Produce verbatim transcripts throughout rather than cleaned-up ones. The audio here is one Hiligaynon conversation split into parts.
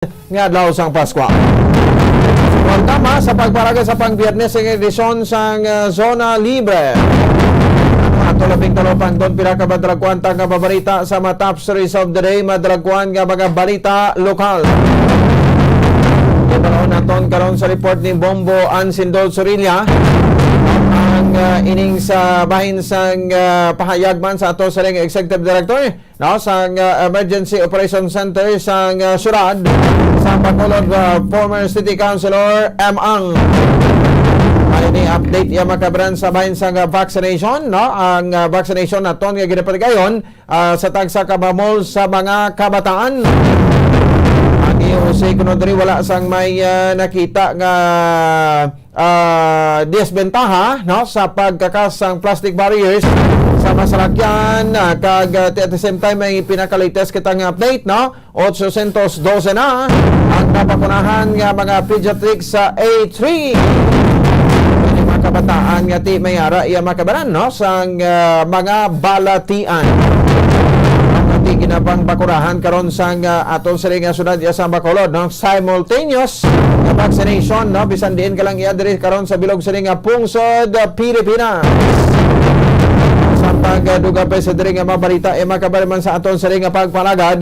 nga adlaw sang Paskwa. Welcome, ha, sa pagparaga sa pang-Biyernes nga edisyon sang, ah, Zona Libre. Ato labing talupangdon pila ka madalagkuan ta nga mabalita sa mga top stories of the day, madalagkuan nga mga balita lokal. Ibalon naton karon sa report ni Bombo Ansindol Surilla ang, ah, ining sa bahin sang, ah, pahayag man sa ato sa ring executive director, no, sang, ah, Emergency Operation Center sang, ah, syudad sa Bacolod, ah, former City Councilor M. Ang. May ni update iya makabaran sa bahin sang, ah, vaccination, no? Ang, ah, vaccination naton nga ginapatigayon, ah, sa tagsa ka mamol sa mga kabataan. Ang E O C kuno diri wala sang may, ah, nakita nga ah, disbentaha, no, sa pagkakas sang plastic barriers sa masalakyan, ah, kag, ah, at the same time, may pinaka-latest kita nga update, no? Otso sentos dose na ang nabakunahan nga mga pediatrics sa A three. Ini mga kabataan nga ti may ara iya makabaran, no, sang, ah, mga balatian. Ang ti ginapangbakunahan karon sang, ah, aton sini nga syudad iya sa Bacolod, no? Simultaneous nga vaccination, no? Bisan diin ka lang iya diri karon sa bilog sini nga pungsod, ah, Pilipinas. Samtang, ah, dugang pa sa diri nga mga balita, eh, makabaran man sa aton sini nga pagpalagad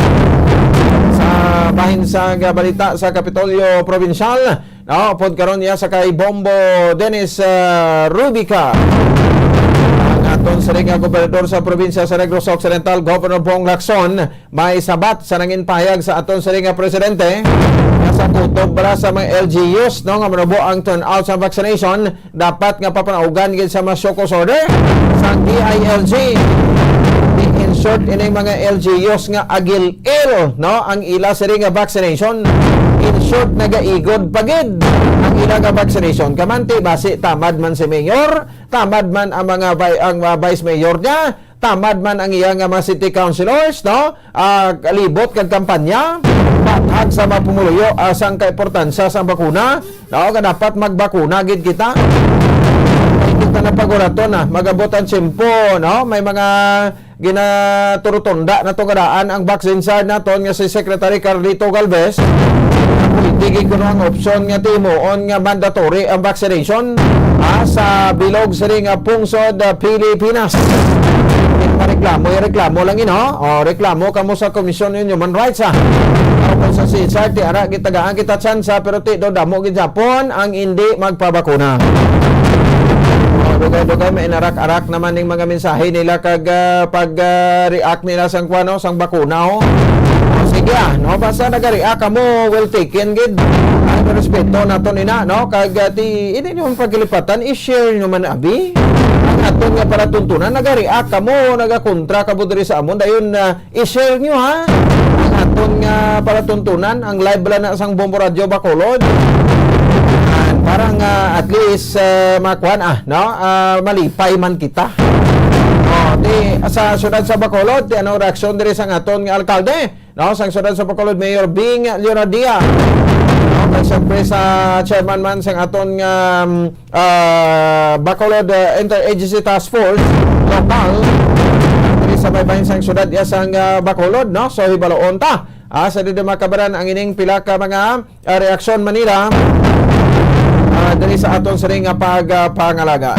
sa bahin sang, ah, balita sa Kapitolyo Provincial, no? Upod karon niya sa kay Bombo Dennis, ah, Rubica. Ang aton sini nga gobernador sa probinsya sa Negros Occidental, Governor Bong Lacson, may sabat sa nangin pahayag sa aton sini nga presidente nga sa kutob para sa mga L G Us, no, nga manubo ang turnout sa vaccination, dapat nga papanaugan gid sa mas show cause order sang D I L G. Di, in short, ining mga L G Us nga agil-il, no, ang ila sini nga vaccination. In short, nagaigod pa gid ang ila nga vaccination. Kamanti, basi tamad man si mayor, tamad man ang mga vi-, ang, uh, vice mayor niya, tamad man ang iya nga mga city councilors, no? Ah, kalibot kag kampanya, bathag sa mga pumuluyo, ah, sang kaimportansya sang bakuna, no? Nga dapat magbakuna gid kita. Ay, kita na paguraton, ah, magabot ang tiyempo, no? May mga ginaturutonda na to nga daan ang vaccine card naton nga si Secretary Carlito Galvez. Pwede gid kuno ang opsyon nga timuon nga mandatory ang vaccination, ah, sa bilog sini nga pungsod, ah, Pilipinas. Reklamo, ya reklamo lang ino. O, reklamo kamo sa Commission on Human Rights, ah. O, kung sa C S R, ti ara gitagaan kita tsansa, pero ti do damo gid Japon ang indi magpabakuna. O, dugay-dugay, may inarak-arak naman ning mga mensahe nila kag, ah, pag, ah, react nila sang kuwano, sang bakuna, oh. O, sige, ah, no? Basta nagareact kamo, well taken gid. Ang respeto nato nina, no? Kag, ah, ti, hindi nyo pagkilipatan, i-share nyo man, abi. Ang aton nga palatuntunan, nagareact kamo, nagakontra kamo diri sa amon. Dayon, ah, i-share nyo, ha? Ang aton nga palatuntunan, ang live bala na sang Bombo Radyo Bacolod. Yan, para nga at least, ah, makuan, ah, no? Ah, malipay man kita. Oh, di, sa siyudad sa Bacolod, di ano reaksyon diri sang aton nga alkalde, no? Sang siyudad sa Bacolod, Mayor Bing Leonadia. No? Kag siyempre sa chairman man sang aton nga, um, ah, Bacolod, ah, Interagency Task Force, lokal, diri sa may bahin sang siyudad iya sang, ah, Bacolod, no? So, hibaloon ta, ah, sa didi makabaran ang ining pila ka mga, ah, reaksyon man nila, ah, diri sa aton sini nga pag, ah, pangalaga.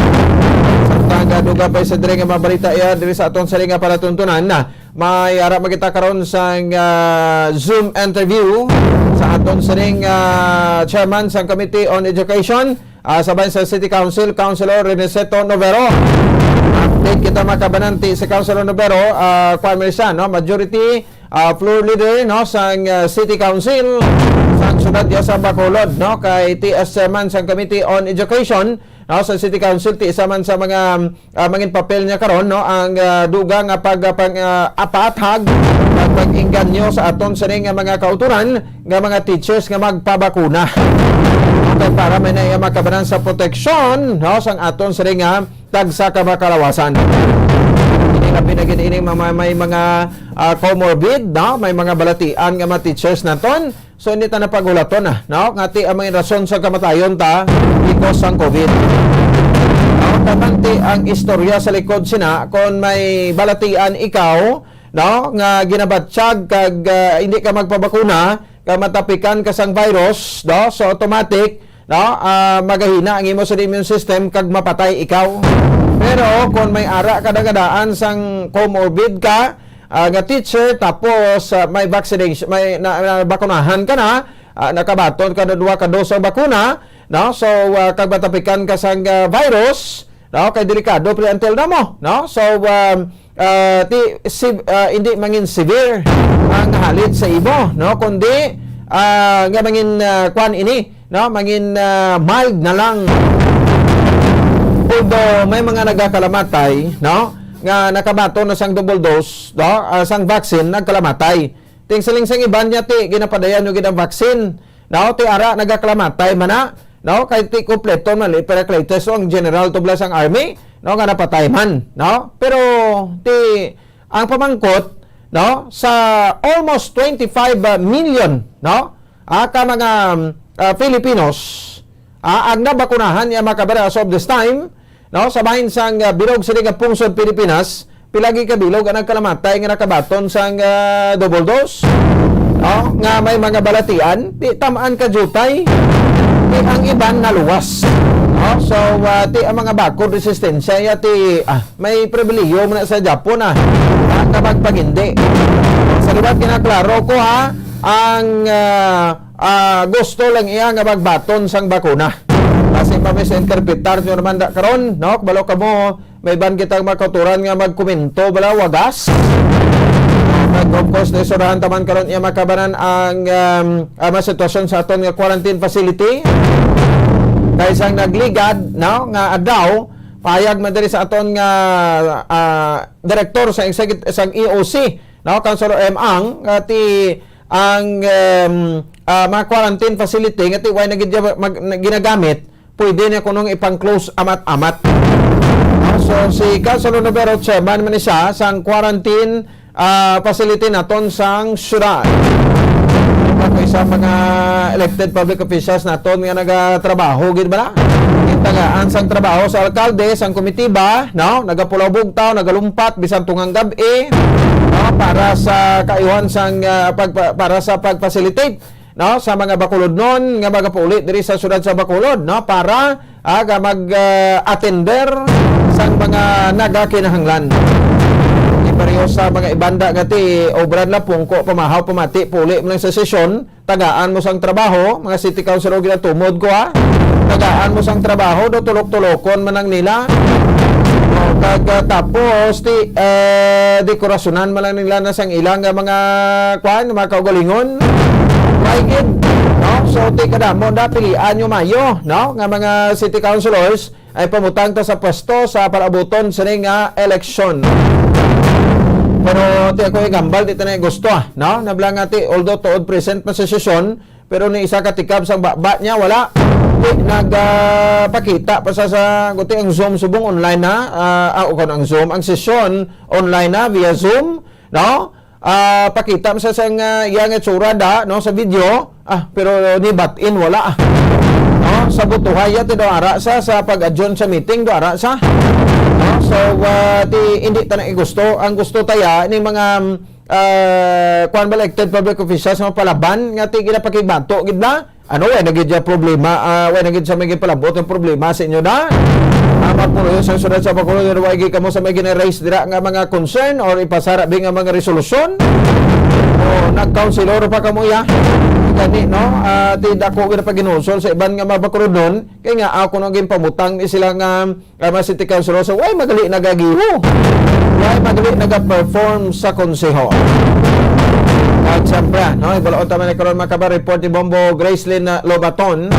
Samtang, ah, dugang pa sa diri nga mga balita iya diri sa aton sini nga palatuntunan na may ara makita karon sang, ah, Zoom interview sa aton sining, ah, chairman sang Committee on Education, ah, sa bahin sa City Council, Councilor Reniceto Novero. Update kita makabananti sa Councilor Novero, ah, kuwan man siya, no? Majority, ah, floor leader, no, sang, ah, City Council sang siyudad ya sa Bacolod, no? Kay T S chairman sang Committee on Education, no, sa City Council, ti isa man sa mga, ah, mangin papel niya karon, no, ang, ah, dugang nga pag, ah, pang, ah, apathag, pag, pag-inganyo sa aton sini nga mga kauturan nga mga teachers nga magpabakuna. Okay, para may na iya makabanan sa proteksyon, no, sang aton sini nga tagsa ka makalawasan. Ini nga pinagin-ining mga, may mga, ah, comorbid, no, may mga balatian nga mga teachers naton. So, hindi ta na paghulaton, ah, no? Nga ti ang mga rason sa kamatayon ta, because sang COVID. No? Kamanti ang istorya sa likod sina, kung may balatian ikaw, no? Nga ginabatsyag kag, ah, hindi ka magpabakuna, kag matapikan ka sang virus, no? So, automatic, no? Ah, magahina ang imo sa immune system kag mapatay ikaw. Pero kung may ara ka na nga daan sang comorbid ka, ah, nga teacher, tapos, ah, may vaccination, may na, na, bakunahan ka na, ah, nakabaton ka na duha ka dos sa bakuna, no? So, ah, kag matapikan ka sang, ah, virus, no? Kay delikado, pre, until na mo, no? So, um, ah, ti, si, ah, hindi mangin severe ang halid sa imo, no? Kundi, ah, nga mangin, ah, kwan ini, no? Mangin, ah, mild na lang. Although may mga nagakalamatay, no? Nga nakabaton na sang double dose, no? Ah, sang vaccine, nagkalamatay. Ting siling sang iban niya, ti, ginapadayan nyo gid ang vaccine. No? Ti ara nagakalamatay man na. No? Kay ti kompleto man, eh, Pericletes, so ang general tubla sang army, no, nga napatay man, no? Pero ti ang pamangkot, no, sa almost twenty-five million, no, ah, ka mga, ah, Filipinos, ah, ang nabakunahan niya, mga kababayan, as of this time, no, sa bahin sang, ah, bilog sini nga pungsod Pilipinas, pila gid ka bilog ang nagkalamatay nga nakabaton sang, ah, double dose, no, nga may mga balatian, di tamaan ka jutay, di ang iban naluwas, no? So, ah, ti ang mga bakod resistensya, ya ti, ah, may pribilihiyo man na sa Japon, ah, ah, nga magpangindi. Sa liwat, ginaklaro ko, ha, ang, ah, ah, gusto lang iya nga magbaton sang bakuna. Kasi pa misinterpretar nyo naman da karon, no? Kabalo kamo, may ban kitang makaturan nga magkomento bala, wagas. Kag of course, naisurahan taman karon iya makabanan ang, um, ah, mga sitwasyon sa aton nga quarantine facility. Kay sang nagligad, no, nga adlaw, payag man diri sa aton nga, ah, direktor sa execut-, sang E O C, no, Councilor M Ang, nga ti ang, um, ah, mga quarantine facility nga ti way na gid mag-, na ginagamit, pwede na kunong ipang-close amat-amat. No? So, si Councilor Novero, chairman man ni siya sang quarantine, ah, facility naton sang syudad. Ako isa mga elected public officials naton nga nagatrabaho gid bala. Gintagaan sang trabaho sa alkalde, sang komitiba, no? Nagapulaw bugtaw, nagalumpat bisan tungang gab-i, no? Para sa kaayuhan sang, ah, pagpa-, para sa pag-facilitate, no, sa mga Bacolodnon nga magapauli diri sa siyudad sa Bacolod, no, para, ah, ga-, mag, ah, attender sang mga nagakinahanglan. Di pareho sa mga ibanda nga ti obra na pungko, pamahaw, pamati, puli mo lang sa sesyon, tagaan mo sang trabaho, mga city councilor, ginatumod ko, ha. Tagaan mo sang trabaho, do tulok-tulokon man lang nila. O, kag, ah, tapos, ti, eh, dekorasyonan man lang nila na sang ilang, ah, mga, kwan, mga kaugalingon. Why gid? No? So, ti kadamo na pilian nyo mayo, no? Nga mga city councilors, ay pamutang ta sa pwesto sa palaabuton sini nga eleksyon. Pero ti ako igambal, di ta na gusto, ah, no? Nabla nga ti, although tuod present pa sa sesyon, pero ni isa ka tikab sang baba niya, wala. Di nagpakita pa sa, sa, guti ang Zoom subong online na, ah, ah, o kung ang Zoom, ang sesyon online na via Zoom, no? Ah, pakita mo sa, sa nga, iya nga itsura da, no, sa video. Ah, pero ni batin wala, ah. No, sa butuhay ya ti do ara sa, sa pag-adjourn sa meeting do ara sa. No, so, ah, ti hindi ta na gusto. Ang gusto taya ni mga, ah, kwan ba, elected public officials nga palaban nga ti ginapakigbato gid na. Ano, way na gid ya problema, ah, way na gid sa may palabot ng problema sa inyo na. Ah, magpuloy sa sunod sa Bacolod, way gid kamo sa may gina-raise dira nga mga concern or ipasara bi nga mga resolusyon. O nag-councilor pa kamo ya. Gani, no? Ah, ti dako gid pa ginusol sa iban nga mga Bacolodnon. Kay nga ako nang ginpamutang ni sila nga, ah, mga city councilor, so, way magali nagagiho. Way magali naga-perform sa konseho. At siyempre, no, ibalaon taman ni karon, mga kababayan, report ni Bombo Gracelyn, ah, Lobaton.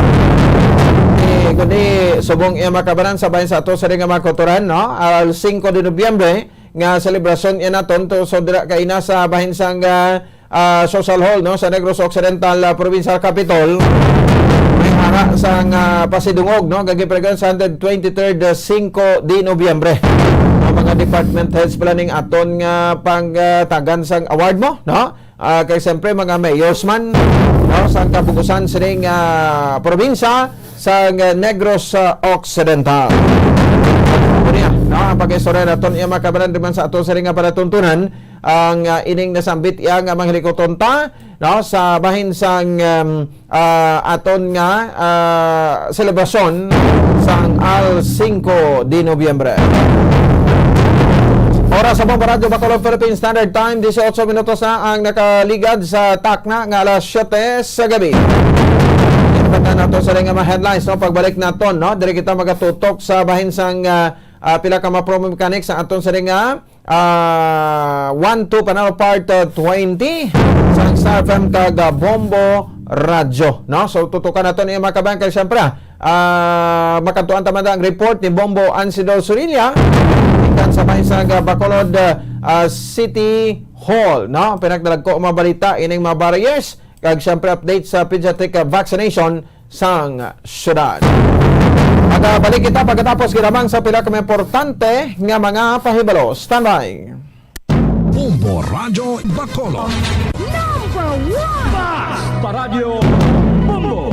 Eh, kundi, subong iya makabanan sa bahin sa ato sa ring mga kautoran, no? Al singko de Nobyembre, nga selebrasyon iya naton to, so dira kaina sa bahin sang, ah, ah, Social Hall, no, sa Negros Occidental, ah, Provincial Capitol. May ara sang, ah, pasidungog, no, gagipregan sa hundred twenty-third, ah, singko de Nobyembre. Ang mga department heads pala ning aton nga pangtagan sang award mo, no? Ah, kay siyempre, mga mayors man, no, sang kabugusan sining, ah, probinsya sang, ah, Negros, ah, Occidental. Ano niya, no, ang pag-istorya naton iya makabanan di man sa ato sining nga palatuntunan, ang, ah, ining nasambit iya nga mga hilikoton ta, no, sa bahin sang, um, ah, aton nga, ah, selebrasyon sang Al Cinco de Noviembre. Oras sa Bombo Radyo Bacolod, Philippine Standard Time, disiotso minutos na ang nakaligad sa takna nga alas siyete sa gabi. Inabatan nato sa nga mga headlines, no? Pagbalik naton, no? Diri kita magatutok sa bahin sang, ah, ah, pila ka mga promo mechanics sa aton sa nga, ah, one two Panalo Part, ah, twenty sang Star F M kag, ah, Bombo Radyo, no? So, tutukan nato ni mga kabayan kay siyempre, ah, makatuan ta man ang report ni Bombo Ansido Surilla gikan sa may sa, ah, Bacolod, ah, City Hall, no? Pinagdalagko ang mga balita, ining mga barriers, kag siyempre update sa pediatric, ah, vaccination sang syudad. Magabalik kita pagkatapos ginamang sa pila ka mga importante nga mga pahibalo. Standby. Bombo Radyo Bacolod. Number one! Basta Radyo Bombo!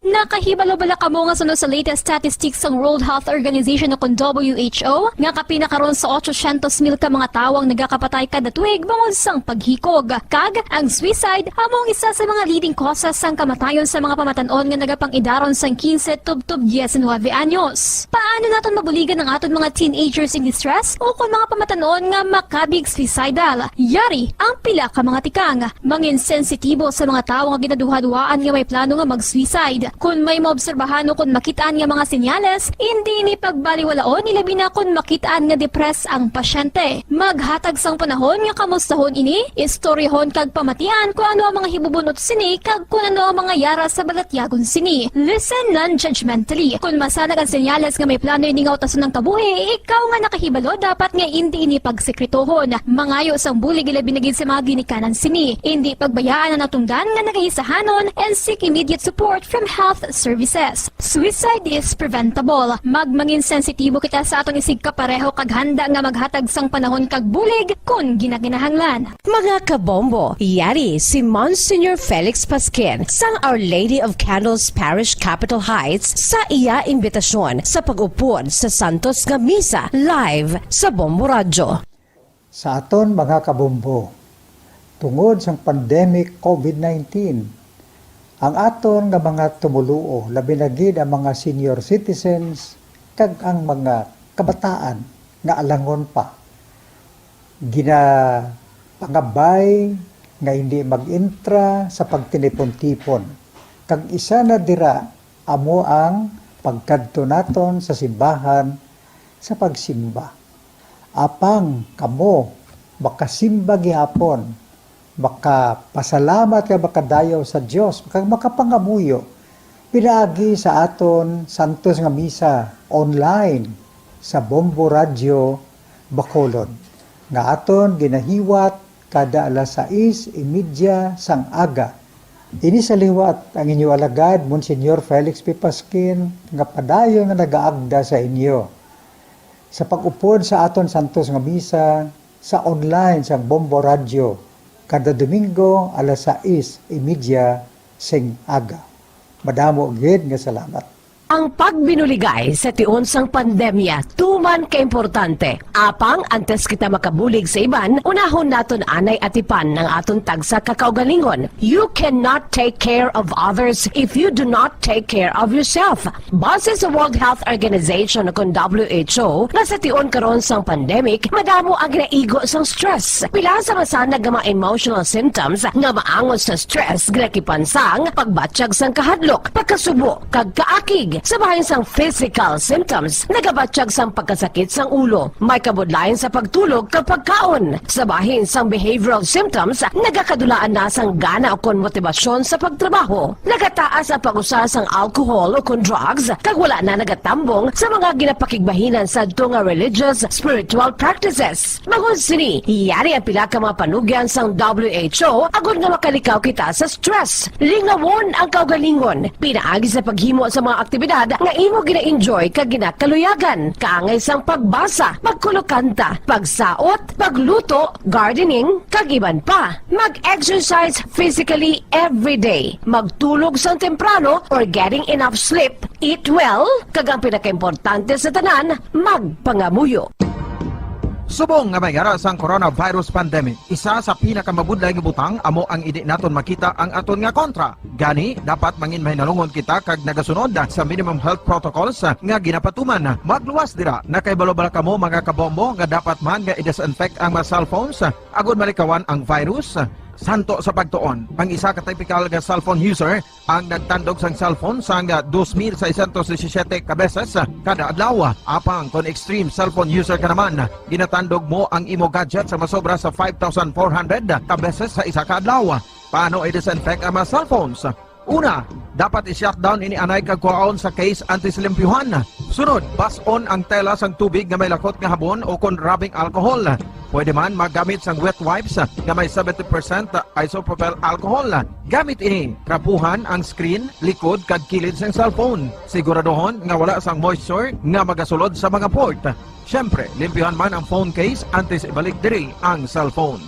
Nakahibalo bala kamo nga suno sa latest statistics sang World Health Organization o kon W H O nga kapin na karon sa otso syentos mil ka mga tawo ang nagakapatay kada tuig bangod sang paghikog? Kag ang suicide amo ang isa sa mga leading causes sang kamatayon sa mga pamatan-on nga nagapang-idaron sang quince tubtob diecinuebe anyos. Paano naton mabuligan ang aton mga teenagers in distress o kon mga pamatan-on nga makabig suicidal? Yari ang pila ka mga tikang. Mangin sensitibo sa mga tawo nga ginaduhaduhaan nga may plano nga mag-suicide. Kon may maobserbahan o kon makit-an nga mga senyales, indi ini pagbaliwalaon, ilabi na kon makit-an nga depressed ang pasyente. Maghatag sang panahon nga kamustahon ini, istoryahon kag pamatian kon ano ang mga hibubunot sini kag kon ano ang mga yara sa balatyagon sini. Listen non-judgmentally. Kon masanag ang senyales nga may plano ini nga utason ang kabuhi, ikaw nga nakahibalo dapat nga indi ini pagsekretohon. Mangayo sang bulig ilabi na gid sa mga ginikanan sini. Indi pagbayaan ang natungdan nga nagaisahanon and seek immediate support from health services. Suicide is preventable. Magmangin sensitibo kita sa aton isigkapareho kag handa nga maghatag sang panahon kag bulig kon ginakinahanglan. Mga kabombo, yari si Monsignor Felix Pasquin sang Our Lady of Candles Parish, Capitol Heights, sa iya imbitasyon sa pag-upod sa santos nga misa live sa Bombo Radyo. Sa aton mga kabombo, tungod sang pandemic COVID nineteen, ang aton nga mga tumoluo, labi na gid ang mga senior citizens kag ang mga kabataan nga alangon pa, ginapangabay nga hindi mag-intra sa pagtinipon-tipon, kag isa na dira amo ang pagkadto naton sa simbahan sa pagsimba. Apang kamo makasimba gihapon, makapasalamat kag makadayaw sa Dios, kag makapangamuyo pinaagi sa aton santos nga misa online sa Bombo Radyo Bacolod, nga aton ginahiwat kada alas sais y media sang aga. Ini sa liwat ang inyo alagad, Monsignor Felix P. Pasquin, nga padayon nga nagaagda sa inyo sa pag-upod sa aton santos nga misa sa online sang Bombo Radyo kada Domingo alas sais y media sing aga. Madamo gid nga salamat. Ang pagbinuligay sa tion sang pandemya tuman ka importante. Apang antes kita makabulig sa iban, unahon naton anay atipan ang aton tagsa ka kaugalingon. You cannot take care of others if you do not take care of yourself. Base sa World Health Organization o kon W H O, nga sa tion karon sang pandemic, madamo ang ginaigo sang stress. Pila sa masanag nga mga emotional symptoms nga maangot sa stress ginakipan sang pagbatyag sang kahadlok, pagkasubo, kag kaakig. Sa bahin sang physical symptoms, nagabatyag sang pagkasakit sang ulo, may kabudlayan sa pagtulog kag pagkaon. Sa bahin sang behavioral symptoms, nagakadulaan na sang gana ukon motibasyon sa pagtrabaho. Nagataas ang pag-usa sang alcohol ukon drugs, kag wala na nagatambong sa mga ginapakigbahinan sadto nga religious, spiritual practices. Bangod sini, yari ang pila ka mga panugyan sang W H O agod nga makalikaw kita sa stress. Lingawon ang kaugalingon pinaagi sa paghimo sa mga aktibidad nga imo gina-enjoy kag ginakaluyagan, kaangay sang pagbasa, pagkulokanta, pagsaot, pagluto, gardening, kag iban pa. Mag-exercise physically every day. Magtulog sang temprano or getting enough sleep. Eat well, kag ang pinakaimportante sa tanan, magpangamuyo. Subong nga may ara sang coronavirus pandemic, isa sa pinakamabudlay nga butang amo ang indi naton makita ang aton nga kontra. Gani, dapat mangin mahinalungon kita kag nagasunod sa minimum health protocols nga ginapatuman. Magluwas dira, nakahibalo bala kamo, mga kabombo, nga dapat man nga i-disinfect ang mga cellphones agud malikawan ang virus? Santo sa pagtuon, ang isa ka typical nga cellphone user ang nagtandog sang cellphone sang dos mil seiscientos disisiete ka beses kada adlaw. Apang kon extreme cellphone user ka naman, ginatandog mo ang imo gadget sa masobra sa five thousand four hundred ka beses sa isa ka adlaw. Paano i-disinfect ang mga cellphones? Una, dapat i-shutdown ini anay kag kuhaon sa case antes limpyuhan. Sunod, bas-on ang tela sang tubig nga may lakot nga habon o kon rubbing alcohol. Pwede man maggamit sang wet wipes nga may seventy percent isopropyl alcohol. Gamit ini, trapuhan ang screen, likod, kag kilid sang cellphone. Siguraduhon nga wala sang moisture nga magasulod sa mga port. Siyempre, limpyuhan man ang phone case antes ibalik diri ang cellphone.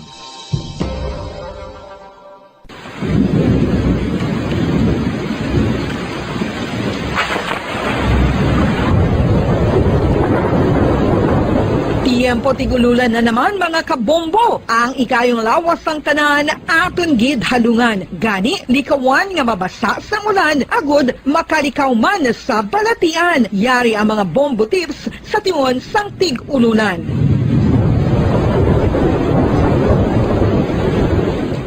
Tiyempo tig-ululan na naman, mga kabombo. Ang ikayong lawas sang tanan aton gid halungan. Gani, likawan nga mabasa sang ulan agud makalikaw man sa balatian. Yari ang mga bombo tips sa tion sang tig-ululan.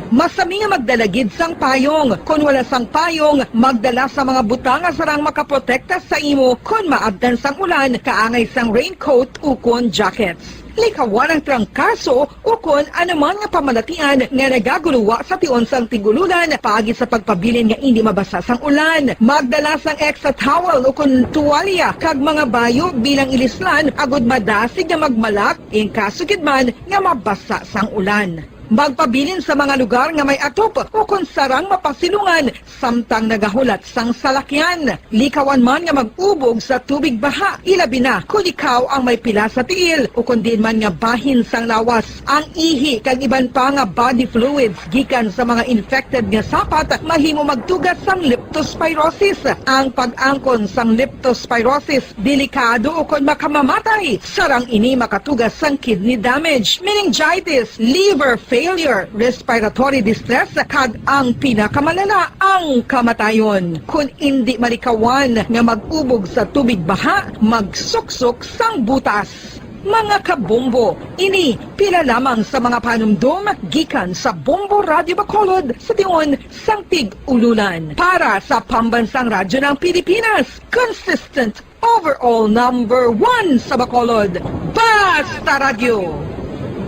Masami nga magdala gid sang payong. Kon wala sang payong, magdala sa mga butang nga sarang makaprotekta sa imo kon maabtan sang ulan, kaangay sang raincoat ukon jackets. Likawan ang trangkaso ukon anuman nga pamalatian nga nagaguluwa sa tion sang tig-ululan paagi sa pagpabilin nga indi mabasa sang ulan. Magdala sang extra towel ukon tuwalya kag mga bayo bilang ilislan agud madasig nga magmalak in kaso gid man nga mabasa sang ulan. Magpabilin sa mga lugar nga may atop ukon sarang mapasilungan samtang nagahulat sang salakyan. Likawan man nga mag-ubog sa tubig baha, ilabi na kon ikaw ang may pila sa tiil ukon diin man nga bahin sang lawas. Ang ihi kag iban pa nga body fluids gikan sa mga infected nga sapat mahimo magtuga sang leptospirosis. Ang pag-angkon sang leptospirosis delikado ukon makamamatay. Sarang ini makatuga sang kidney damage, meningitis, liver failure, respiratory distress, kag ang pinakamalala, ang kamatayon. Kon indi malikawan nga mag-ubog sa tubig baha, magsuksok sang butas. Mga kabombo, ini pila lamang sa mga panumdom gikan sa Bombo Radio Bacolod sa tion sang tig-ululan. Para sa Pambansang Radyo ng Pilipinas, consistent overall number one sa Bacolod, Basta Radyo,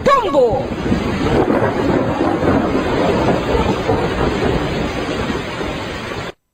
Bombo!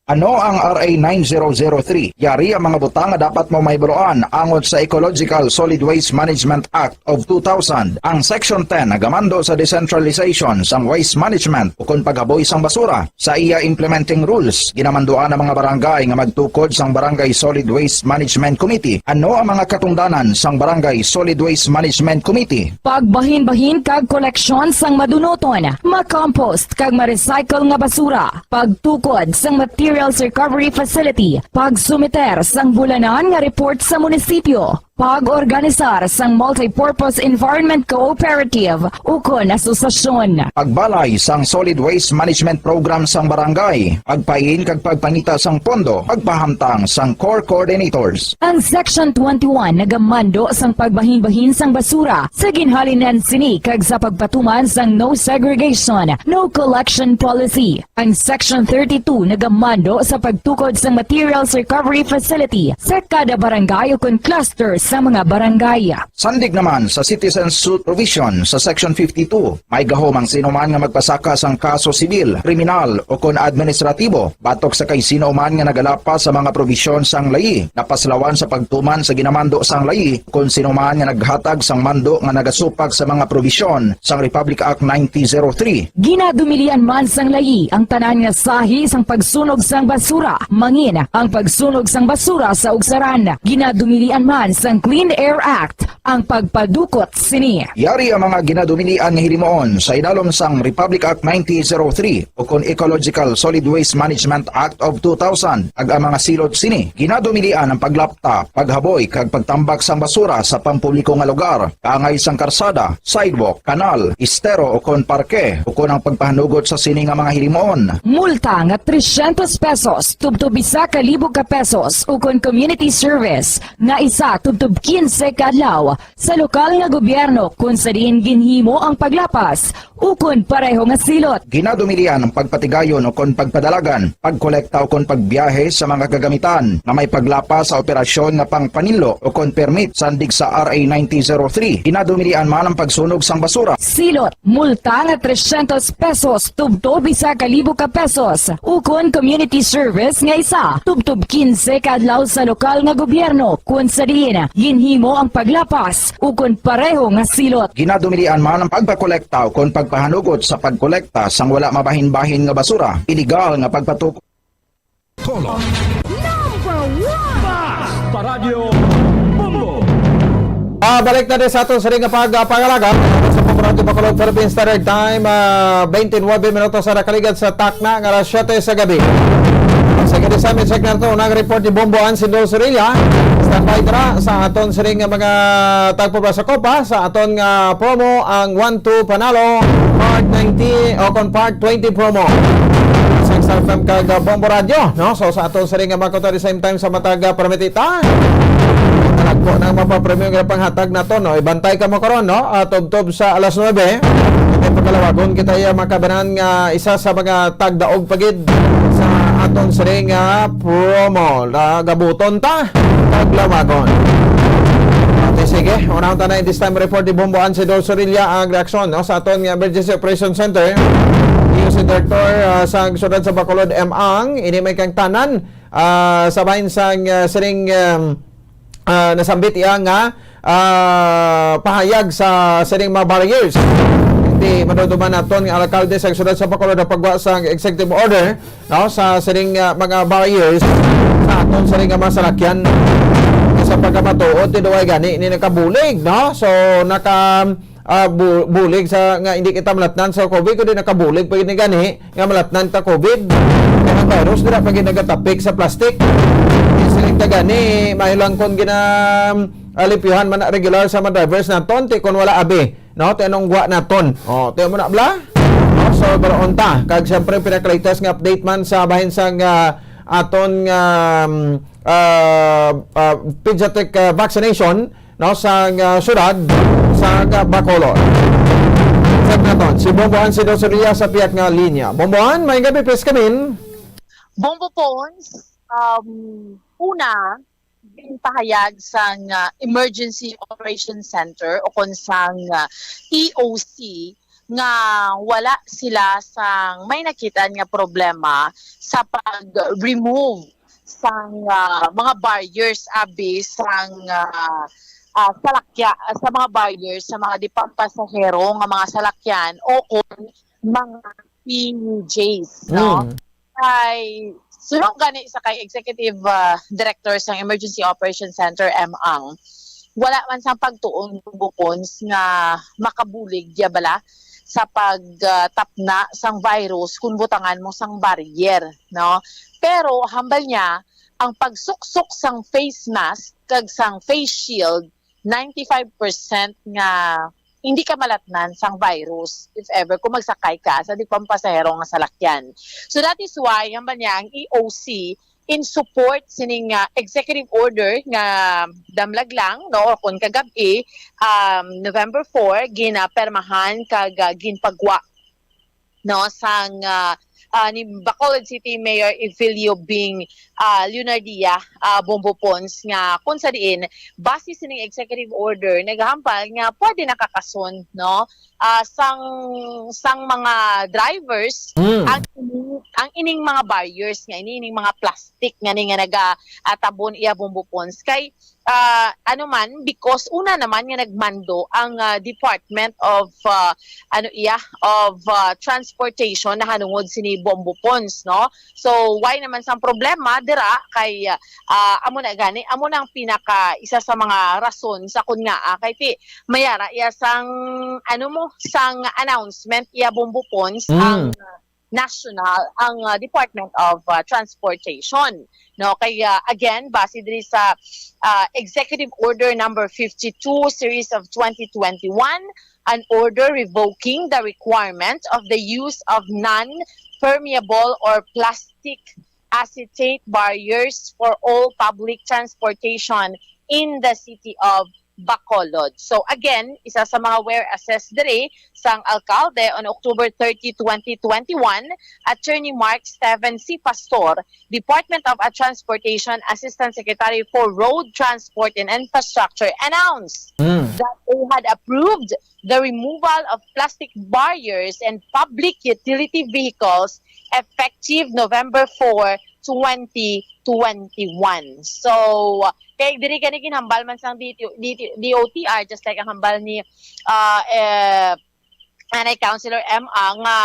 Ano ang R A nine zero zero three? Yari ang mga butang nga dapat mo mahibaluan angot sa Ecological Solid Waste Management Act of two thousand. Ang Section ten nagamando sa decentralization sang waste management ukon paghaboy sang basura. Sa iya implementing rules, ginamanduan ang mga barangay nga magtukod sang Barangay Solid Waste Management Committee. Ano ang mga katungdanan sang Barangay Solid Waste Management Committee? Pagbahinbahin kag koleksyon sang madunuton, ma-compost kag ma-recycle nga basura, pagtukod sang materials recovery facility, pagsumiter sang bulanan nga report sa munisipyo, pag-organisar sang multipurpose environment cooperative ukon asosasyon. Pagbalay sang solid waste management program sang barangay, pagpain kag pagpangita sang pondo, pagpahamtang sang core coordinators. Ang Section twenty-one nagamando sang pagbahinbahin sang basura sa ginhalinan sini kag sa pagpatuman sang no segregation, no collection policy. Ang Section thirty-two nagamando sa pagtukod sang materials recovery facility sa kada barangay ukon cluster sa mga barangay. Sandig naman sa citizen suit provision sa Section fifty-two, may gahom ang sino man nga magpasaka sang kaso sibil, kriminal, ukon administratibo batok sa kay sino man nga nagalapas sa mga probisyon sang layi, napaslawan sa pagtuman sa ginamando sang layi, kon sino man nga naghatag sang mando nga nagasupak sa mga probisyon sang Republic Act nineteen zero three. Ginadumilian man sang layi ang tanan nga sahi sang pagsunog sang basura, mangin ang pagsunog sang basura sa ugsaran. Ginadumilian man sang Clean Air Act ang pagpadukot sini. Yari ang mga ginadumilian nga hilimuon sa idalom sang Republic Act nineteen oh three ukon Ecological Solid Waste Management Act of two thousand, kag ang mga silot sini ginadumilian ang paglapta, paghaboy, kag pagtambak sang basura sa pampubliko nga lugar, kaangay sang karsada, sidewalk, kanal, estero ukon parke, ukon ang pagpahanugot sa sini nga mga hilimuon. Multa nga trescientos pesos tubtob isa ka libo ka pesos ukon community service nga isa tubtob kinse ka adlaw sa lokal nga gobyerno kon sa diin ginhimo ang paglapas ukon pareho nga silot. Ginadumilian ang pagpatigayon ukon pagpadalagan, pagkolekta ukon pagbiyahe sa mga kagamitan nga may paglapas sa operasyon nga pangpaninlo ukon permit sandig sa R A nineteen oh three. Ginadumilian man ang pagsunog sang basura. Silot, multa nga trescientos pesos tubtob isa ka libo ka pesos, ukon community service nga isa tubtob kinse ka adlaw sa lokal nga gobyerno kon sa diin ginhimo ang paglapas ukon pareho nga silot. Ginadumilian man ang pagpakolekta ukon pagpahanugot sa pagkolekta sang wala mabahin-bahin nga basura, iligal nga pagpatukod. Tolo. Number one. Basta Radyo Bombo. Ah, balik na din sa aton sining nga pag-, ah, pangalaga sa Bombo Radyo Bacolod, Philippine Standard Time, ah, twenty-nine minutos sa nakaligad sa takna nga alas siyete sa gabi. Sa gani sa amin, check nato ang report ni Bombo Ansi Dol Sorilla. Standby dira sa aton sining nga mga tagpo sa Copa, sa aton nga promo, ang One Two Panalo, Part nineteen, o kon Part twenty promo. Sa X R F M kag, ah, Bombo Radyo, no? So, sa aton sining nga mga kuto, the same time sa matag, ah, paramiti ta. Talagpo na ang mapapremyo nga panghatag nato, no? Ibantay ka mo karon, no? Ah, tubtob sa alas nuebe. Kay pagkalawagon kita, iya, makabanan nga isa sa mga tagdaog pa gid sa aton sining nga promo. Nagabuton ta, taglawagon. Okay, sige. Unahon ta na in this time report ni Bombo Ansi Dol Sorilla ang reaksyon, no, sa aton nga Emergency Operation Center. Iyo si Director, ah, sa siyudad sa Bacolod, M. Ang, ini may kang tanan, ah, sa bahin sang, ah, sining, um, ah, nasambit iya nga, ah, pahayag sa sining mga barriers. Hindi maduduman naton nga alkalde sa siyudad sa Bacolod ang pagwa sa executive order, no, sa sining, ah, mga barriers sa aton sining nga mga salakyan. Sa pagkamatuod, tinuay gani ni nakabulig, no? So, naka, ah, bu-, bulig sa nga hindi kita malatnan sa COVID, kundi nakabulig pa gid ni gani nga malatnan ta COVID. Kaya ang virus dira pa gid nagatapik sa plastic. Siling ta gani, mahilang kon gina, ah, limpyuhan man na regular sa mga drivers naton, ti kon wala abi, no? Ti anong gwa naton? Oh, ti mo na bla? No? So, pero unta, kag siyempre, pinaka-latest nga update man sa bahin sang, ah, aton nga, um, ah, ah, pediatric, ah, vaccination, no, sa, ah, syudad sa, ah, Bacolod. Check naton si Bomboan, si Dosoria sa piyak nga linya. Bomboan, may gabi, please come in. Bombo Pons, um, una, ginpahayag sang, ah, Emergency Operation Center o kon sang, ah, E O C nga wala sila sang may nakit-an nga problema sa pag-remove sang, ah, mga barriers abi sang, ah, ah, salakya-, sa mga barriers sa mga di pa pasahero nga mga salakyan o kon mga P U Js, no? Mm. Kay, suno gani sa kay Executive, ah, Director sang Emergency Operations Center, M. Ang, wala man sang pagtuon kung bukons nga makabulig ya bala sa pag, ah, tapna sang virus kung butangan mo sang barrier, no? Pero hambal niya, ang pagsuksok sang face mask kag sang face shield, ninety-five percent nga hindi ka malatnan sang virus if ever kung magsakay ka sa di pa pasahero nga salakyan. So that is why, hambal niya, ang E O C in support sining, ah, executive order nga damlag lang, no, o kun kagab-i, um, November four, ginapermahan kag, ah, ginpagwa, no, sang, ah, ah, ni Bacolod City Mayor Evelio Bing, ah, Leonardia, ah, Bombo Pons, nga kun sa diin, base sining executive order, nagahambal nga pwede nakakason, no, ah, sang, sang mga drivers Mm. ang ining, ang ining mga barriers nga ini, ining mga plastic nga ni nga naga, ah, tabon iya Bombo Pons. Kay ah, ano man, because una naman nga nagmando ang, ah, Department of, ah, ano iya, of, ah, Transportation nahanungod sini Bombo Pons, no? So, why naman sang problema dira kay, ah, amo na gani, amo nang pinaka isa sa mga rason sa kun nga, ah, kay ti mayara iya sang ano mo, sang announcement iya Bombo Pons Mm. ang national ang, ah, Department of, ah, Transportation, no? Kay, ah, again, base diri sa, ah, Executive Order number fifty-two, series of twenty twenty-one, an order revoking the requirement of the use of non-permeable or plastic acetate barriers for all public transportation in the city of Bacolod. So again, isa sa mga whereases diri sang alkalde on October thirty, twenty twenty-one, Attorney Mark Steven C. Pastor, Department of, uh, Transportation Assistant Secretary for Road Transport and Infrastructure, announced Mm. that they had approved the removal of plastic barriers and public utility vehicles effective November four, twenty twenty-one. So, kay diri gani ginhambal man sang D T, D T, D O T R, just like ang hambal ni, ah, eh, anay Councilor M A, nga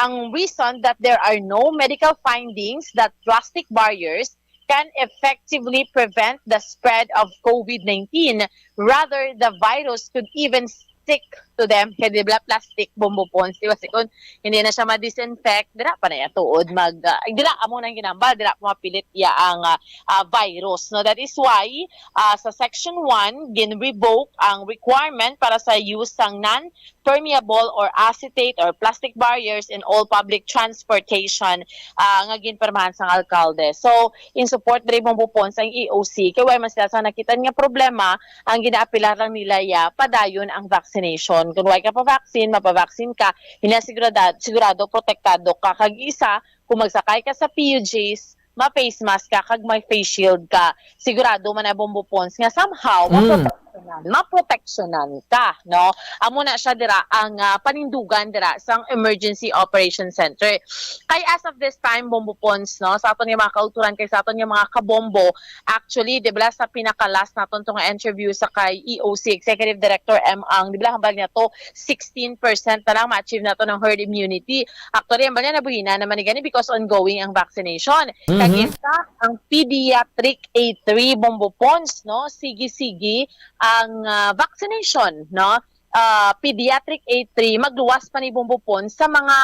ang reason that there are no medical findings that plastic barriers can effectively prevent the spread of COVID nineteen. Rather, the virus could even stick to them. Kay di ba plastic, Bombo Pons, di ba? Si kun hindi na siya ma-disinfect, dira pa na iya tuod mag, ah, dira amo nang ginambal, dira pa mapilit iya ang, ah, ah, virus, no? That is why, ah, sa Section one, gin-revoke ang requirement para sa use sang non-permeable or acetate or plastic barriers in all public transportation, ah, nga ginpirmahan sang alkalde. So, in support diri, Bombo Pons, ang E O C, kay wala man sila sa nakita nga problema, ang ginaapilar lang nila ya padayon ang vaccination. Kung wala ka pa vaccine, mapavaccine ka, hinasigurado, sigurado protektado ka. Kag isa, kung magsakay ka sa P U Js, ma-face mask ka, kag may face shield ka, sigurado man na, Bombo Pons, nga somehow Mm. maproteksyonan, maproteksyonan ka, no? Amo na siya dira ang, ah, panindugan dira sang Emergency Operation Center. Kay as of this time, Bombo Pons, no, sa aton nga mga kauturan, kay sa aton nga mga kabombo, actually, di ba, sa pinaka-last naton tong interview sa kay E O C, Executive Director M Ang, di ba, hambal niya to, sixteen percent na lang ma-achieve nato ng herd immunity. Actually, ang bala nabuhina naman ni gani because ongoing ang vaccination. Mhm. Kag isa, ang pediatric A three, Bombo Pons, no? Sige-sige ang, ah, vaccination, no? Ah, pediatric A three, magluwas pa ni, Bombo Pons, sa mga,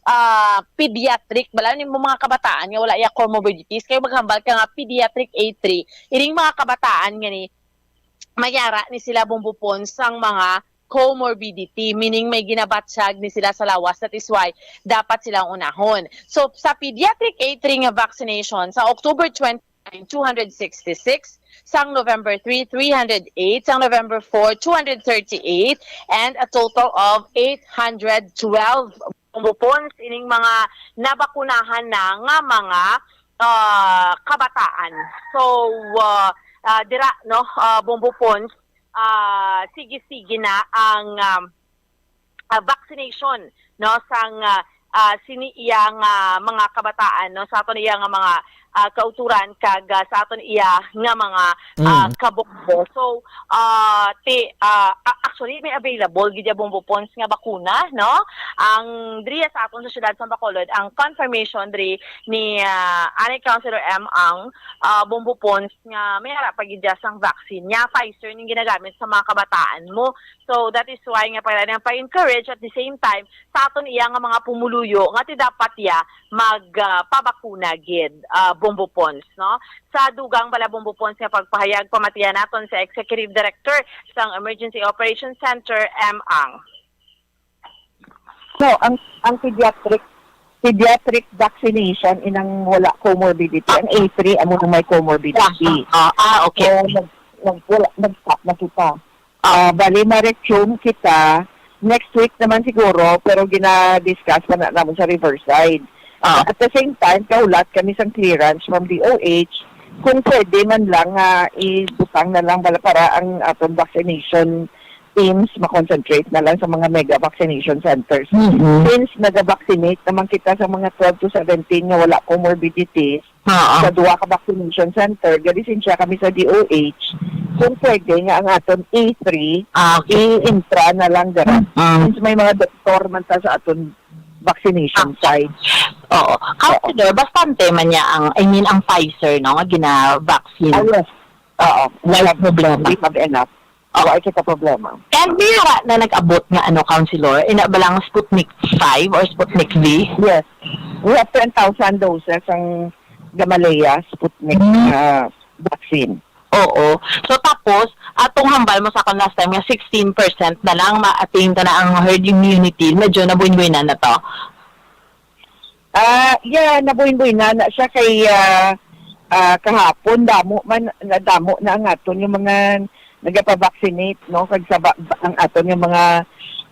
ah, pediatric, bala ni mga kabataan nga wala iya comorbidities. Kay maghambal ka nga pediatric A three, ining mga kabataan nga ni mayara ni sila, Bombo Pons, sang mga comorbidity, meaning may ginabatyag ni sila sa lawas. That is why dapat silang unahon. So, sa pediatric A three nga vaccination, sa October twenty-nine, two hundred sixty-six, sang November three, three hundred eight, sang November four, two hundred thirty-eight, and a total of eight hundred twelve, Bombo Pons, ining mga nabakunahan na nga mga, ah, kabataan. So, ah, ah, dira, no, ah, Bombo Pons, ah, sige-sige na ang, um, ah, vaccination, no, sang, ah, ah, sini iya nga mga kabataan, no, sa aton iya nga mga, ah, kauturan kag, ah, sa aton iya nga mga, ah, Mm. kabombo. So, ah, ti, ah, a-, actually, may available gid ya, Bombo Pons, nga bakuna, no? Ang diri sa aton sa siyudad sa Bacolod, ang confirmation diri ni, ah, anay Councilor M Ang, ah, Bombo Pons, nga may ara pa gid ya sang vaccine niya, Pfizer ning ginagamit sa mga kabataan mo. So, that is why nga para nang pa-encourage, at the same time, sa aton iya nga mga pumuluyo nga ti dapat ya mag, ah, pabakuna gid, ah, Bombo Pons, no? Sa dugang bala, Bombo Pons, nga pagpahayag, pamatian naton sa Executive Director sang Emergency Operations Center, M Ang. So, ang, ang pediatric, pediatric vaccination inang wala comorbidity. Ang A three, amo nang may comorbidity. Ah, ah, okay. So, nag-, nag-, wala, nag-stop na kita. Ah. Ah, bali, ma-resume kita next week naman siguro, pero gina-discuss pa na naman sa Riverside. Ah. At the same time, kahulat kami sang clearance from D O H, kung pwede man lang nga ibutang na lang bala para ang aton vaccination teams ma-concentrate na lang sa mga mega vaccination centers. Mhm. Since naga-vaccinate naman kita sa mga twelve to seventeen nga wala comorbidities, Oo. sa duha ka vaccination center, galisensya kami sa D O H. kung pwede nga ang aton A three, Ah, okay. i-intra na lang dira. Mm. Since may mga doktor man ta sa aton vaccination Ah. site. Oo. Councilor, bastante man niya ang, I mean, ang Pfizer, no, nga gina-vaccine. Ah, yes. Oo. Wala problema. We have enough. Oo. Wala kita problema. And may ara na nag-abot nga, ano, Councilor, ina ba lang Sputnik five or Sputnik V? Yes. We have ten thousand doses ang Gamaleya Sputnik, Hmm. ah, vaccine. Oo. So, tapos, atong hambal mo sa akon last time nga sixteen percent na lang ma-attain ta na ang herd immunity. Medyo nabuyn-buyn na na to. Ah, yeah, nabuyn-buyn na na siya kay, ah, ah, kahapon, damo man, nadamo na ang aton yung mga nagapa-vaccinate, no? Kag sa ba-, ang aton yung mga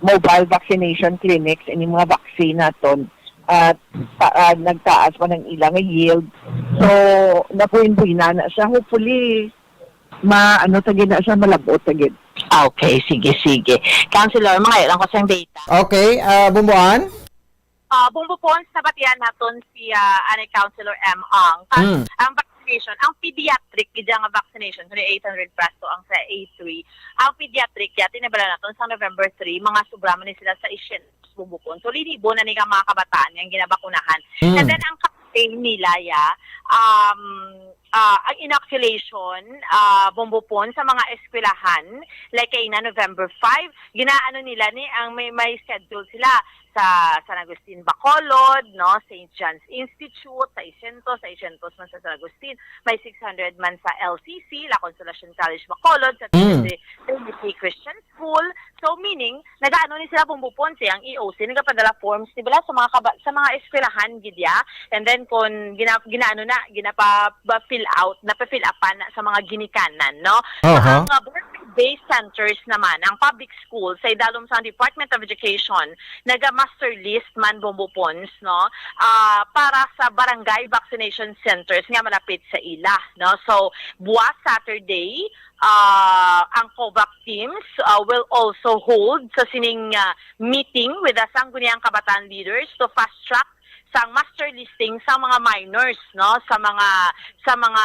mobile vaccination clinics, ini mga vaccine naton. At ta-, ah, nagtaas man ang ilang yield. So, nabuyn-buyn na na siya. Hopefully, ma-, ano, tagid na siya, malabot, tagid. Okay, sige, sige. Councilor, mangayo lang ko sang data. Okay, ah, Bumbuan? Ah, Bumbo Pons, nabatian naton si, ah, anay Councilor M. Ang, ka-, Mm. ang vaccination, ang pediatric, gid nga vaccination, kundi eight hundred peso ang sa A three. Ang pediatric, yati nabala naton sa November three, mga sobra man ni sila sa isyen, Bumbo Pons. So, linibo na ni nga mga kabataan nga ginabakunahan. Mm. And then, ang campaign nila, ya, um, ah, ang inoculation, ah, Bumbo Pons, sa mga eskwelahan, like, kay na November five, ginaano nila ni, ang may, may schedule sila sa San Agustin Bacolod, no, Saint John's Institute, seiscientos, seiscientos man sa San Agustin, may six hundred man sa L C C, La Consolacion College Bacolod, sa Mm. Trinity, Trinity Christian School. So, meaning, nagaano ni sila, Bumbo Pons, ang E O C, nagapadala forms, di ba, sa mga kaba-, sa mga eskwelahan, gid ya. And then, kung gina-, ginaano na, ginapa-, ba-, fill out, napa-fill upan na sa mga ginikanan, no? Aha. Ang, uh, barangay-based centers naman, ang public school, sa idalom sa Department of Education, naga-master list man, Bumbo Pons, no? Ah, para sa barangay vaccination centers nga malapit sa ila, no? So, buwas Saturday, ah, ang COVAC teams, ah, will also hold sa sining, ah, meeting with the Sangguniang Kabataan leaders to fast track sang master listing sa mga minors, no, sa mga, sa mga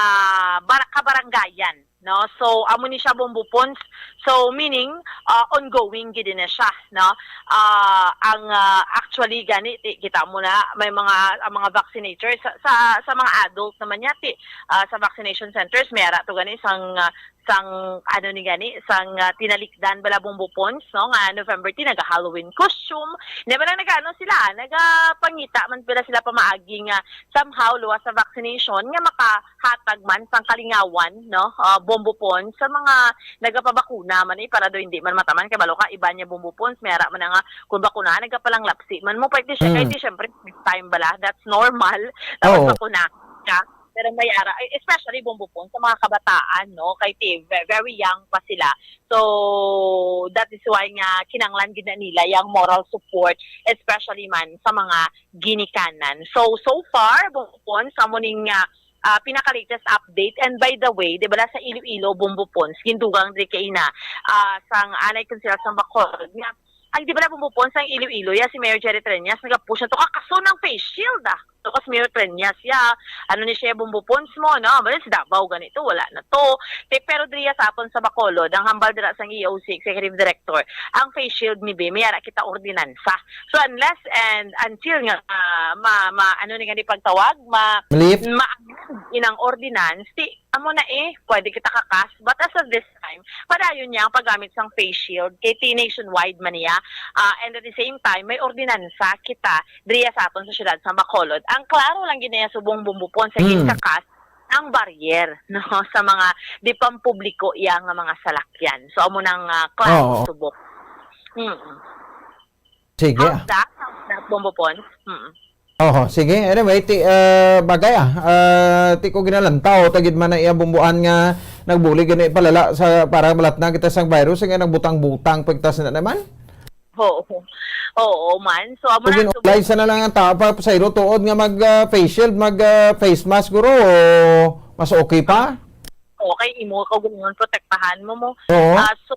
bar-, kabarangayan, no. So, amo ni siya, Bumbo Pons. So, meaning, ah, ongoing gid na siya, no. Ah, ang, ah, actually gani, ti-, kita mo na, may mga, ang mga vaccinators sa, sa, sa mga adult naman yati, ah, sa vaccination centers, may ara to gani sang, ah, sang, ano ni gani, sang, ah, tinalikdan bala, Bumbo Pons, no, nga November ten, naga-Halloween costume. Di ba na nag-ano sila, nagapangita man pala sila pamaagi nga somehow luwas sa vaccination nga makahatag man sang kalingawan, no, ah, Bumbo Pons, sa mga nagapabakuna man, eh, para daw hindi man mataman, kay balo ka, iba niya, Bumbo Pons, may ara man na nga, kung bakuna, nagapalanglapsi man mo, pwede siya, Mm. kay di, syempre, time bala, that's normal, tapos Oo. bakuna siya. Pero may ara, eh, especially, Bumbo Pons, sa mga kabataan, no? Kay ti-, ve-, very young pa sila. So, that is why nga kinanglan gid na nila yang moral support, especially man sa mga ginikanan. So, so far, Bumbo Pons, amo ning, ah, ah, pinaka-latest update. And by the way, di ba, sa Iloilo, Bumbo Pons, gindugang diri kay ina, ah, sang anay konsehal sang Bacolod nga, ay, di ba, Bumbo Pons, ang Iloilo, ya, si Mayor Jerry Treñas, nagapush na to, kakaso ng face shield, ah. Tapos Mayor Treñas, ya, ano ni siya, Bumbo Pons mo, no? Bali, si Davao, ganito, wala na to. Te-, pero diriya sa aton sa Bacolod, ang hambal dira sang E O C Executive Director, ang face shield ni Be, may ara kita ordinansa. So, unless and until nga, ah, ma-, ma-, ano ni nga ni pagtawag, ma-, Lift? ma-, inang ordinance, ti, amo na eh, pwede kita kakas. But as of this time, padayon niya ang paggamit sang face shield, kay ti nationwide man niya. Ah, and at the same time, may ordinansa kita diriya sa aton sa siyudad sa Bacolod. Ang klaro lang gid niya subong, Bumbo Pons, sa Mm. ginkakas ang barrier, no, sa mga di pampubliko iya nga mga salakyan. So, amo nang, ah, klaro Oo. subong. Mm. Sige, How's ah. that? How's that, Bumbo Pons? Mm. Oho, sige. Anyway, ti, ah, bagay, ah. Ah, ti ko ginalantaw, tagid man na iya, Bumbuan, nga nagbulig gani palala sa para malatna kita sang virus, nga nagbutang-butang pagtas na naman. Oo. Oo, man. So, amo Kung na, so, inulay sa na lang ang tao pa, pasayro tuod nga mag, ah, face shield, mag, ah, face mask, guro, o mas okay pa? Okay, imo ka gulungan, protektahan mo mo. Oo. Ah, so,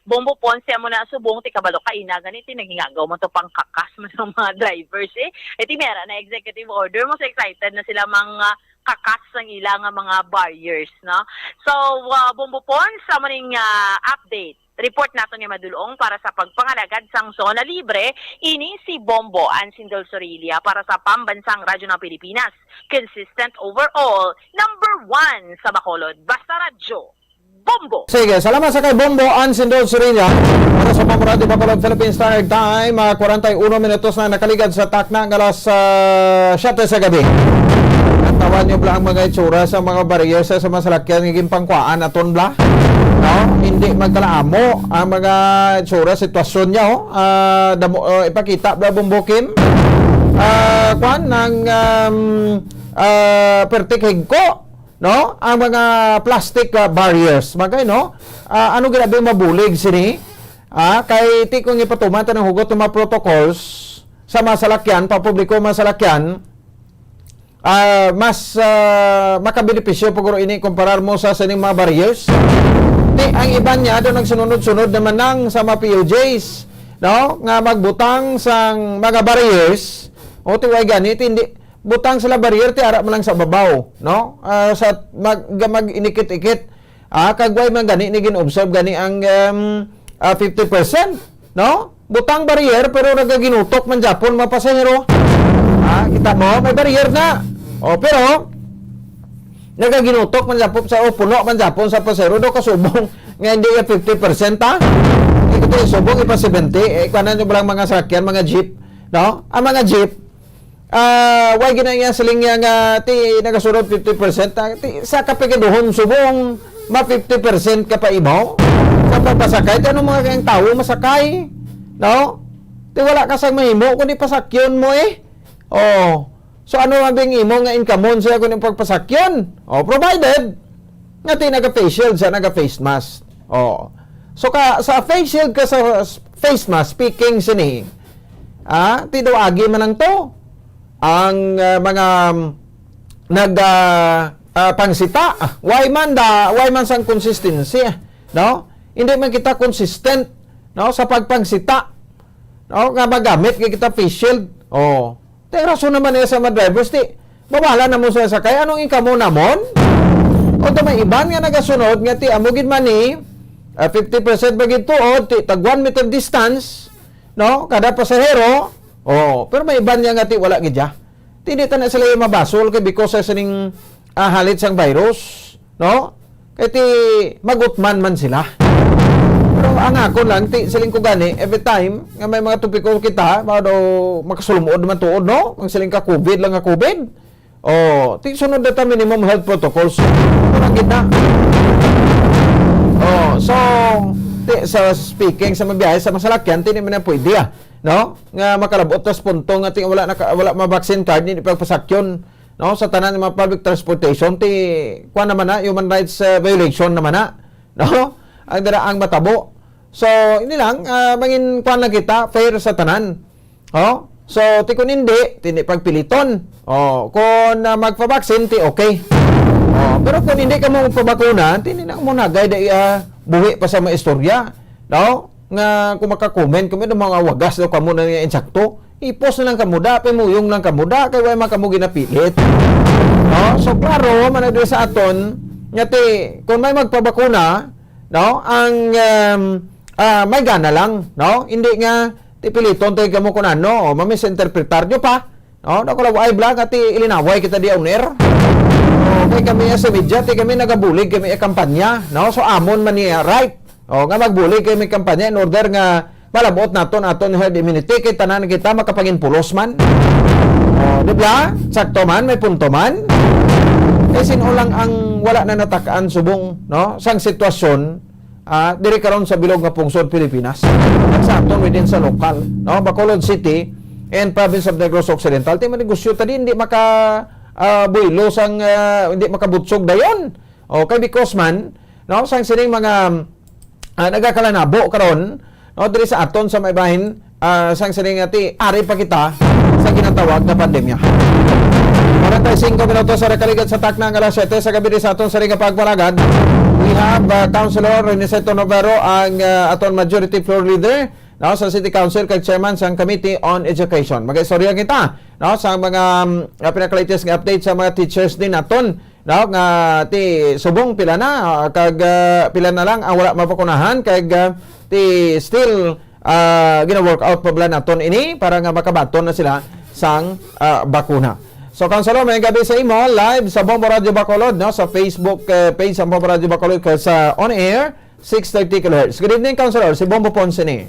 Bumbo Pons, amo na subong, ti kabalo ka, ina, gani, ti nagingagaw mo to pangkakas mo ng mga drivers, eh. Eh, ti mera na executive order mo, so excited na sila mga kakas sang ila nga mga barriers, no? So, ah, Bombo Pons, sa maning, ah, update. Report nato ni Madulong para sa pagpangalagad sang Zona Libre, ini si Bombo Ansindol Sorilla para sa Pambansang Radyo ng Pilipinas. Consistent overall, number one sa Bacolod. Basta Radyo, Bombo! Sige, salamat sa kay Bombo Ansindol Sorilla para sa Pambansang Radyo Bacolod, Philippine Standard Time. Ah, kwarenta y uno minutos na nakaligad sa takna nga alas, ah, siyete sa gabi. Natawan niyo bala ang mga itsura sa mga barriers sa, sa mga salakyan nga ginpangkuhaan aton bala? No? Hindi magkalaamo ang mga itsura, sitwasyon niya, oh. Ah, damo, oh, ipakita bala, Bombo Kim. Ah, kwan, ng, um, ah, pertik higko, no? Ang mga plastic, ah, barriers. Bagay, no? Ah, ano ginabi mabulig sini? Ah, kay ti kung ipatuman ta ng hugot ng mga protocols sa mga salakyan, papubliko mga salakyan, ah, mas, ah, makabenepisyo pa guro ini kumparar mo sa sining mga barriers. Ti ang iban niya do nagsunod-sunod naman nang sa mga P O Js, no? Nga magbutang sang mga barriers, o ti way gani, ti hindi, butang sila barrier, ti ara man lang sa babaw, no? Ah, sa mag, mag-inikit-ikit. Ah, kag way man gani ni gin-observe gani ang, um, ah, fifty percent, no? Butang barrier, pero nagaginutok man gyapon mga pasahero. Ah, kita mo, may barrier na. O, pero nagaginutok man gyapon sa, o, puno man gyapon sa pasahero, do kasubong nga hindi ya fifty percent, ha? Hindi ko subong ipa seventy, eh, kuanan nyo ba lang mga sakyan, mga jeep, no? Ang mga jeep, ah, way gina iya siling niya nga ti nagasunod fifty percent, ah, ti sa kapigaduhon subong ma fifty percent ka pa ibaw sa pagpasakay. Ti ano mga kayang tawo masakay, no? Ti wala ka sang mahimo kundi pasakyon mo, eh. Oh. So ano man bing imo nga income siya kundi pagpasakyon? Oh, provided nga ti naga-face shield sa naga-face mask. Oh. So ka sa face shield ka sa s- face mask, speaking sini, ah, ti daw agi man ang to ang, ah, mga, um, nag, ah, ah, pangsita. Why man da, why man sang consistency, no? Hindi man kita consistent, no, sa pagpangsita, no, nga magamit kay kita face shield. Oh. Ti rason naman niya sa mga drivers, ti, babahala na mo sa sakay. Anong ikaw mo namon? O to may iban nga nagasunod nga ti amo gid man ni, ah, fifty percent ba gid tuod, ti tag one meter distance, no? Kada pasahero. Oh, pero may iban niya nga ti wala gid ya. Ti di ta na sila yung mabasol kay because sa sining, ah, halit sang virus, no? Kay ti magutman man sila. Pero ang ako lang, ti siling ko gani, every time nga may mga topiko kita, ba daw makasulumod man tuod, no? Ang siling ka covid lang nga covid. Oh, ti sunod na ta minimum health protocols. Ano lang gid na? Oh, so, ti, sa speaking sa mabiyahe sa masalakyan, ti di man na pwede, ah, no? Nga makalabot tas punto nga ti wala naka, wala ma-vaccine card, hindi pagpasakyon, no, sa tanan nga mga public transportation, ti kuan naman na, human rights, uh, violation naman na, no? Ang dira ang matabo. So, ini lang, ah, mangin kuan lang kita, fair sa tanan. Oh? So, ti kun hindi, ti hindi pagpiliton. Oh, kung, ah, magpabaksin, ti okay. Oh, pero kung hindi ka mo magpabakuna, ti hindi na mo nagay da iya buhi pa sa mga istorya, no? Nga kung maka-comment kami ng mga wagas daw kamo na niya insakto, ipos na lang kamo da, pimuyong lang kamo da, kay way man kamo ginapilit. No? So, klaro man na diri sa aton nga ti, kung may magpabakuna, no, ang, um, ah, may gana lang, no? Hindi nga ti piliton tayo kamo kung ano, o mamisinterpretar nyo pa, no? Daw ko lang, ay, bla, nga ti ilinaway kita di on air. O, kay kami sa media, ti kami nagabulig, kami ang kampanya, no? So, amon man niya, right? O, nga magbulig kami kampanya in order nga malabot naton aton herd immunity, kay tanan kita makapanginpulos man. O, di ba? Sakto man, may punto man. Kay sino lang ang wala na natakaan subong, no? Sang sitwasyon, ah, diri karon sa bilog nga pungsod Pilipinas. Kag sa aton within sa lokal, no? Bacolod City and province of Negros Occidental. Ti manegosyo ta di, hindi maka, ah, buylo sang, ah, hindi makabutsog dayon. Okay, because man, no, sang sining mga, ah, nagakalanabo karon, no, diri sa aton sa may bahin, ah, sang sining ati, ari pa kita sa ginatawag na pandemya. Kwarenta y singko minutos sa nakaligad sa takna nga alas siyete sa gabi diri sa aton sining nga pagpalagad. We have, ah, Councilor Renicento Novero, ang, ah, aton majority floor leader. no, sa City Council kag Chairman sang Committee on Education. Mag-istorya kita, no, sa mga, um, uh, pinaka-latest nga update sa mga teachers din naton, no, nga ti subong pila na, uh, kag, uh, pila na lang ang wala mabakunahan kag, uh, ti still, uh, gina-work out pa bala naton ini para nga makabaton na sila sang, uh, bakuna. So, Councilor, may gabi sa imo, live sa Bombo Radio Bacolod, no, sa Facebook, uh, page sa Bombo Radio Bacolod, kag sa on air, six thirty kilohertz. Good evening, Councilor. Si Bombo Ponce ni.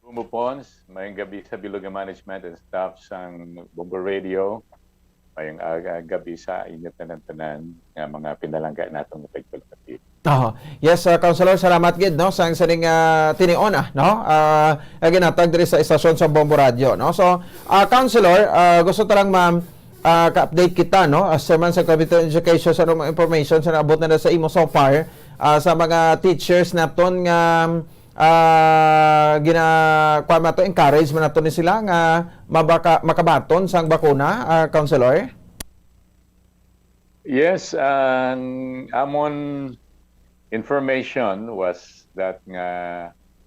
Bombo Pons, mayong gabi sa bilog nga management and staff sang Bombo Radio. Mayong aga, gabi sa inyo tanan-tanan nga mga pinalangga naton nga tagpalapit. Oh, yes, uh, Councilor, salamat gid, no, sa sining, uh, tinion, ah, no, uh, nga ginhatag diri sa estasyon sa Bombo Radio, no. So, uh, Councilor, uh, gusto ta lang ma, uh, ka-update kita, no, as chairman sa Committee on Education, sa mga information sa naabot na, na sa imo so far, uh, sa mga teachers naton nga ah, gina-, kuwan man to, encourage man nato ni sila nga mabaka-, makabaton sang bakuna, ah, Councilor? Yes, ang amon information was that nga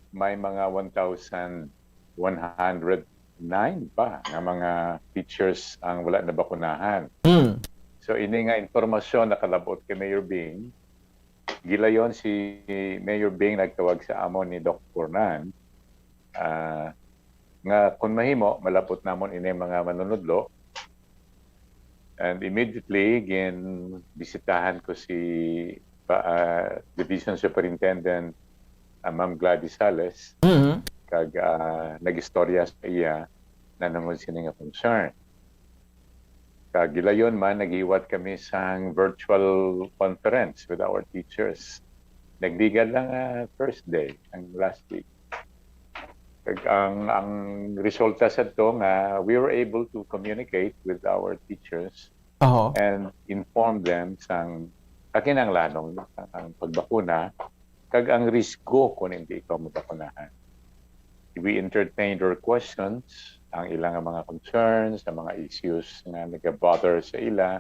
may mga one thousand one hundred nine pa nga mga teachers ang wala nabakunahan. Mm. So, ini nga impormasyon nakalab-ot kay Mayor Bing, gilayon si Mayor Bing nagtawag sa amon ni Doc Fornan, ah, nga kung mahimo, malab-ot namon ini mga manunudlo. And immediately, ginbisitahan ko si, ah, Division Superintendent, ah, Ma'am Gladys Sales, Mhm. kag, ah, nag-istorya sa iya nanungod sini nga concern. Kag gilayon man, naghiwat kami sang virtual conference with our teachers. Nagligad lang, ah, Thursday, ang last week. Kag ang, ang resulta sadto nga we were able to communicate with our teachers Oho. and inform them sang kakinahanglanon ang pagbakuna kag ang risgo kon hindi ikaw mabakunahan. We entertained their questions, ang ilang mga concerns, ang mga issues nga nagabother sa ila,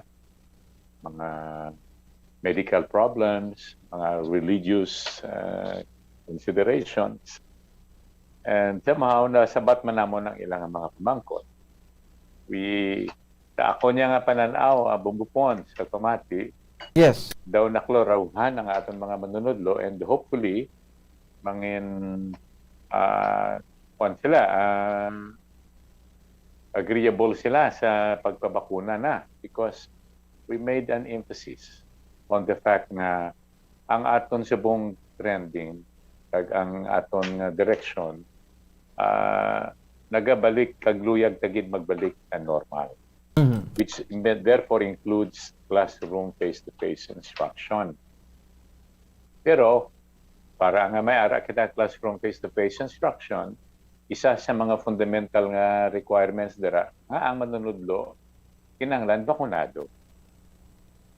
mga medical problems, mga religious, uh, considerations. And somehow, nasabat man namon ang ilang mga pamangkot. We, sa ako niya nga panan-aw, ah, Bombo Pons, sa pamati, Yes. daw naklaruhan ang aton mga manunudlo, and hopefully, mangin, ah, kuwan sila, ah, agreeable sila sa pagpabakuna na, because we made an emphasis on the fact nga ang aton subong trending kag ang aton nga direksyon, ah, nagabalik kag luyag ta gid magbalik sa normal, Mhm. which me-, therefore includes classroom face-to-face instruction. Pero para nga may ara kita classroom face-to-face instruction, isa sa mga fundamental nga requirements dira nga ang manunudlo kinahanglan bakunado.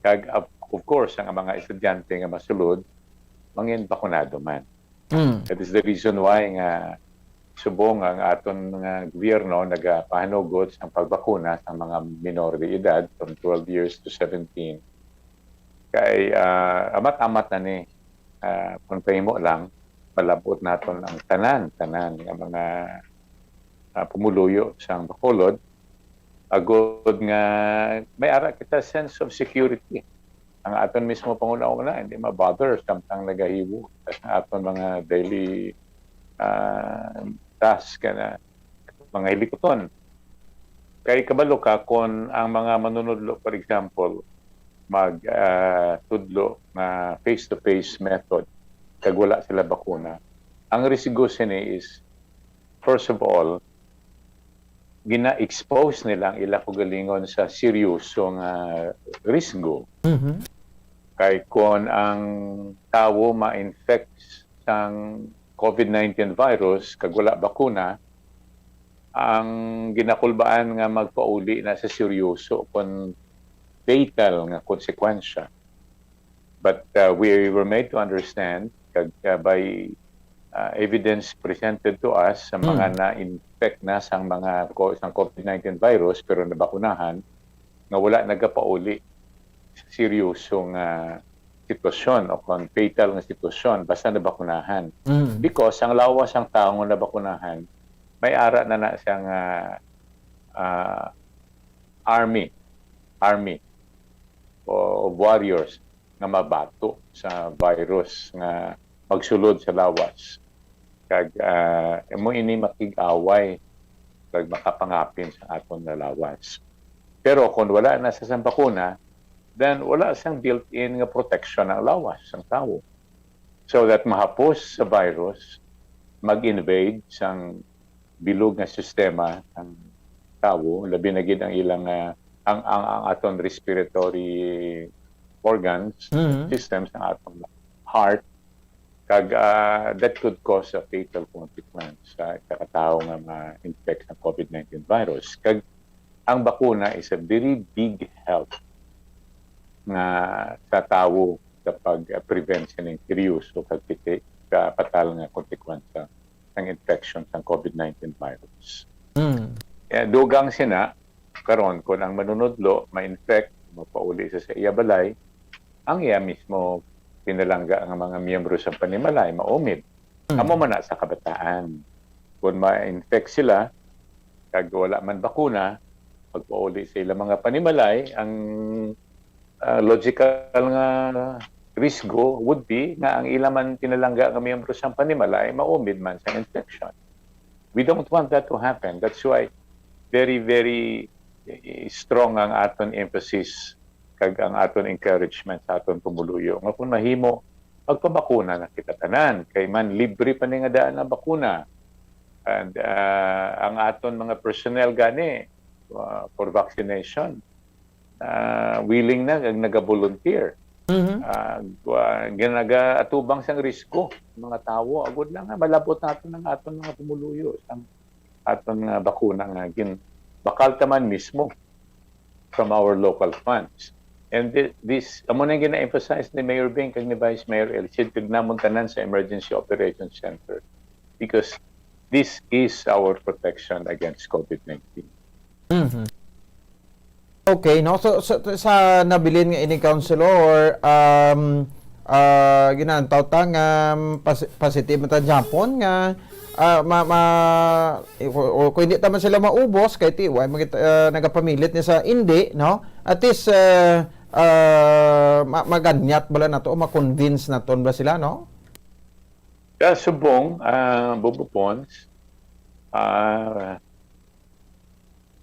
Kag, of, of course, ang mga estudyante nga masulod, mangin bakunado man. Mm. That is the reason why nga subong ang aton nga gobyerno nagapahanugot sang pagbakuna sa mga minor de edad from twelve years to seventeen. Kay, ah, amat-amat na ni, ah, kung pahimo lang, malab-ot naton ang tanan, tanan nga mga, ah, pumuluyo sang Bacolod, agod nga may ara kita sense of security. Ang aton mismo panghunahuna, hindi ma-bother samtang nagahibo sa aton mga daily, ah, task kana mga hilikuton. Kay kabalo ka, kung ang mga manunudlo, for example, mag, ah, tudlo nga face-to-face method, kag wala sila bakuna, ang risgo sini is, first of all, gina-expose nila ang ila kaugalingon sa seryoso nga risgo. Mhm. Kay kon ang tawo ma-infect sang COVID nineteen virus kag wala bakuna, ang ginakulbaan nga magpauli na sa seryoso kon fatal nga konsekwensya. But, uh, we were made to understand, kag, uh, by, uh, evidence presented to us sa mga Hmm. na-infect na sang mga co-, sang COVID nineteen virus pero nabakunahan, nga wala nagapauli sa seryoso nga, sitwasyon o kon fatal nga sitwasyon basta nabakunahan. Mm. Because ang lawas sang tawo nga nabakunahan, may ara na na siya nga, ah, army, army o warriors nga mabato sa virus nga magsulod sa lawas. Kag, ah, amo ini makig-away kag makapangapin sa aton nga lawas. Pero kung wala na sa sang bakuna, then wala sang built-in nga protection ang lawas sang tawo. So that mahapos sa virus, mag-invade sang bilog nga sistema ang tawo, labi na gid ang ilang, ah, ang, ang, ang aton respiratory organs, Mhm. systems, ang atong heart, kag, ah, that could cause a fatal consequence sa, sa tawo nga ma-infect sa covid nineteen virus. Kag ang bakuna is a very big help nga sa tawo sa pag-prevent sining seryoso kag piti-, kapatal nga konsekwensya sang infection sang covid nineteen virus. Mm. Eh, dugang sina, karon, kung ang manunudlo ma-infect, mapauli sa, sa iya balay, ang iya mismo pinalangga nga mga miyembro sa panimalay maumid. Mm. Amo man na sa kabataan. Kung ma-infect sila, kag wala man bakuna, pagpauli sa ilang mga panimalay, ang, ah, logical nga risgo would be nga ang ila man pinalangga nga miyembro sang panimalay maumid man sa infection. We don't want that to happen. That's why very, very, eh, strong ang aton emphasis kag ang aton encouragement sa aton pumuluyo nga kung mahimo, magpabakuna na kita tanan. Kay man libre pa ni nga daan ang bakuna. And, ah, ang aton mga personnel gani, ah, for vaccination, ah, willing na kag naga-volunteer. Mhm. Ah, gwa-, ginagaatubang sang risgo ang mga tawo. Agud lang nga malabot naton ang aton mga pumuluyo sang aton nga bakuna nga gin-, bakal ta man mismo from our local funds. And thi-, this, amo na yung gina-emphasize ni Mayor Beng kag ni Vice Mayor Elcid kag namon tanan sa Emergency Operations Center, because this is our protection against covid nineteen. Mhm. Okay, no? So, sa, sa nabilin nga ini, Councilor, um, ah, ginantaw ta nga, um, pas-, positive man ta gihapon nga, ah, ma-, ma-, o, o, kung hindi ta man sila maubos, kay ti, wa man kita, ah, nagapamilit ni sa hindi, no? At least, ah, ah, ma-, maganyat bala nato o ma-convince naton bala sila, no? Sa subong, ah, Bobo Pons, ah,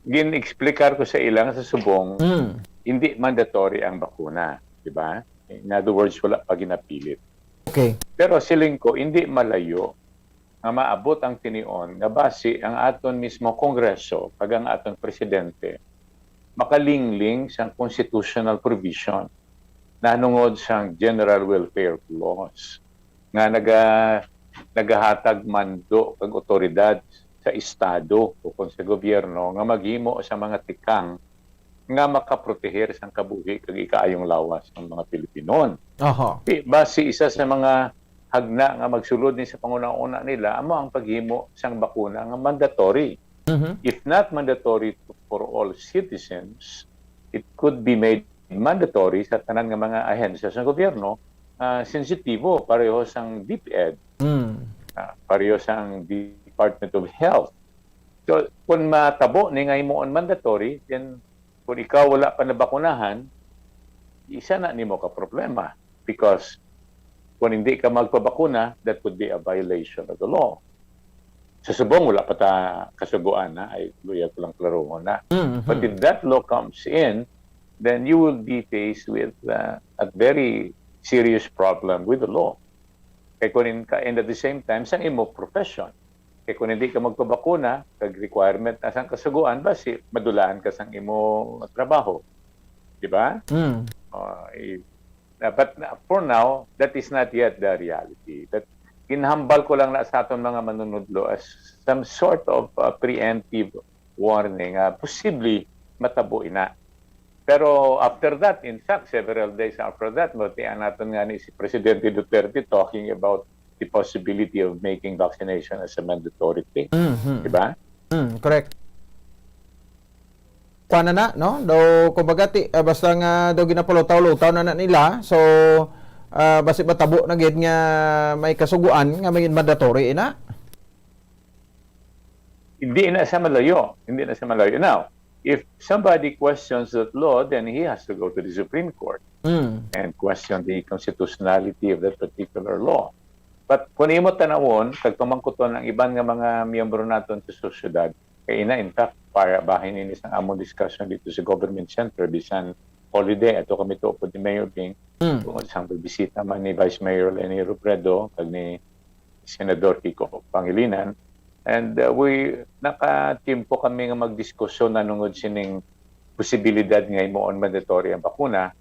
gin-explicar ko sa ila nga sa subong, Mm. hindi mandatory ang bakuna, di ba? In other words, wala pa ginapilit. Okay. Pero siling ko, hindi malayo nga maabot ang tinion nga basi ang aton mismo Kongreso kag ang aton presidente makalingling sang constitutional provision nahanungod sang general welfare clause nga naga-, nagahatag mando kag otoridad sa estado o kon sa gobyerno nga maghimo sa mga tikang nga makaproteher sang kabuhi kag ikaayong lawas ng mga Pilipino. Aha. Di, basi isa sa mga hagna nga magsulod ni sa panguna-una nila amo ang paghimo sang bakuna nga mandatory. Mhm. If not mandatory to, for all citizens, it could be made mandatory sa tanan nga mga ahensya sa gobyerno, ah, sensitibo, pareho sang DepEd, Mm. ah, pareho sang Department of Health. So, kung matabo ni nga himuon mandatory, then kung ikaw wala pa nabakunahan, isa na nimo ka problema. Because kung hindi ka magpabakuna, that would be a violation of the law. Sa subong, wala pa ta kasugoan na, ay, luya ko lang klarohon na. Mm, But mhm. if that law comes in, then you will be faced with, uh, a very serious problem with the law. Kay kung in, ka, and at the same time, sa imo profession. Kay kung hindi ka magpabakuna, kag requirement na sang kasugoan, basi madulaan ka sang imo trabaho. Di ba? Mm. Uh, i-, uh, but uh, for now, that is not yet the reality. That ginhambal ko lang na sa aton mga manunudlo as some sort of, uh, preemptive warning, uh, posibleng matabo ina. Pero after that, in fact, several days after that, mabatian naton nga ni si Presidente Duterte talking about the possibility of making vaccination as a mandatory thing. Mhm. Di ba? Mm, correct. Kuan na na, no? Daw, kumbaga, ti, ah, basta nga daw ginapalutaw-lutaw na na nila. So, Ah, basi matabo na gid nga may kasugoan nga may mandatory ina. Hindi na sa malayo. Hindi na sa malayo. Now, if somebody questions that law, then he has to go to the Supreme Court Mm. and question the constitutionality of that particular law. But kung imo tanawon, kag pamangkuton ang iban nga mga miyembro naton sa sosyedad, kay ina, in fact, para bahin ini sang among discussion dito sa Government Center, bisan holiday, ato kami to pod ni Mayor Bing, Mm. tungod sang pagbisita man ni Vice Mayor Leni Robredo kag ni Senador Kiko Pangilinan. And uh, we, nakatiempo kami nga magdiskusyon nanungod sining posibilidad nga himuon mandatory ang bakuna.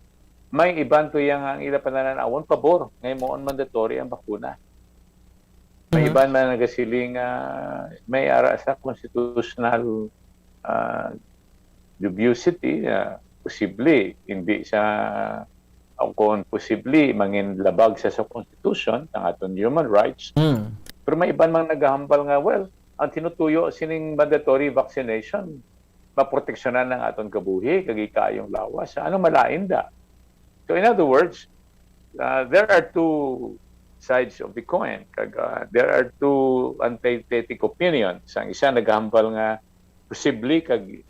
May iban to yang ang ila pananan-awon pabor nga himuon mandatory ang bakuna. May Mhm. iban man nagasiling nga may ara sa constitutional ah, dubiosity, ah, posible hindi sa, o kung posible mangin labag sa, sa constitution, ang aton human rights. Mm. Pero may iban mang nagahambal nga, well, ang tinutuyo sining mandatory vaccination, maproteksyonan ang aton kabuhi kag ikaayong lawas. Ano malain da? So in other words, uh, there are two sides of the coin. Kag uh, there are two antithetic opinions. Ang isa nagahambal nga posible kag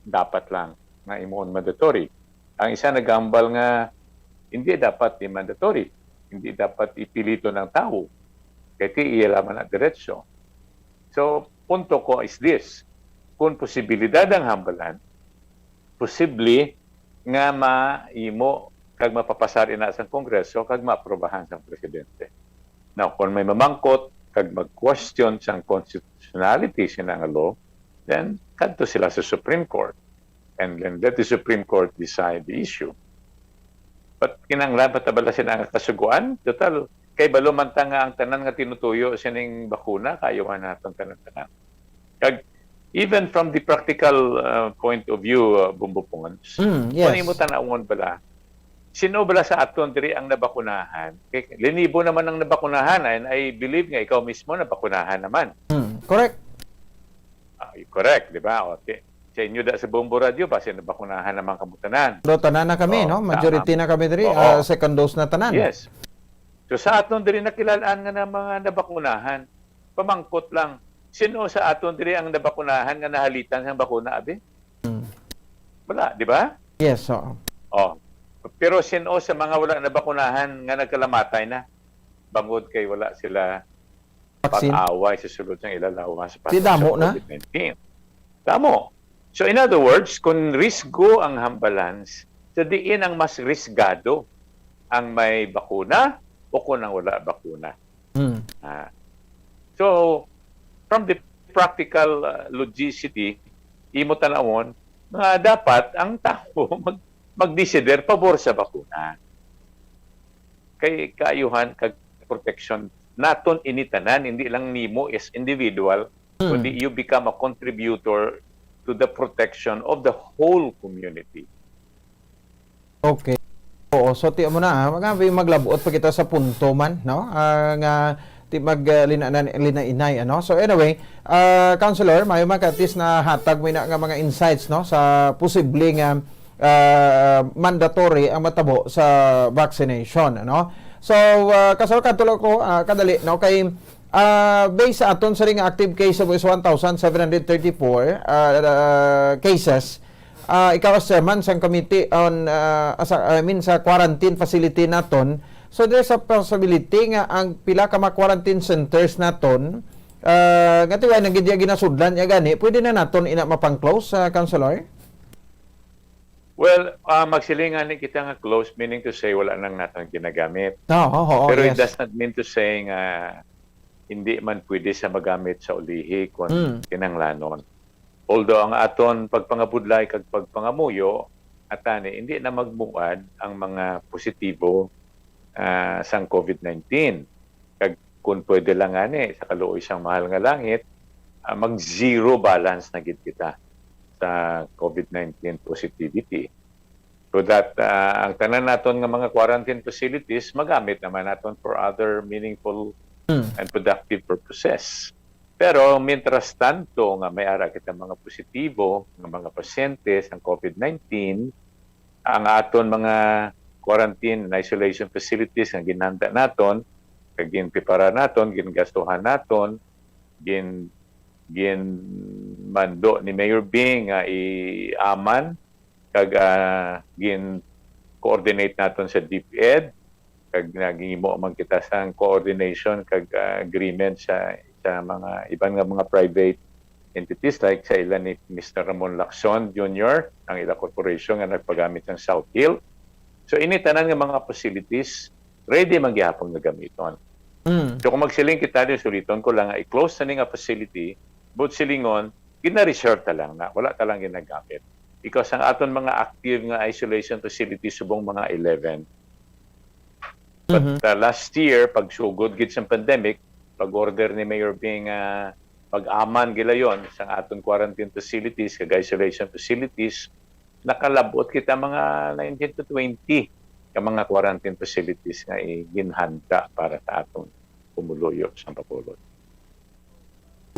dapat lang nga himuon mandatory. Ang isa nagahambal nga hindi dapat i-mandatory, hindi dapat ipilito ng tao. Kay ti iya lamang na diretso. So, punto ko is this. Kung posibilidad ang hambalan, posible nga maimo kag mapapasar ina sang Kongreso kag maaprobahan sang presidente. Now, kung may mamangkot kag mag-question sang constitutionality sina nga law, then kadto sila sa Supreme Court. And then let the Supreme Court decide the issue. But kinahanglan pa ta bala sina nga kasugoan? Total, kay balo man ta nga ang tanan nga tinutuyo sining bakuna, kaayuhan naton tanan-tanan. Kag even from the practical uh, point of view, uh, Bumbo Pons, Mm, yes. Kung imo tanawon bala, sino bala sa aton diri ang nabakunahan? Kay linibo naman ang nabakunahan, and I believe nga ikaw mismo nabakunahan naman. Mm, correct. Ah, correct, di ba? Okay. Sa inyo da sa Bombo Radio, basi nabakunahan naman kamo tanan. Do tanan na kami, Oo, no? Majority tama. Na kami diri, Oo. Ah, second dose na tanan. Yes. So sa aton diri nakilalaan nga na mga nabakunahan, pamangkot lang, sino sa aton diri ang nabakunahan nga nahalitan sang bakuna, abi? Mm. Wala, di ba? Yes, oo. Oh. Pero sino sa mga wala nabakunahan nga nagkalamatay na? Bangod kay wala sila Vaccine. pag-away sa sulod sang ila lawas sa Di damo na? COVID nineteen. Damo. So in other words, kung risgo ang hambalan, sa diin ang mas risgado ang may bakuna o kung ang wala bakuna? Mm. Ah. So, from the practical uh, logicity, imo tanawon nga dapat ang tao mag magdesider pabor sa bakuna. Kay kaayuhan kag protection naton ini tanan, hindi lang nimo as individual, Hmm. kundi you become a contributor to the protection of the whole community. Okay. Oo, so ti mo na, ah, mga maglabuot pa kita sa punto man, no? Ah, nga ti mag uh, lina, linainay, ano? So anyway, uh, Councilor, may mga at least na hatag mo na nga mga insights, no, sa posible nga uh, mandatory ang matabo sa vaccination, ano? So, uh, Councilor, katulo ko uh, kadali, no, kay uh, based sa aton sa ring active cases is one thousand seven hundred thirty-four uh, uh, cases, uh, ikaw as chairman sang committee on uh, asa, I mean sa quarantine facility naton. So there's a possibility nga ang pila ka mga quarantine centers naton uh, nga tiway nang gid ginasudlan ya gani, pwede na naton ina mapang-close sa uh, Councilor? Well, uh, magsiling ani kita nga close, meaning to say wala nang naton ginagamit. No, oh, oh, Pero yes. It does not mean to say nga hindi man pwede sa magamit sa ulihi kung Mm. kinahanglanon. Although ang aton pagpangabudlay kag pagpangamuyo, atani, hindi na magmuad ang mga positibo ah, sang COVID nineteen. Kag kung pwede lang ani, sa kaluoy sang mahal nga langit, ah, mag-zero balance na gid kita sa COVID nineteen positivity. So that ah, ang tanan naton nga mga quarantine facilities magamit naman naton for other meaningful Mm. and productive purposes. Pero mientras tanto nga may ara kita mga positibo nga mga pasyente sang COVID nineteen, ang aton mga quarantine and isolation facilities nga ginhanda naton, kag ginprepara naton, gingastuhan naton, gin-, ginmando ni Mayor Bing nga i-aman, kag, ah, gin-coordinate naton sa DepEd, kag naghimo man kita sang coordination kag, ah, agreement sa, sa mga iban nga mga private entities, like sa ila ni Mister Ramon Lacson Junior, ang ila corporation nga nagpagamit sang South Hill. So, ini tanan nga mga facilities, ready man gihapon nga gamiton. Mm. So, kung magsiling kita, di, suliton ko lang nga i-close na ni nga facility, but silingon, gina-reserve ta lang na, wala ta lang ginagamit. Because ang aton mga active nga isolation facilities subong mga eleven. But, Mhm. uh, last year, pagsugod gid sa pandemic, pag-order ni Mayor Bing, ah, pag-aman gilayon sa aton quarantine facilities kag isolation facilities, nakalabot kita mga nineteen to twenty ka mga quarantine facilities nga i-, ginhanda para sa aton pumuluyo sa Bacolod.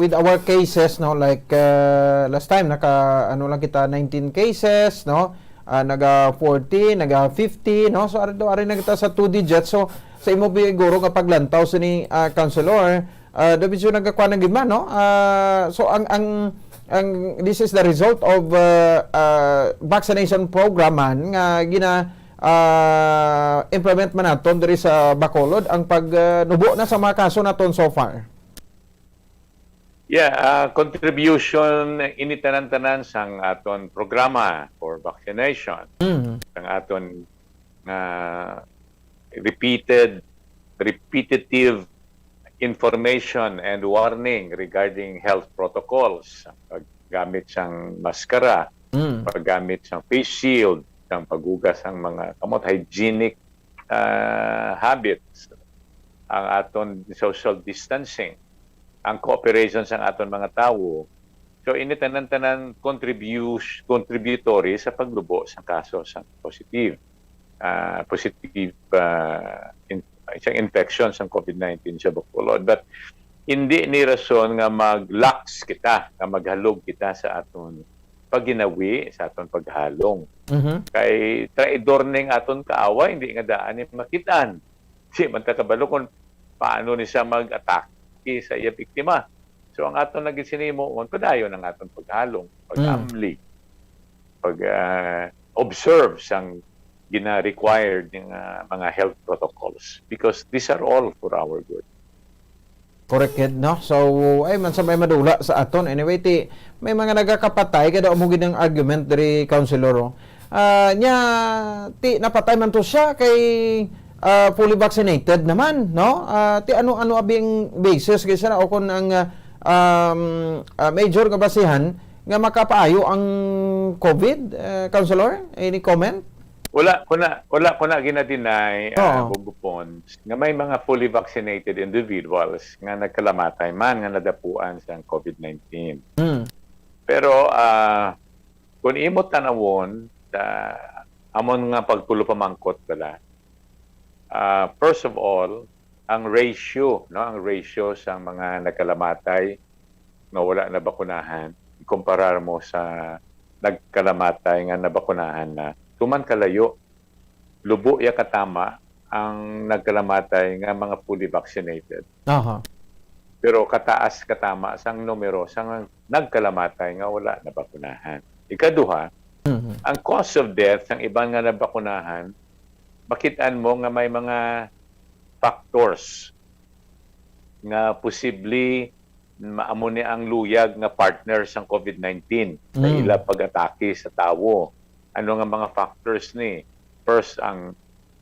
With our cases, no, like, uh, last time, naka, ano lang kita, nineteen cases, no? Ah, naga forty, naga fifty, no? So, ari, ari na kita sa two digits. So, sa imo siguro nga paglantaw sini, ah, Councilor, ah, daw medyo nagakuha na gid man, no? Ah, so, ang, ang, ang, this is the result of, uh, uh, vaccination program man nga gina, ah, implement man naton diri sa Bacolod, ang pag, ah, nubo na sa mga kaso naton so far. Yeah, ah, contribution ini tanan-tanan sang aton programa for vaccination, Mm. sang aton nga repeated, repetitive information and warning regarding health protocols, paggamit sang maskara, Mm. paggamit sang face shield, sang paghugas sang mga kamot, hygienic, ah, habits, ang aton social distancing, ang cooperation sang aton mga tawo. So, ini tanan-tanan contribus-, contributory sa paglubo sang kaso sang positive, ah, positive, ah, in-, isang infection sang COVID nineteen sa Bacolod. But hindi ni rason nga mag-lax kita, nga maghalog kita sa aton pagginawi, sa aton paghalong. Mhm. Kay traidor ning aton kaaway, hindi nga daan ni makit-an. Di man ta kabalo kung paano ni siya mag-atake sa iya biktima. So, ang aton lagi sinimuon, padayon ang aton paghalong, Mm. pag-amli, pag, ah, observe sang gina-required nga mga health protocols, because these are all for our good. Correct gid, no? So, ay man sa may madula sa aton. Anyway, ti, may mga nagakapatay, kaya daw amo gid ang argument diri, Councilor, oh. Ah, nya, ti, napatay man to siya kay, ah, fully vaccinated naman, no? Ah, ti, ano, ano abing basis kay sila o kung ang, ah, um, ah, major nga basihan nga makapaayo ang COVID, ah, Councilor? Any comment? Wala ko na, wala ko na gina-deny, ah, Oo. Bongo Pons, nga may mga fully vaccinated individuals nga nagkalamatay man nga nadapuan sa COVID nineteen. Mm. Pero, ah, kung imo tanawon sa amon nga pagpulupamangkot bala, ah, first of all, ang ratio, no, ang ratio sa mga nagkalamatay nga wala nabakunahan, ikumparar mo sa nagkalamatay nga nabakunahan na, tuman kalayo, lubo ya katama ang nagkalamatay nga mga fully vaccinated. Aha. Pero kataas katama sang numero sang nagkalamatay nga wala nabakunahan. Ikaduha, Mhm. ang cause of death sang iban nga nabakunahan, makit-an mo nga may mga factors nga posible maamo ni ang luyag nga partner sang COVID nineteen sa Mm. ila pag-atake sa tawo. Ano nga mga factors ni? First, ang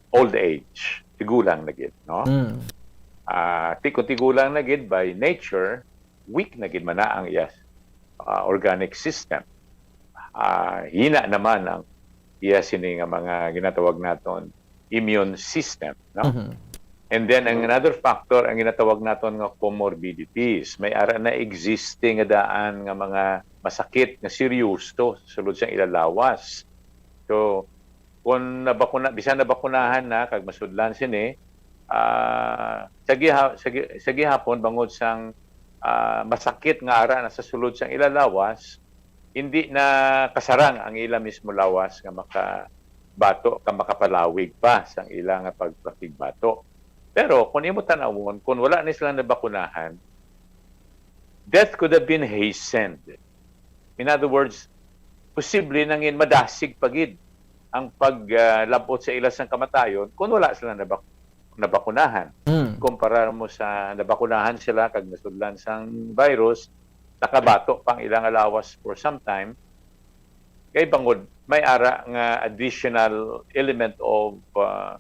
old age, tigulang na gid, no? Mm. Ah, ti-, kung tigulang na gid, by nature, weak na gid man na ang iya, ah, organic system. Ah, hina naman ang iya sini nga mga ginatawag naton immune system, no? Mhm. And then, ang another factor, ang ginatawag naton nga comorbidities. May ara na existe nga daan nga mga masakit nga seryoso sulod sa ila lawas. So, kung nabakuna-, bisan nabakunahan na, kag masudlan sini, ah, sa giha-, sa gi-, sa gihapon, bangod sang, ah, masakit nga ara na sa sulod sang ila lawas, hindi na kasarang ang ila mismo lawas nga maka-, bato ka makapalawig pa sang ila nga pagpakigbato. Pero kung imo tan-awon, kung wala ni sila nabakunahan, death could have been hastened. In other words, posible nangin madasig pa gid ang paglabot sa ila sang kamatayon kung wala sila nabak-, nabakunahan. Mm. Kumpara mo sa nabakunahan sila kag nasudlan sang virus, nakabato pa ang ila nga lawas for some time, kay bangod may ara nga additional element of, ah,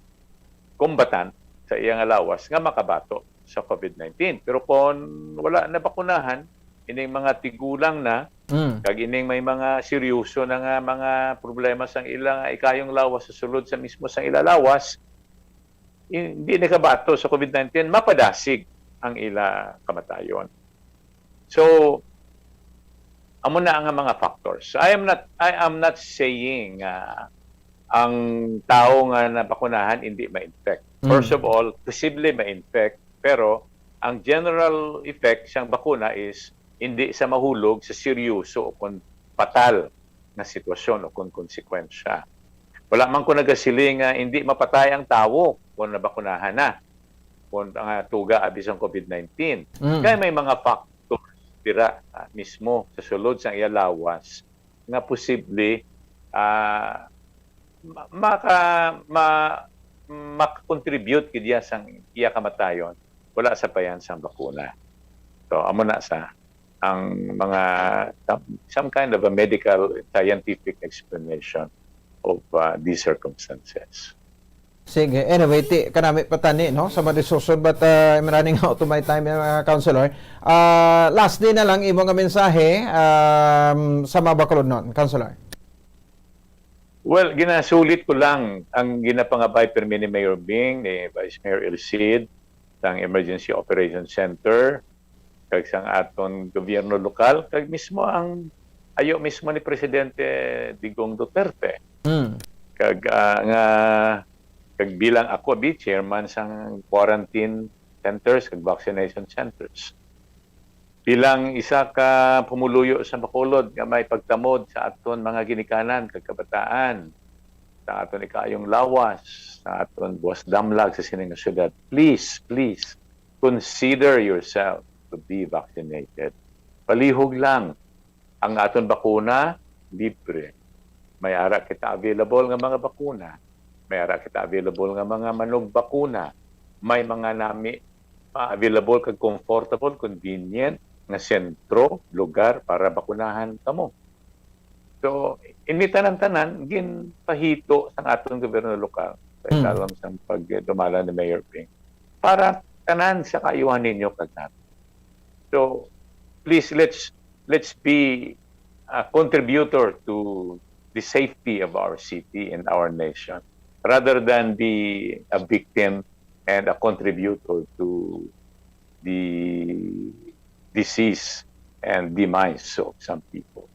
combatant sa iya nga lawas nga makabato sa covid nineteen. Pero kon wala nabakunahan, ining mga tigulang na, Mm. kag ining may mga seryoso na nga mga problema sang ila nga ikayong lawas sa sulod sa mismo sang ila lawas, hindi nakabato sa covid nineteen, mapadasig ang ila kamatayon. So, amo na ang mga factors. I am not, I am not saying nga ang tawo nga nabakunahan hindi ma-infect. Mm. First of all, posible ma-infect, pero ang general effect sang bakuna is hindi sa mahulog sa seryoso o kon patal nga sitwasyon o kon konsekwensya. Wala man ko nagasiling nga hindi mapatay ang tawo kung nabakunahan na, kung nga tuga abi sang covid nineteen. Mm. Kay may mga factors dira, ah, mismo sa sulod sang iya lawas nga posible, ah, ma-, maka-, ma-, maka-contribute gid iya sang iya kamatayon, wala sa payan sang bakuna. So, amo na sa ang mga some, some kind of a medical scientific explanation of, uh, these circumstances. Sige. Anyway, ti, kanami pa tani, no, sa mga diskusyon, but, uh, I'm running out of my time, uh, Councilor. Uh, lastly na lang, imo nga mensahe, um, sa mga bakulodnon, Councilor. Well, ginasulit ko lang ang ginapangabay permi ni Mayor Bing, ni Vice Mayor El Cid, sang Emergency Operations Center, kag sang aton gobyerno lokal, kag mismo ang ayo mismo ni Presidente Digong Duterte. Mm. Kag, ah, nga, kag bilang ako, bi, chairman sang quarantine centers kag vaccination centers. Bilang isa ka pumuluyo sa Bacolod nga may pagtamod sa aton mga ginikanan kag kabataan, sa aton ikaayong lawas, sa aton buwas damlag sa sini nga syudad, please, please, consider yourself to be vaccinated. Palihog lang, ang aton bakuna, libre. May ara kita available nga mga bakuna. May ara kita available nga mga manugbakuna. May mga nami, ah, available kag comfortable, convenient nga sentro, lugar para bakunahan kamo. So, ini tanan-tanan ginpahito sang aton gobyerno lokal sa Hmm. ikalom sang pagdumala ni Mayor Bing para tanan sa kaayuhan ninyo kag nato. So, please, let's, let's be a contributor to the safety of our city and our nation rather than be a victim and a contributor to the disease and demise of some people.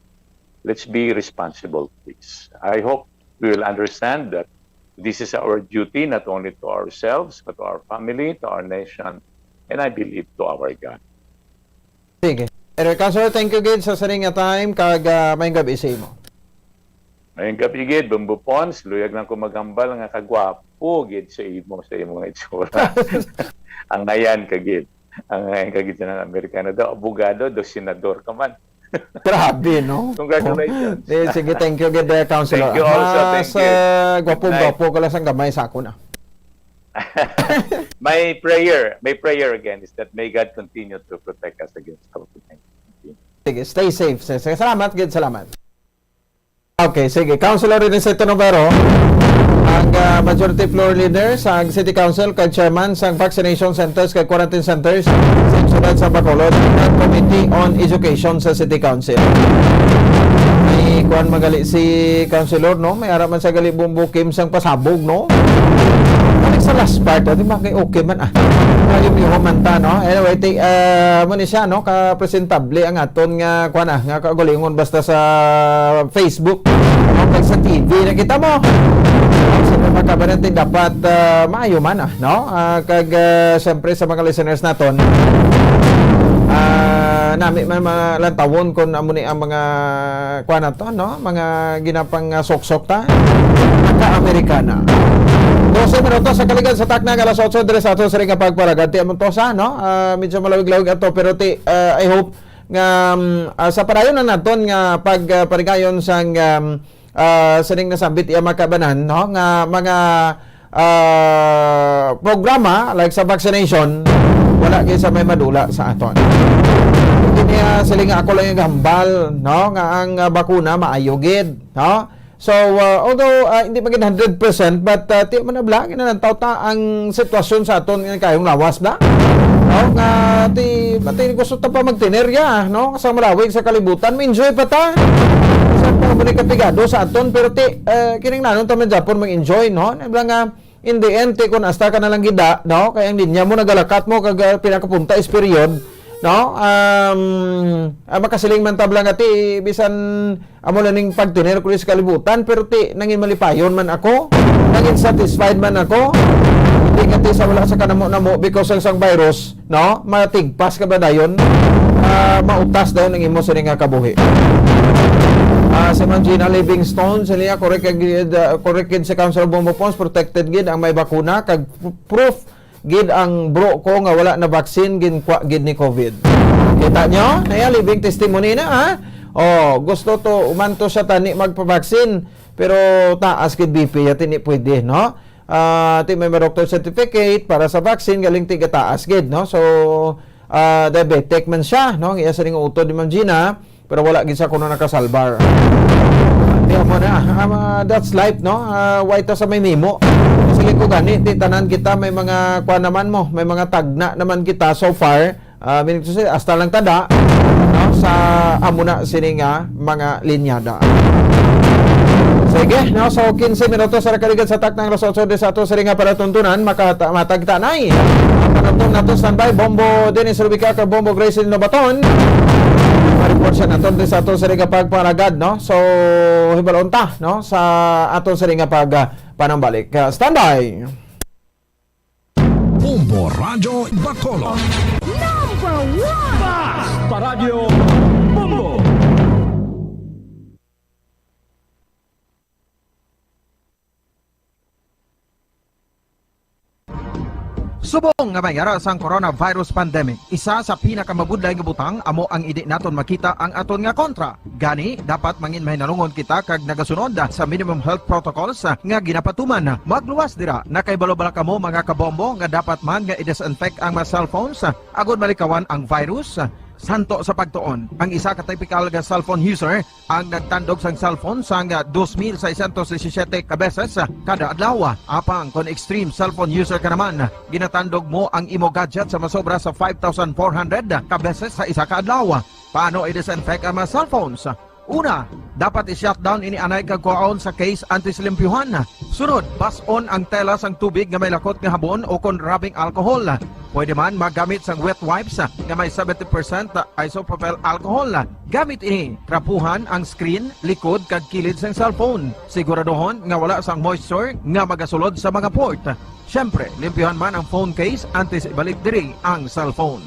Let's be responsible, please. I hope we will understand that this is our duty not only to ourselves, but to our family, to our nation, and I believe to our God. Sige. Anyway, Councilor, thank you gid sa sining nga time, kag, ah, maayong gab-i sa imo. Maayong gab-i gid, Bombo Pons. Luyag lang ko maghambal nga kagwapo gid sa imo, sa imo nga itsura. Angayan ka gid. Angayan ka gid sa mga Amerikano daw. Abogado, daw senador ka man. Grabe, no? Congratulations. Eh, sige, thank you gid, eh, Councilor. Thank you also, thank you. Mas, eh, gwapo-gwapo ka lang sang gamay sa akon, ah. My prayer, my prayer again is that may God continue to protect us against covid nineteen. Sige, stay safe. Sige, salamat gid, salamat. Okay, sige. Councilor Aniceto Novero, ang, ah, majority floor leader sa City Council kag chairman sa vaccination centers kag quarantine centers sa siyudad sa Bacolod, ang Committee on Education sa City Council. May kuwan man gali si Councilor, no? May ara man sa gali Bombo Kim sang pasabog, no? Ano sa last part, ah, di ba kay okay man, ah? Ayun yung humanta, no? Anyway, ti-, ah, mo ni siya, no? Kapresentable ang aton nga, kuwan, ah, nga kaugalingon basta sa Facebook, no? Kag sa T V, nakita mo? Sa mga kabanati, dapat, ah, maayo man, ah, no? Ah, kag, ah, siyempre sa mga listeners naton, Ah, nami man malantawon kung amo ni ang mga, kuwan nato, no? Mga ginapang, ah, suksok ta. Nagka-Amerikana. Dose minutos sa kaligad sa takna nga alas otso diri sa ato sa ring nga pagpalagad. Ti amon to sa, no? Ah, medyo malawig-lawig ato, pero ti, ah, I hope nga, um, ah, sa padayon na naton nga pag, ah, parigayon sang, um, ah, sining nasambit iya mga kabanan, no, nga mga, ah, programa like sa vaccination, wala gyud sa may madula sa aton. Hindi niya sila nga ako lang yung hambal, no, nga ang, ah, bakuna maayo gid, no? So, ah, although, ah, hindi magin hundred percent, but, ah, ti man abla, ginalantaw ta ang sitwasyon sa aton nga kayong lawas na. No? Nga ti, ti gusto ta pa magtinerya, no? Sa malawig sa kalibutan, ma-enjoy pa ta. Sa pa mo ni kapigado sa aton, pero ti, eh, kining nanon ta man Japon mag-enjoy, no? Nabla nga, in the end, ti, kung hasta ka na lang gida, no? Kaya ang linya mo, nagalakat mo, kag, ah, pinakapunta is period, no? Um, ah, makasiling man tabla nga ti, bisan amo na ning pagtiner ko sa kalibutan, pero ti, nangin malipayon man ako, nangin satisfied man ako. Hindi ka ti sa wala sa kanamo-namo because sang, sang virus, no? Matigpas ka ba dayon? Ah, mautas dayon ang imo sini nga kabuhi. Ah, si Ma'am Gina Livingstone, sila, correct gid, ah, correct gid sa Council of Bombo Pons, protected gid ang may bakuna, kag proof gid ang bro ko nga wala na vaccine, ginkwa gid ni covid. Kita nyo? Naya living testimony na, ha? Oh, gusto to, umanto siya tani magpa-vaccine, pero taas gid B P, yati ni pwede, no? Ah, ti may ma-doctor certificate para sa vaccine, galing ti gataas gid, no? So, ah, diabetic man siya, no? Ang iya sa ning utod ni Ma'am Gina, pero wala gid sa kuno nakasalbar. Di mo na, ah, that's life, no? Ah, why ta sa may nimo? Siling ko gani, ti tanan kita may mga kuan naman mo, may mga tagna naman kita so far. Ah, meaning to say, hasta lang tada, no? Sa amo na sini nga mga linyada. Sige, no? So, quince minutos sa nakaligad sa taknang alas otso di sa ato sini nga palatuntunan, makata-, matagtanay. Panutong nato standby, Bombo Dennis Rubica kag Bombo Grace Nobaton. Ma-report siya naton di sa ato sini nga pagparagad, no? So, hibalon ta, no? Sa ato sini nga pag, ah, panambalik. Ah, standby. Bombo Radyo Bacolod. Number one! Basta Radyo Bombo! Subong nga may ara sang coronavirus pandemic, isa sa pinakamabudlay nga butang amo ang indi naton makita ang aton nga kontra. Gani, dapat mangin mahinalungon kita kag nagasunod sa minimum health protocols nga ginapatuman. Magluwas dira, nakahibalo bala kamo, mga kabombo, nga dapat man nga i-disinfect ang mga cellphones agod malikawan ang virus? Santo sa pagtuon, ang isa ka typical nga cellphone user ang nagtandog sang cellphone sang dos mil seiscientos disisiete ka beses kada adlaw. Apang kon extreme cellphone user ka naman, ginatandog mo ang imo gadget sa masobra sa five thousand four hundred ka beses sa isa ka adlaw. Paano i-disinfect ang mga cellphones? Una, dapat i-shut down ini anay kag kuhaon sa case antes limpyuhan. Sunod, bas-on ang tela sang tubig nga may lakot nga habon o kon rubbing alcohol. Pwede man magamit sang wet wipes nga may seventy percent isopropyl alcohol. Gamit ini, trapuhan ang screen, likod, kag kilid sang cellphone. Siguraduhon nga wala sang moisture nga magasulod sa mga port. Siyempre, limpyuhan man ang phone case antes ibalik diri ang cellphone.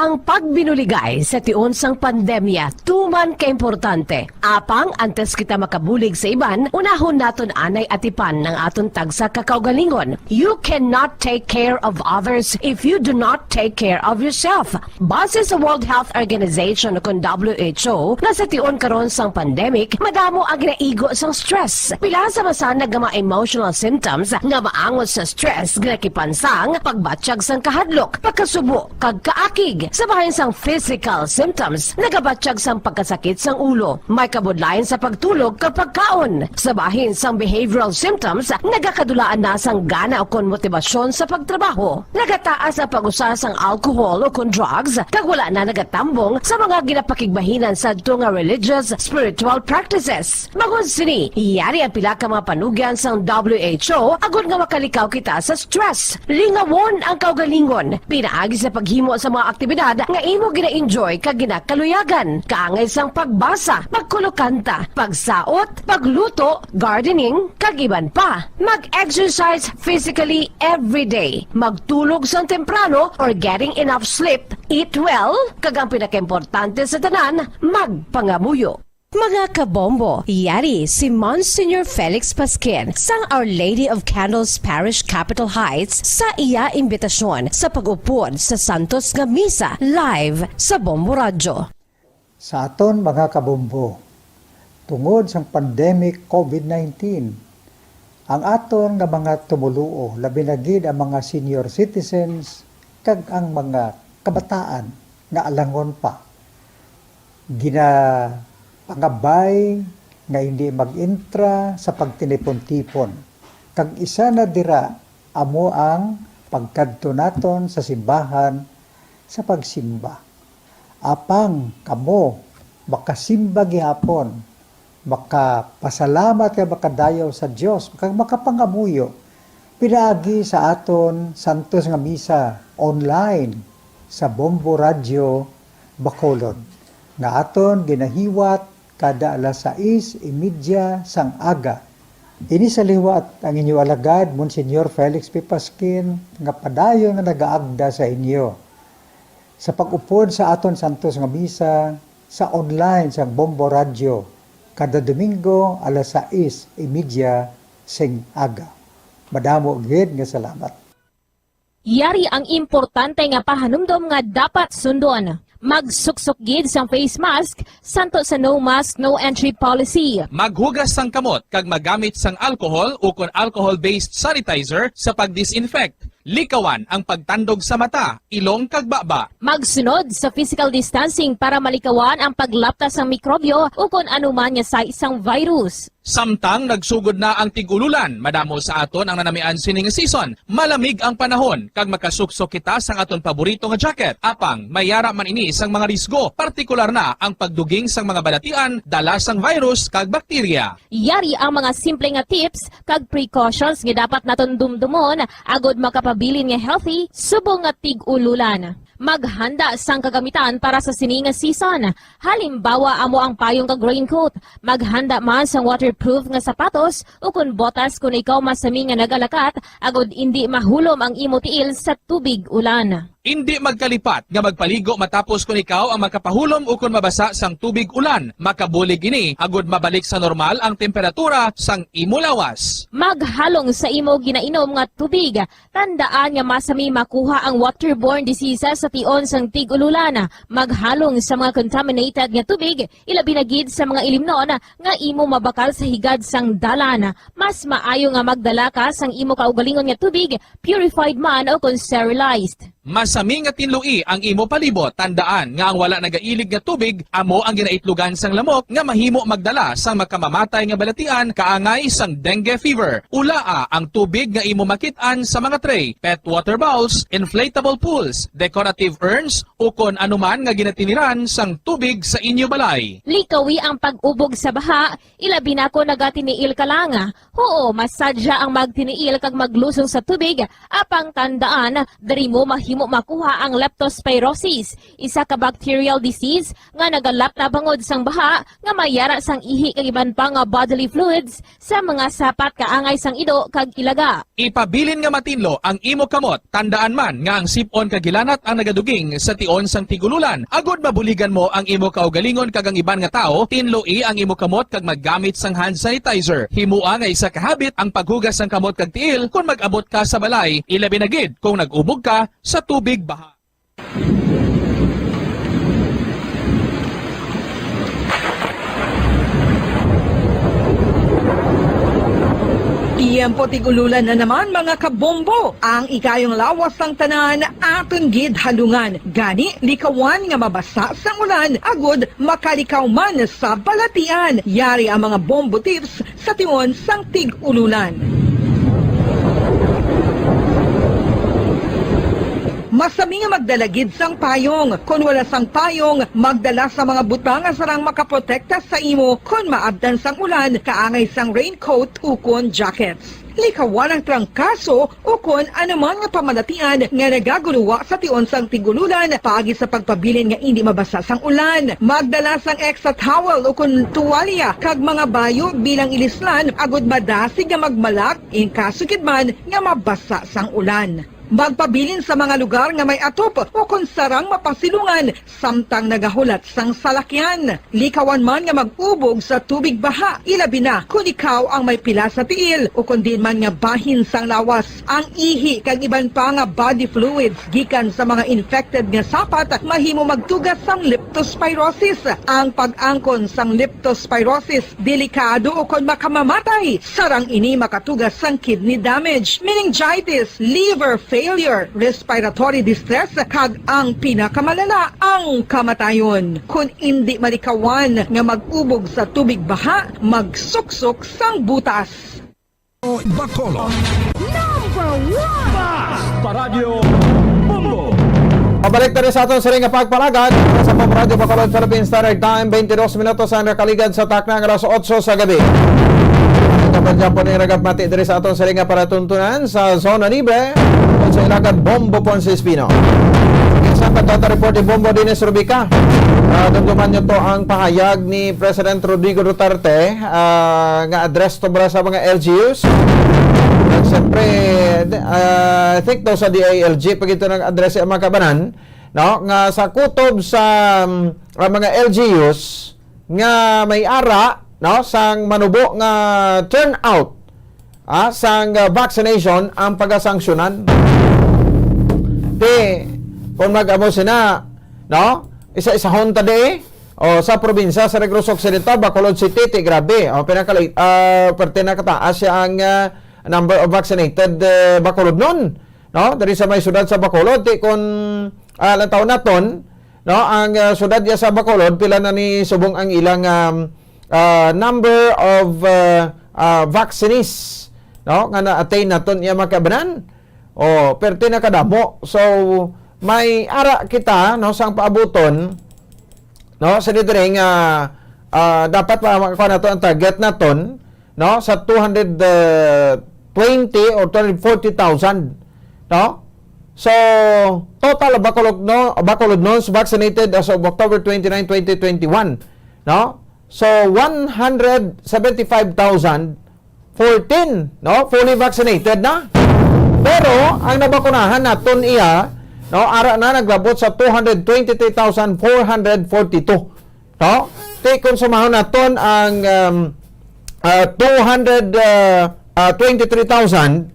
Ang pagbinuligay sa tion sang pandemya tuman ka importante. Apang antes kita makabulig sa iban, unahon naton anay atipan ang aton tagsa ka kaugalingon. You cannot take care of others if you do not take care of yourself. Base sa World Health Organization, o kon W H O, nga sa tion karon sang pandemic, madamo ang ginaigo sang stress. Pila sa masanag nga mga emotional symptoms nga maangot sa stress ginakipan sang pagbatyag sang kahadlok, pagkasubo, kag kaakig. Sa bahin sang physical symptoms, nagabatyag sang pagkasakit sang ulo, may kabudlayan sa pagtulog kag pagkaon. Sa bahin sang behavioral symptoms, nagakadulaan na sang gana ukon motibasyon sa pagtrabaho. Nagataas ang pag-usa sang alcohol ukon drugs, kag wala na nagatambong sa mga ginapakigbahinan sadto nga religious, spiritual practices. Bangod sini, yari ang pila ka mga panugyan sang W H O agod nga makalikaw kita sa stress. Lingawon ang kaugalingon pinaagi sa paghimo sa mga aktibidad aktibidad nga imo gina-enjoy kag ginakaluyagan, kaangay sang pagbasa, pagkulokanta, pagsaot, pagluto, gardening, kag iban pa. Mag-exercise physically every day. Magtulog sang temprano or getting enough sleep. Eat well, kag ang pinakaimportante sa tanan, magpangamuyo. Mga kabombo, yari si Monsignor Felix Pasquin sang Our Lady of Candles Parish, Capitol Heights, sa iya imbitasyon sa pag-upod sa santos nga misa live sa Bombo Radyo. Sa aton mga kabombo, tungod sang pandemic COVID nineteen, ang aton nga mga tumoluo, labi na gid ang mga senior citizens kag ang mga kabataan nga alangon pa, ginapangabay nga hindi mag-intra sa pagtinipon-tipon. Kag isa na dira amo ang pagkadto naton sa simbahan sa pagsimba. Apang kamo makasimba gihapon, makapasalamat kag makadayaw sa Dios, kag makapangamuyo pinaagi sa aton santos nga misa online sa Bombo Radyo Bacolod, nga aton ginahiwat kada alas sais y media sang aga. Ini sa liwat ang inyo alagad, Monsignor Felix P. Pasquin, nga padayon nga nagaagda sa inyo sa pag-upod sa aton santos nga misa sa online sang Bombo Radyo kada Domingo alas sais y media sing aga. Madamo gid nga salamat. Yari ang importante nga pahanumdom nga dapat sundon. Magsuksok gid sang face mask, santo sa no mask, no entry policy. Maghugas sang kamot kag magamit sang alcohol ukon alcohol-based sanitizer sa pag-disinfect. Likawan ang pagtandog sa mata, ilong kag baba. Magsunod sa physical distancing para malikawan ang paglapta sang mikrobyo ukon anuman nga sais sang virus. Samtang nagsugod na ang tig-ululan, madamo sa aton ang nanamian sini nga season. Malamig ang panahon, kag makasuksok kita sang aton paborito nga jacket. Apang, may yara man ini sang mga risgo, partikular na ang pagduging sang mga balatian dala sang virus kag bakterya. Yari ang mga simple nga tips kag precautions nga dapat naton dumdumon agod makapabilin nga healthy subong nga tig-ululan. Maghanda sang kagamitan para sa sini nga season. Halimbawa, amo ang payong kag raincoat. Maghanda man sang waterproof nga sapatos ukon botas kon ikaw masami nga nagalakat agod indi mahulom ang imo tiil sa tubig ulan. Indi magkalipat nga magpaligo matapos kon ikaw ang makapahulom ukon mabasa sang tubig ulan. Makabulig ini agod mabalik sa normal ang temperatura sang imo lawas. Maghalong sa imo ginainom nga tubig. Tandaan nga masami makuha ang waterborne diseases sa tion sang tig-ululan. Maghalong sa mga contaminated nga tubig, ilabi na gid sa mga ilimnon nga imo mabakal sa higad sang dalan. Mas maayo nga magdala ka sang imo kaugalingon nga tubig, purified man o kon sterilized. Masami nga tinloi ang imo palibot. Tandaan nga ang wala nagailig nga tubig amo ang ginaitlogan sang lamok nga mahimo magdala sang makamamatay nga balatian kaangay sang dengue fever. Ulaa ang tubig nga imo makit-an sa mga tray, pet water bowls, inflatable pools, decorative urns, ukon anuman nga ginatiniran sang tubig sa inyo balay. Likawi ang pag-ubog sa baha, ilabi na kon nagatiniil ka lang. Huo, masadya ang magtiniil kag maglusong sa tubig, apang tandaan, diri mo mahimo makuha ang leptospirosis, isa ka bacterial disease nga nagalapta bangod sang baha nga may yara sang ihi kag iban pa nga bodily fluids sa mga sapat kaangay sang ido kag ilaga. Ipabilin nga matinlo ang imo kamot. Tandaan man nga ang sip-on kag hilanat ang nagaduging sa tion sang tig-ululan. Agod mabuligan mo ang imo kaugalingon kag ang iban nga tawo, tinloi ang imo kamot kag maggamit sang hand sanitizer. Himoa nga isa ka habit ang paghugas sang kamot kag tiil kon mag-abot ka sa balay, ilabi na gid kon nag-ubog ka sa tubig baha. Tiyempo tig-ululan na naman, mga kabombo. Ang ikayong lawas sang tanan aton gid halungan. Gani, likawan nga mabasa sang ulan agud makalikaw man sa balatian. Yari ang mga bombo tips sa tion sang tig-ululan. Pasami nga magdala gid sang payong. Kon wala sang payong, magdala sa mga butang nga sarang makaprotekta sa imo kon maabtan sang ulan, kaangay sang raincoat ukon jackets. Likawan ang trangkaso ukon anuman nga pamalatian nga nagaguluwa sa tion sang tigululan paagi sa pagpabilin nga indi mabasa sang ulan. Magdala sang extra towel ukon tuwalya kag mga bayo bilang ilislan agud madasig nga magmalak in kaso gid man nga mabasa sang ulan. Magpabilin sa mga lugar nga may atop ukon sarang mapasilungan samtang nagahulat sang salakyan. Likawan man nga mag-ubog sa tubig baha, ilabi na kon ikaw ang may pila sa tiil ukon diin man nga bahin sang lawas. Ang ihi kag iban pa nga body fluids gikan sa mga infected nga sapat mahimo magtuga sang leptospirosis. Ang pag-angkon sang leptospirosis delikado ukon makamamatay. Sarang ini makatuga sang kidney damage, meningitis, liver failure, respiratory distress, kag ang pinakamalala, ang kamatayon. Kon indi malikawan nga mag-ubog sa tubig baha, magsuksok sang butas. Bacolod. Number one! Basta Radyo Bombo! Pabalik tayo sa aton siring nga pagpalagad sa Bombo Radyo Bacolod Philippine Standard Time, twenty-dos minutos ang nakaligad sa takna nga alas otso sa gabi. Ang kapanjapon ni Ragap Mati diri sa aton siring nga palatuntunan sa Zona Libre sa Ilagan Bombo Ponce Espino. Sa Katata Report ni Bombo Dennis Rubica, ah, dumduman nyo to ang pahayag ni President Rodrigo Duterte, ah, nga address to ba sa mga L G Us. Kag siyempre, ah, I think daw sa D I L G pa gito nag-address ang mga kabanan, no? Nga sa kutob sa, um, ang mga L G Us nga may ara, no, sang manubo nga turnout, ah, sang, ah, vaccination ang pagasanksyonan. Ti, kung mag-amo sina, no, isa-isahon ta di, o sa probinsya sa Negros Occidental, Bacolod City, ti grabe. O, pinakali-, ah, parte na kataas siya ang, ah, number of vaccinated, eh, Bacolodnon, no? Diri sa may siyudad sa Bacolod, ti kun, ah, lantaw naton, no, ang, ah, siyudad niya sa Bacolod, pila na ni subong ang ilang, um, ah, number of, ah, ah, vaccinees, no, nga na-attain naton iya mga kabanan. O, perte na kadamo. So, may ara kita, no, sang paabuton, no, sa diri nga, ah, dapat pa makakuha nato ang target naton, no, sa two hundred, uh, twenty or two hundred forty thousand, no? So, total of Bacolod, no, Bacolodnons vaccinated as of October twenty-nine, twenty twenty-one, no? So, one hundred seventy-five thousand fourteen, no? Fully vaccinated na. Pero ang nabakunahan naton iya, no, ara na naglabot sa two hundred twenty-three thousand four hundred forty-two. No? Ti kung sumahon naton ang, um, ah, two hundred, ah, ah, twenty-three thousand,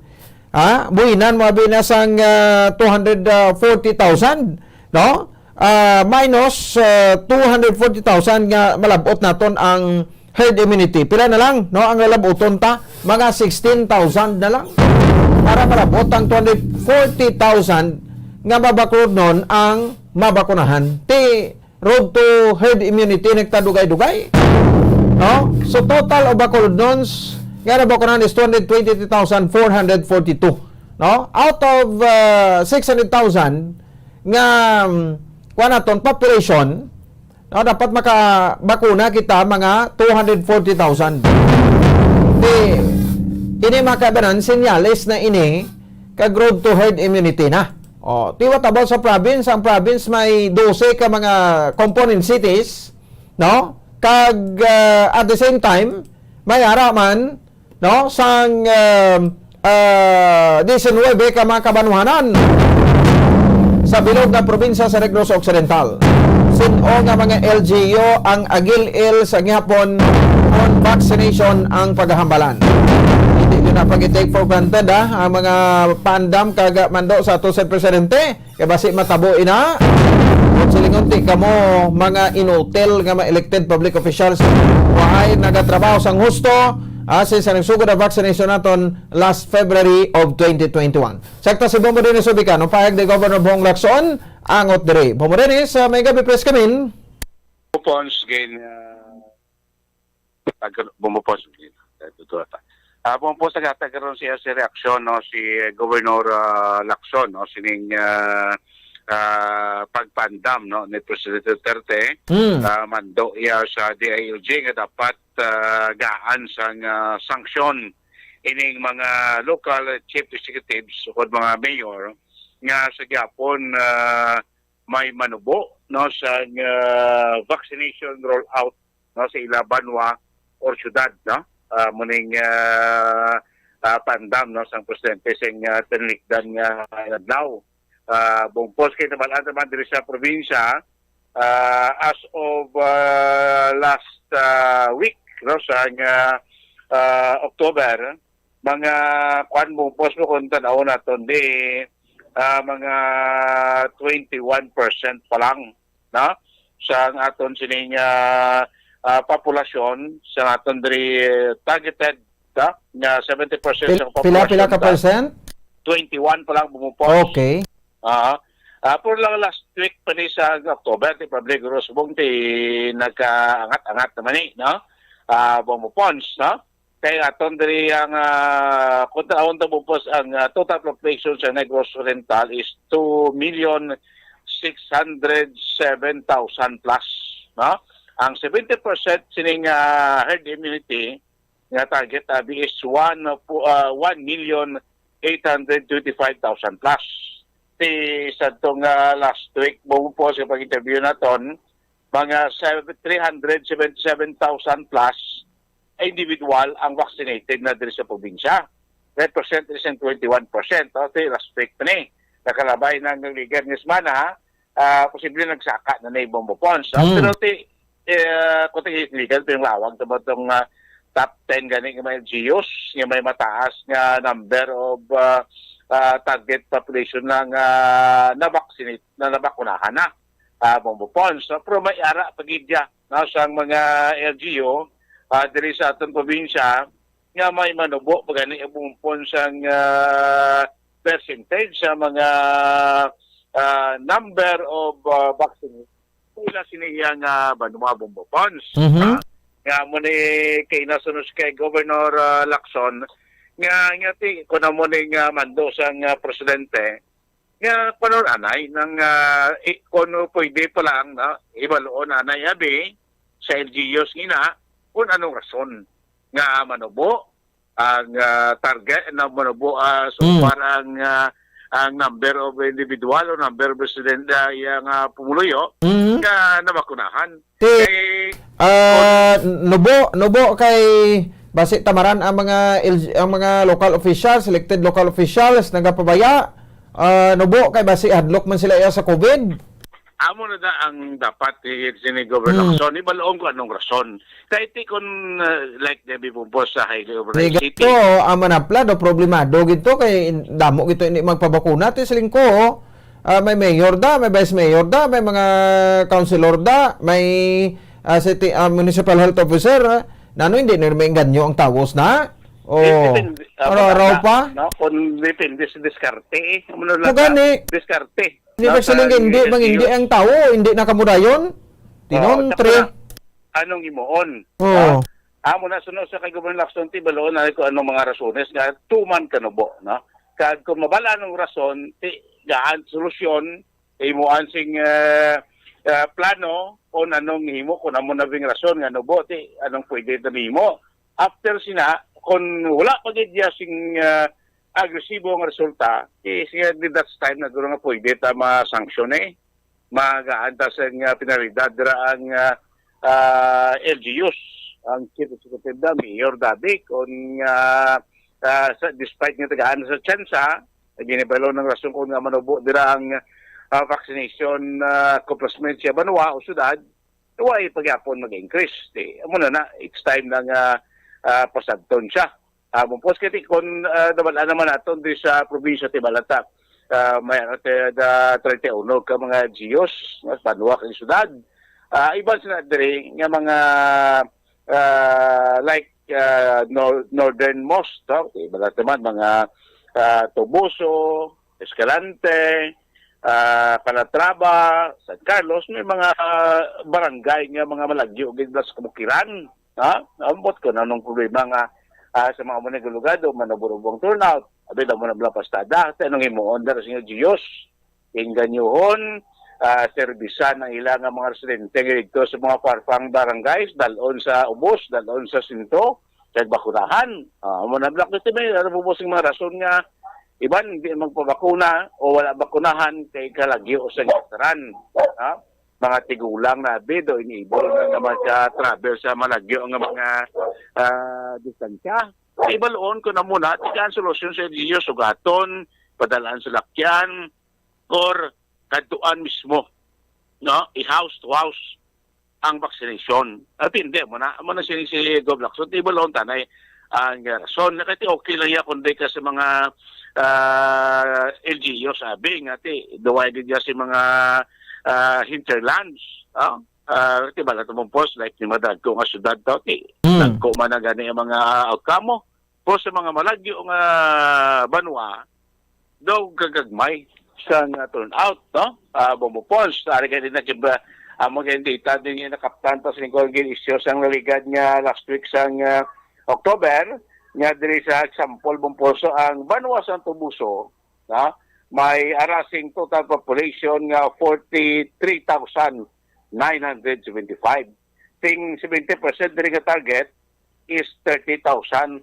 ah, buhinan mo abi na sang, ah, two hundred forty thousand, no? Ah, minus, ah, two hundred forty thousand nga malabot naton ang herd immunity. Pila na lang, no? Ang lalabuton ta, mga sixteen thousand na lang. Para malabot ang two hundred forty thousand nga mabakulodnon ang mabakunahan. Ti road to herd immunity nagtadugay-dugay. No? So, total of Bacolodnons nga nabakunahan is two hundred twenty-three thousand four hundred forty-two. No? Out of, uh, six hundred thousand nga, um, kuwan naton, population, no, dapat makabakuna kita mga two hundred forty thousand. Di, ini mga kabanan, senyales na ini kag road to herd immunity na. O, ti what about sa province? Ang province may dose ka mga component cities, no? Kag, ah, at the same time, may ara man, no, sang, ah, ah, diecinuebe ka mga kabanwahanan sa bilog nga probinsya sa Negros Occidental. Sin-o nga mga L G U ang agil-il sa gihapon kon vaccination ang pagahambalan? Hindi nyo na pag-take for granted, ah, ang mga paandam kag mando sa ato sa presidente. Kay basi matabo ina. Kung silingon ti kamo, mga inutil nga mga elected public officials, waay nagatrabaho sang husto, ah, since ang nagsugod ang vaccination naton last February of twenty twenty-one. Sakta si Bombo Dennis Ubicano, pahayag ni Governor Bong Lacson, angot diri. Bombo Dennis, ah, may gabi, press kamin. Pons, gain, ah, Tag-, bumupos. Tutuwa ta. Ah, bumupos, naghatag karon siya si reaksyon, no, si Governor, ah, Lacson, no, sining, ah, ah, pagpaandam, no, ni Presidente Duterte. Hmm. Ah, mando iya sa D I L G nga dapat, ah, gaan sang, ah, sanksyon ining mga local chief executives o mga mayor nga sa gihapon, ah, may manubo, no, sa, ah, vaccination rollout, no, sa ila banwa or syudad, no. Ah, muning, ah, ah, paandam, no, sang presidente sing, ah, tinilikdan nga adlaw. Ah, bungpos kay nabal-an naman diri sa probinsya, ah, as of, ah, last, ah, week, no, sa nga, ah, October, mga kuan, bungpos mo kung tanaw naton di, ah, mga twenty-one percent pa lang, no, sa aton sining, ah, ah, populasyon sa aton diri, eh, targeted, ah, nga seventy percent Pil- sa pila, pila ka populasyon, ta? Percent? Twenty-one pa lang bumupos. Okay. Ah, ah, pero lang last week pa ni sa October, ti Pablo Rosbong, ti nagkaangat-angat naman ni, no? Ah, bumupons, no? Kay aton diri ang, ah, kung taon ta bumupos ang, ah, total population sa Negros Oriental is two million six hundred seven thousand plus, no? Ang seventy percent sining, ah, herd immunity nga target abi is one, ah, one million eight hundred twenty-five thousand plus. Ti sadto nga last week, bumupos sa pag-interview naton, mga sev-, three hundred seventy-seven thousand plus individual ang vaccinated na diri sa probinsya. Represent is ang twenty-one percent, no? Ti last week pa ni. Nakalabay na ang ligan nga semana, ah, posible nagsaka na na ibang bupons, no? Hmm. Pero ti, eh, kung ti legal, ti yung lawag, tama tong, ah, top ten gani nga mga L G Us, nga may mataas nga number of, ah, ah, target population na nga na-vaccinate, na nabakunahan na, ah, bang bupons, no? Pero may ara pa gid ya, no, sang mga L G U, ah, diri sa aton probinsya, nga may manubo pa gani ang bumpon sang, ah, percentage sa mga, ah, number of, ah, vaccinated sa ila sini iya nga banwa, bumbopons. Mhm. Ah, nga mo ni kay nasunod kay Governor, ah, Lacson, nga, nga ti, kung amo ni nga mando sang, ah, presidente, nga kuno anay nang, ah, i-, kuno pwede pa lang, no, ibaluon anay abi sa L G Us ngina kung anong rason nga manubo ang, ah, target na manubo, ah, so Mm. far ang, ah, ang number of individual o number of resident, ah, iya nga pumuluyo Mm. nga nabakunahan. Ti, Kay, ah, nubo, nubo kay basi tamaran ang mga L G, ang mga local officials, elected local officials, nagapabaya. Ah, nubo kay basi hadlok man sila iya sa COVID. Amo na da ang dapat i-, sini Governor Hmm. Lacson. Ibaloon ko anong rason. Kay ti kun, ah, like Debbie Pumpos sa Highly Urbanized Di City. Gato, ang manapla do problemado gito kay damo gito hindi magpabakuna ti siling ko. Ah, may mayor da, may vice mayor da, may mga councilor da, may, ah, city, ah, municipal health officer, ah, nano hindi na may engganyo ang tawos na? Oh, Depende, ah, araw-araw wala na, pa? No? Kung depende sa diskarte, eh. Ano lang Kung gani, na, diskarte. Hindi No, ba siling sa hindi, L G U. Mang hindi ang tao, hindi na kamudayon? Tinon, Oo, tre. Anong imuon? Oo. Ah, amo na, suno sa kay Governor Lacson, ti baloon na ko anong mga rasones nga tuman kanubo, no? Kag kung mabala anong rason, ti gaan solusyon, imuan sing, eh, eh, plano kung anong himo, kung amo na bing rason nga nubo, ti anong pwede ta nimo. After sina, kung wala pa gid diya sing, eh, agresibo nga resulta, ti siya di that's time na guro nga pwede ta ma-sanction eh. Magaan ta sa nga penalidad dira ang, ah, ah, L G Us, ang Chief Executive na, Mayor Davic, on nga, ah, sa, despite nga tagaan sa tsansa, ginibalo ng rason kung nga manubo dira ang, ah, vaccination, ah, accomplishment siya banwa o syudad, wala pagyapon mag-increase. Di, amo na na, it's time na nga, ah, pasagton siya. Ah, bungpos kay ti-, kun, ah, nabal-an naman naton di sa probinsya ti Balata, ah, may, ah, treinta y uno ka mga L G Us, mas banwa kag syudad. Ah, iban sila diri nga mga, ah, like, ah, nor-, northernmost, no? Ti Balata man, mga, ah, Toboso, Escalante, ah, Calatrava, San Carlos, may mga, ah, barangay nga mga malagyo gid sa kabukiran. Ha? Ambot ko na nung problema nga, ah, sa mga manigulugado, manubor-ubong turnout. Abi daw mo na bala pastada. Sa anong himuon dara sa inyo, Diyos? Inganyohon, ah, serbisan ang ila nga mga residente nga didto sa mga far-flung barangays, dal-on sa ubos, dal-on sa sentro, kag bakunahan. Ah, amo na, Black Lives Matter, ano po sing mga rason nga iban di magpabakuna o wala bakunahan kay kalagyo sa ginataran. Ha? Mga tigulang na abi, daw inable na naman sa travel sa malagyo nga mga, ah, distansya. Kay bal-on ko na muna, tikaan solusyon sa L G U, sugaton, padalaan sa lakyan, or kadtuan mismo, no? I-house to house ang vaccination. At hindi mo na, mo na si, si Gov Lacson, di bal-on tanay ang, ah, rason. Na kay okay lang ya kung di ka sa mga, ah, L G U, sabi nga, ti, duway gid ya si mga, ah, hinterlands, ah? Ah, ti, bala tumong post, like, ni madagko nga syudad to, ti, Hmm. dagko man na gani ang mga outcome mo. Pero sa mga malagyo nga banwa, daw gagagmay sang, ah, turnout, no? Ah, Bombo Pons, ari kay din nag-, ah, amo kay data din nga nakaptan pa sa lingkod gin isyu sang naligad nga last week sang, ah, October, nga diri sa example, Bombo Pons, ang banwa sang Toboso, no? May arasing total population nga forty-three thousand nine hundred seventy-five. Ting seventy percent diri nga target is thirty thousand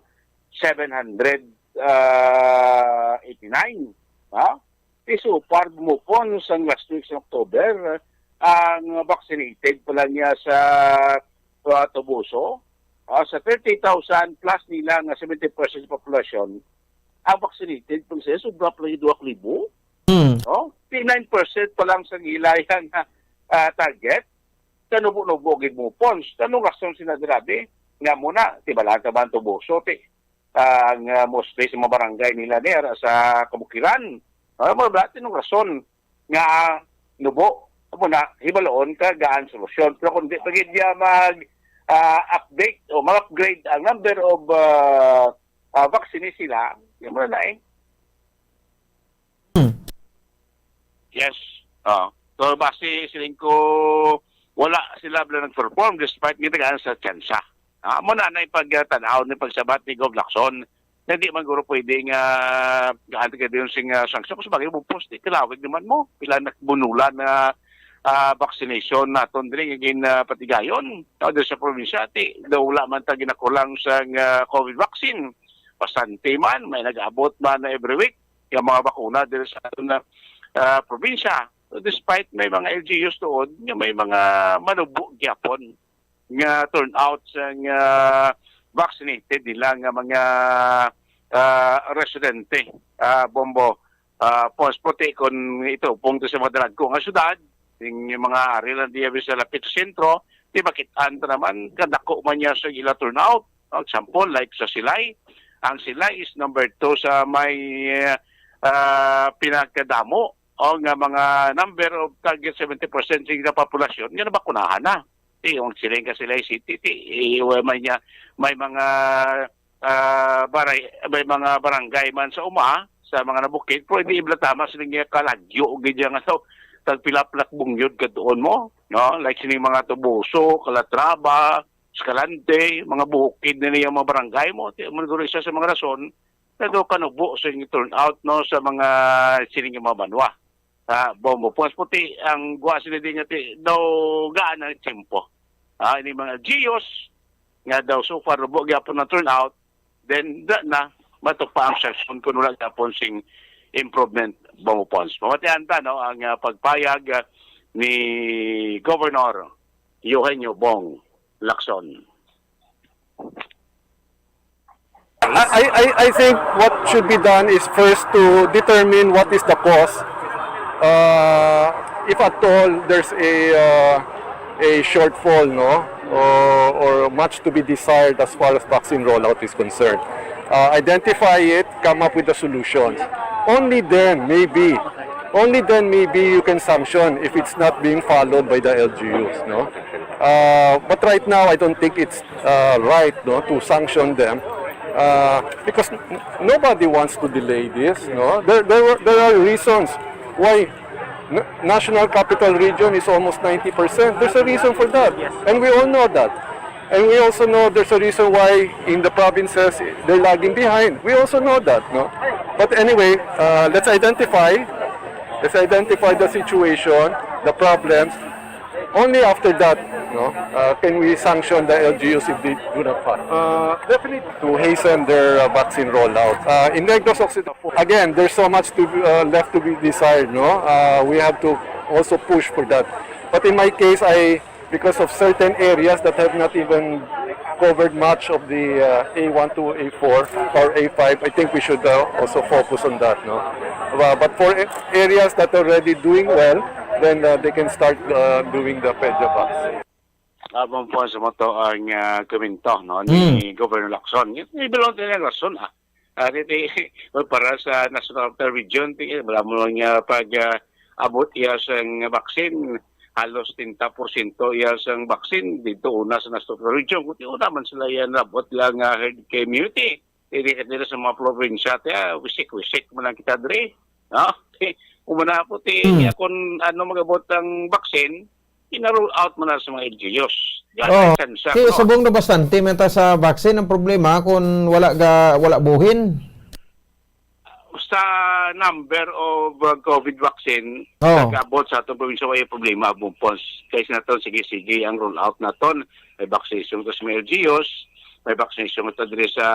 seven hundred, ah, eighty-nine. Ha? Ti so far, Bombo Pons, sang last week sa October, ang vaccinated pa lang niya sa, sa Toboso, ah, sa thirty thousand plus nila nga seventy percent sa populasyon, ang vaccinated pa lang sila, sobra pa lang yung dua ka libo. Hmm. No? Ti nine percent pa lang sa ila yang, ah, target. Kanubo-nubo gid mo, Pons. Anong rason sila grabe? Nga muna, ti bala ka ba ang Toboso, ti, ah, ang, ah, mostly sa mga barangay nila ni ara sa kabukiran. Ano mo ba, tinong rason nga, ah, nubo? Amo na, hibaloon ka, gaan solusyon. Pero kung di pa gid niya mag, ah, update o mag-upgrade ang number of, ah, ah, vaccine sila, di mo na na eh. Hmm. Yes. Ah. So, base siling ko, wala sila bala nag-perform despite nga tagaan sa tsansa. Ah, amo na na yung pagtanaw ni pagsabat ni Gov Lacson na di man guro pwede nga gaan ka din sing, ah, sanction. Kung sabagay, Bombo Pons, di, kalawig naman mo. Pila na bunulan na, ah, vaccination naton diri nga gin, ah, patigayon. Ah, diri sa probinsya, ti, daw wala man ta ginakulang sa, ah, COVID vaccine. Bastante man, may nag-abot man na every week yung mga bakuna diri sa aton na, ah, probinsya. So, despite may mga L G Us tuod nga may mga manubo gyapon nga turnout sang, ah, vaccinated nila nga mga, ah, residente, ah, Bombo, ah, Pons, puti kon ito, punto sa mga dalagko nga syudad, yung mga ari lang diya sa lapit sa sentro, di makit-an ta naman, kadako man niya sa ila turnout. Example, like sa Silay, ang Silay is number two sa may, ah, pinakadamo o nga mga number of target seventy percent sa populasyon nga nabakunahan na. Ti, yung siling ka Silay City, ti, eh, may niya, may mga, ah, baray-, may mga barangay man sa uma, sa mga nabukid, pero hindi iblatama sila nga kalagyo, gid yung ano, tagpilapilak bungyod ka doon mo, no? Like sining mga Toboso, Calatrava, Escalante, mga bukid na niya mga barangay mo. Ti, mo siguro isa sa mga rason na daw kanubo sa inyong turnout, no, sa mga sining nga mga banwa. Ah, Bombo Pons, puti ang guwa sila din nga ti, daw gaan ang tiyempo. Ah, ini mga G Us nga daw so far rubo gyapon ang turnout, then da na matupa ang sanction kung wala gyapon sing improvement, Bombo Pons. Pamatian ta, no, ang, ah, pagpayag, ah, ni Governor Eugenio Bong Lacson. I, I, I think what should be done is first to determine what is the cause. Uh, if at all there's a, uh, a shortfall, no, or, or much to be desired as far as vaccine rollout is concerned. Uh, identify it, come up with a solution. Only then, maybe, only then maybe you can sanction if it's not being followed by the L G Us, no? Uh, but right now, I don't think it's uh, right, no, to sanction them, uh, because n- nobody wants to delay this. No, there there, were, there are reasons why n- National Capital Region is almost ninety percent. There's a reason for that, and we all know that. And we also know there's a reason why in the provinces they're lagging behind. We also know that, no? But anyway, uh, let's identify Let's identify the situation, the problems. Only after that, no, uh, can we sanction the L G Us if they do not follow. Uh, definitely. To hasten their uh, vaccine rollout. Uh, in Negros Occidental, again, there's so much to be, uh, left to be desired, no? Uh, we have to also push for that. But in my case, I because of certain areas that have not even covered much of the uh, A one to A four or A five, I think we should uh, also focus on that, no? Uh, but for a- areas that are already doing well, then uh, they can start uh, doing the PEDUVAC. Abang po sa mo to ang ah, komento, no, ni Governor Lacson. Yung ibilon din ang rason, ah. Ah, titi, well, para sa National Capital Region, ti, wala mo lang niya pag ah, abot iya sang vaccine, halos twenty percent iya sang vaccine dito una sa National Capital Region. Kundi una man sila yan abot lang nga herd immunity. Hindi ka nila sa mga probinsya, ti, ah, wisik-wisik mo lang kita dre. No? Umana po, ti, Hmm. kung ano magabot ang vaccine, ina-roll out mo na sa mga L G Us. Oh, Tsansa, si no? Subong na bastante man ta sa vaccine. Ang problema kung wala ga, wala buhin. Sa number of uh, COVID vaccine, Oh. nag-abot sa atong probinsya, may problema, Bumpons. Kaya sa nato, sige-sige ang roll out naton. May vaccination ko sa mga L G Us, may vaccination ko diri sa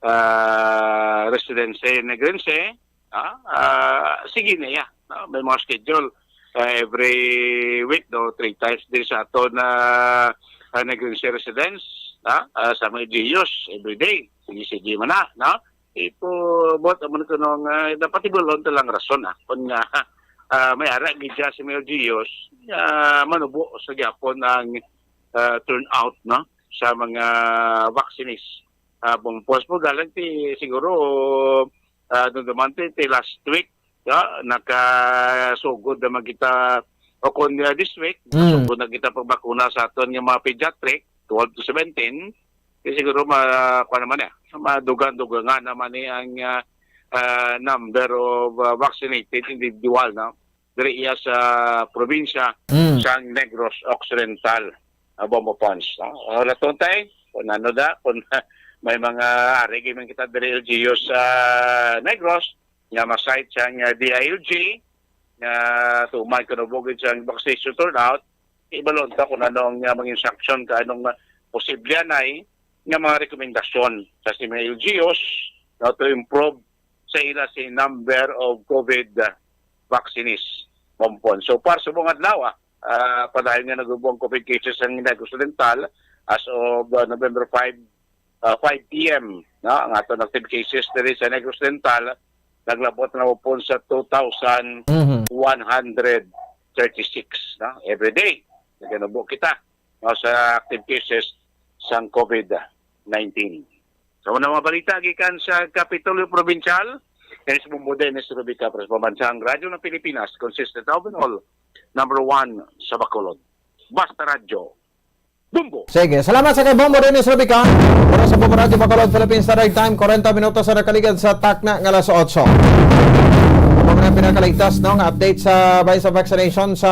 uh, Residence Negrense. Ah, ah, sige na ya. No? May mga schedule uh, every week, no, three times din sa aton na uh, Negrense Residence, ah, ah, sa mga L G Us, every day. Sige-sige man na, no? Ito, buat naman ko nung uh, dapat ibulon talang rason, ah. Kung nga, ah, may ara gid siya si Mayor Gios, ah, manubo sa gyapon ang ah, turnout, no, sa mga vaccinees. Ah, Bumpons po, galang ti siguro ah, dumduman ti, ti last week, ah, nakasugod naman kita, o kung ah, this week, Mm. nakasugod na kita pagbakuna sa aton nga mga pediatric, twelve to seventeen, di siguro ma, kuwan naman eh, madugang-dugangan naman ni ang ah, ah, number of ah, vaccinated individual, no? Diri iya sa probinsya Mm. sang Negros Occidental, ah, Bumpons, no? O, laton tay, kung ano da, kung may mga ari gyud man kita diri L G Us sa Negros, nga ma-site sang ah, D I L G, nga tuman kuno bugid sang vaccination turnout, ibalon ta kung ano ang ah, mga instruction ka, anong ah, posible anay nga mga rekomendasyon sa si mga L G Us, no, to improve sa ila si number of COVID ah, vaccinees, Bumpons. So far, subong adlaw, ah, ah, padayon nga nagubong COVID cases ang Negros Occidental as of ah, November five, ah, five P M, no? Ang aton active cases diri sa Negros Occidental naglabot na upon sa two thousand one hundred thirty-six, no? Every day naganubo kita, no, sa active cases sang COVID nineteen. Sa una mga balita gikan sa Kapitolyo Probinsyal, kini si Bombo Dennis Rubica para sa Pambansang Radyo ng Pilipinas, consistent of all, number one sa Bacolod. Basta Radyo, Bombo! Sige, salamat sa kay Bombo Dennis Rubica. Para sa Bombo Radyo Bacolod, Philippine Standard Time, kwarenta minutos sa nakaligad sa takna nga alas otso. Mga pinakaligtas, no, nga update sa bay sa vaccination sa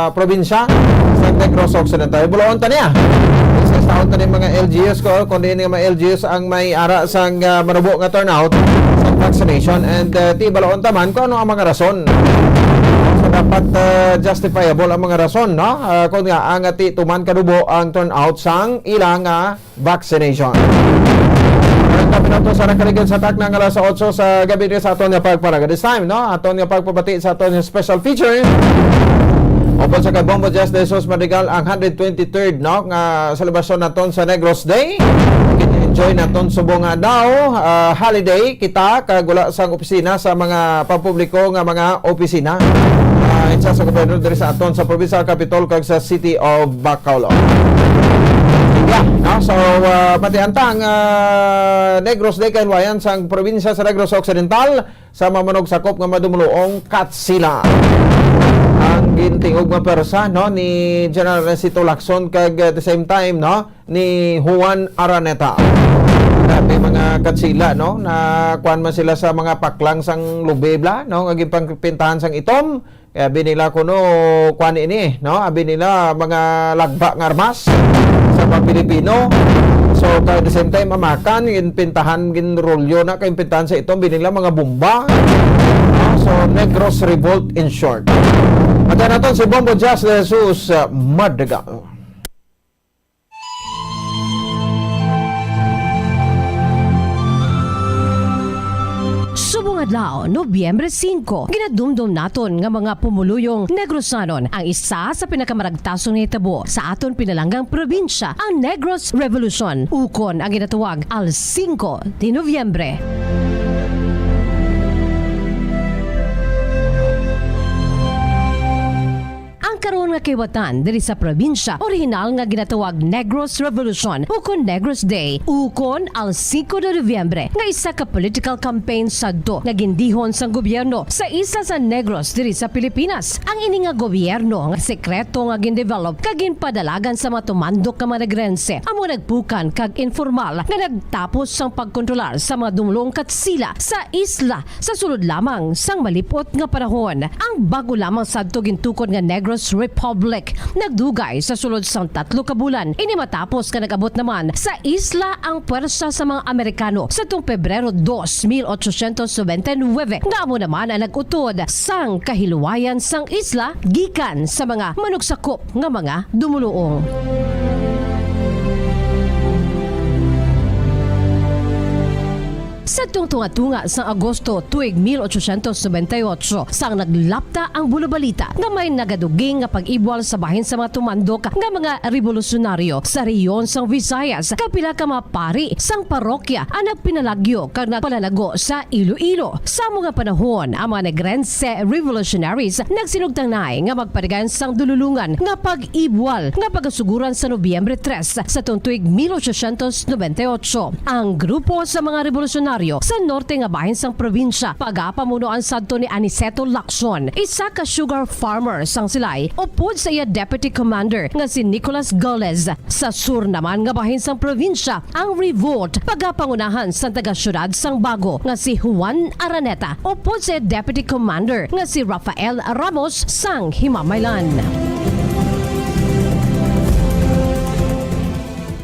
probinsya sa Negros Occidental. Buloon ta niya. Sa taon ta ni mga L G Us ko, kung diin nga mga L G Us ang may ara sang ah, manubo nga turnout sa vaccination and uh, ti baloon ta man kung ano ang mga rason. So dapat ah, justifiable ang mga rason, no? Ah, kung nga ang ati tuman kanubo ang turnout sang ilang ah, vaccination. Kwarenta minutos sa nakaligid sa takna nga alas otso sa gabi ni sa aton nga pagpanaga. This time, no? Aton nga pagpabati sa aton nga special feature. Upod sa kay Bombo Jess De Jesus Madrigal ang hundred twenty-third, no, nga selebrasyon naton sa Negros Day. Enjoy naton subong nga daw ah, holiday kita kag wala sang opisina sa mga pampubliko nga mga opisina. Ah, isa sa gobernador diri sa aton sa provincial capital kag sa City of Bacolod. Yeah, no? So, ah, pati ang tang ah, Negros Day kahiluwayan sang probinsya sa Negros Occidental sa mamanog sakop nga madumuluong Katsila. Ang gintingog nga pwersa, no, ni General Ernesto Lacson kag at the same time, no, ni Juan Araneta. Grabe mga Katsila, no, na kuan man sila sa mga paklang sang lubebla, no, nga ginpangpintahan sang itom. Kaya abi nila kuno kuan ini, no? Abi nila mga lagba nga armas sa mga Pilipino. So, kay the same time, amakan, ginpintahan, ginrolyo na, kay pintahan sa itom, abi nila mga bomba. Ah, so, Negros Revolt in short. At naton si Bombo Jazz de Jesus, ah, Madrigal. Subong adlaw, Nobyembre singko, ginadumdom naton nga mga pumuluyong Negrosanon ang isa sa pinakamaragtason nga hitabo sa aton pinalanggang probinsya, ang Negros Revolution, ukon ang ginatawag al Cinco de Noviembre. Ang karon nga kaliwatan diri sa probinsya, orihinal nga ginatawag Negros Revolution ukon Negros Day, ukon al Cinco de Noviembre, nga isa ka political campaign sadto nga gindihon sang gobyerno sa isla sa Negros diri sa Pilipinas. Ang ini nga gobyerno nga sekreto nga gindevelop kag ginpadalagan sa mga tumandok nga mga Negrense amo nagpukan kag informal nga nagtapos sang pagkontrolar sa mga dumulong Katsila sa isla sa sulod lamang sang malip-ot nga panahon. Ang bag-o lamang sadto gintukod nga Negros Republic nagdugay sa sulod sang tatlo ka bulan. Ini matapos nga nag-abot naman sa isla ang puwersa sa mga Amerikano sadtong Pebrero dos, mil ochocientos noventa y nuebe, nga amo naman ang nag-utod sang kahilwayan sang isla gikan sa mga manugsakop nga mga dumuluong. Sa tungtunga-tunga sang Agosto tuig mil ochocientos noventa y ocho, sang naglapta ang bulabalita nga may nagaduging nga pag-ibwal sa bahin sa mga tumandok nga mga rebolusyonaryo sa rehiyon sang Visayas, kag pila ka mga pari sang parokya ang nagpinalagyo kag nagpalalago sa Iloilo. Sa amo nga panahon, ang mga Negrense revolutionaries nagsinugtanay nga magpadagan sang dululungan nga pag-ibwal nga pagasuguran sa Nobyembre tres sa tuong tuig mil ochocientos noventa y ocho. Ang grupo sa mga rebolusyonaryo sa norte nga bahin sang probinsya, pagapamunuan sadto ni Aniceto Lacson, isa ka sugar farmer sang Silay, upod sa iya deputy commander nga si Nicolas Gales. Sa sur naman nga bahin sang probinsya, ang revolt pagapangunahan sang taga-siyudad sang Bago nga si Juan Araneta upod sa deputy commander nga si Rafael Ramos sang Himamaylan.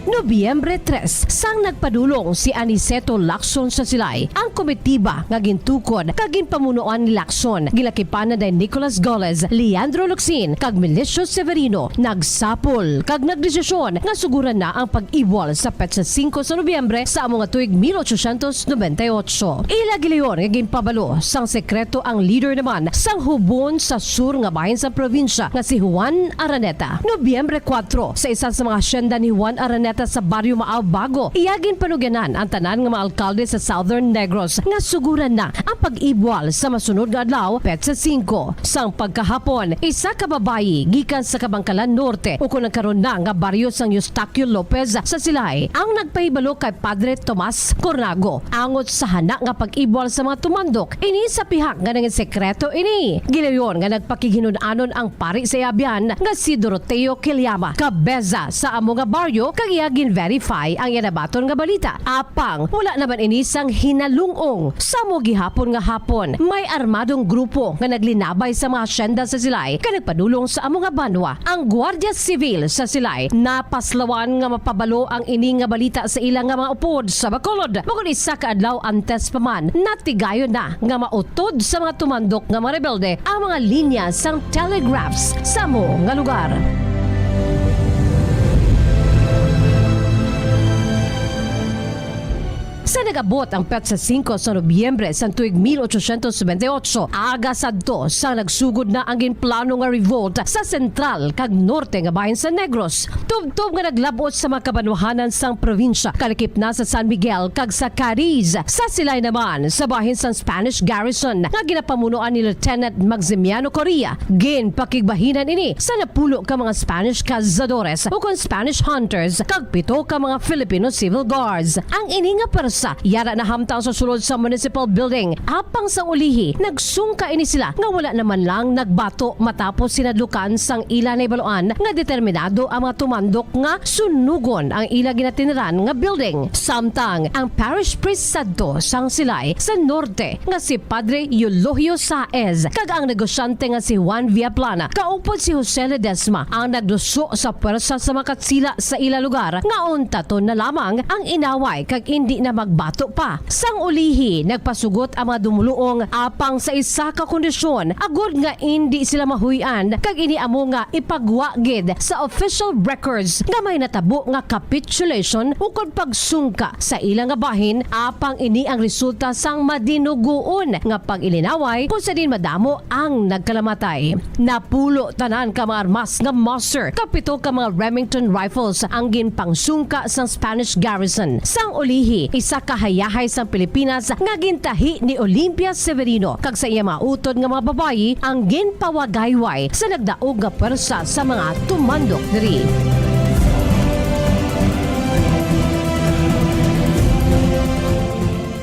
Nobyembre tres, sang nagpadulong si Aniceto Lacson sa Silay, ang komitiba nga gintukod kag ginpamunuan ni Lacson, gilakipan na ni Nicolas Gales, Leandro Locsin, kag Milicio Severino, nagsapol kag nagdesisyon nga suguran na ang pag-ibwal sa petsa singko sa Nobyembre sa amo nga tuig mil ochocientos noventa y ocho. Ila gilayon nga ginpabalo sang sekreto ang leader naman sang hubon sa sur nga bahin sa probinsya nga si Juan Araneta. Nobyembre kuwatro, sa isa sa mga hacienda ni Juan Araneta sa Barrio Maao, Bago, iya ginpanugyanan ang tanan nga mga alkalde sa Southern Negros nga suguran na ang pag-ibwal sa masunod nga adlaw, petsa singko. Sang pagkahapon, isa ka babayi gikan sa Kabangkalan Norte, ukon ang karon na nga baryo sang Eustaquio Lopez sa Silay, ang nagpahibalo kay Padre Tomas Cornago angot sa hana nga pag-ibwal sa mga tumandok. Ini sa pihak nga nangin sekreto ini. Gilayon nga nagpakighinun-anon ang pari sa iya abyan nga si Doroteo Quiliama, kabeza sa amo nga baryo, kag iya gin-verify ang iya nabaton nga balita. Apang wala naman ini sang hinalung-ong. Sa amo gihapon nga hapon, may armadong grupo nga naglinabay sa mga hacienda sa Silay kag nagpadulong sa amo nga banwa. Ang Guardia Civil sa Silay napaslawan nga mapabalo ang ini nga balita sa ila nga mga upod sa Bacolod, bangod isa ka adlaw antes pa man, natigayon na nga mautod sa mga tumandok nga mga rebelde ang mga linya sang telegraphs sa amo nga lugar. Sa nag-abot ang petsa singko sa Nobyembre sang tuig mil ochocientos noventa y ocho, aga sadto sang nagsugod na ang ginplano nga revolt sa sentral kag norte nga bahin sa Negros. Tubtob nga naglab-ot sa mga kabanwahanan sang probinsya, kalakip na sa San Miguel kag sa Cadiz. Sa Silay naman, sa bahin sang Spanish garrison nga ginapamunuan ni Lieutenant Maximiano Correa, ginpakigbahinan ini sa napulo ka mga Spanish cazadores ukon Spanish hunters kag pito ka mga Filipino civil guards. Ang ini nga pwersa yara nahamtang sa sulod sa municipal building, apang sang ulihi nagsungka ini sila nga wala naman lang nagbato matapos sinadlukan sang ila nahibaluan nga determinado ang mga tumandok nga sunugon ang ila ginatiniran nga building. Samtang ang parish priest sadto sang Silay sa norte nga si Padre Eulogio Saez kag ang negosyante nga si Juan Villaplana kaupod si Jose Ledesma ang nagduso sa pwersa sa mga Katsila sa ila lugar nga untaton na lamang ang inaway kag indi na mag- Bato pa, sang ulihi nagpasugot ang mga dumuluong apang sa isa ka kondisyon, agod nga indi sila mahuy-an, kag ini amo nga ipagwa gid sa official records nga may natabo nga capitulation ukon pagsungka sa ila nga bahin, apang ini ang resulta sang madinugoon nga pag-ilinaway kung sa diin madamo ang nagkalamatay. Napulo tanan ka mga armas nga Mauser, kapito ka mga Remington rifles ang ginpangsungka sang Spanish garrison. Sang ulihi, isa ka hayahay sang Pilipinas nga gintahi ni Olympia Severino kag sa iya mga utod nga mga babayi ang ginpawagayway sa nagdaog nga pwersa sa mga tumandok diri.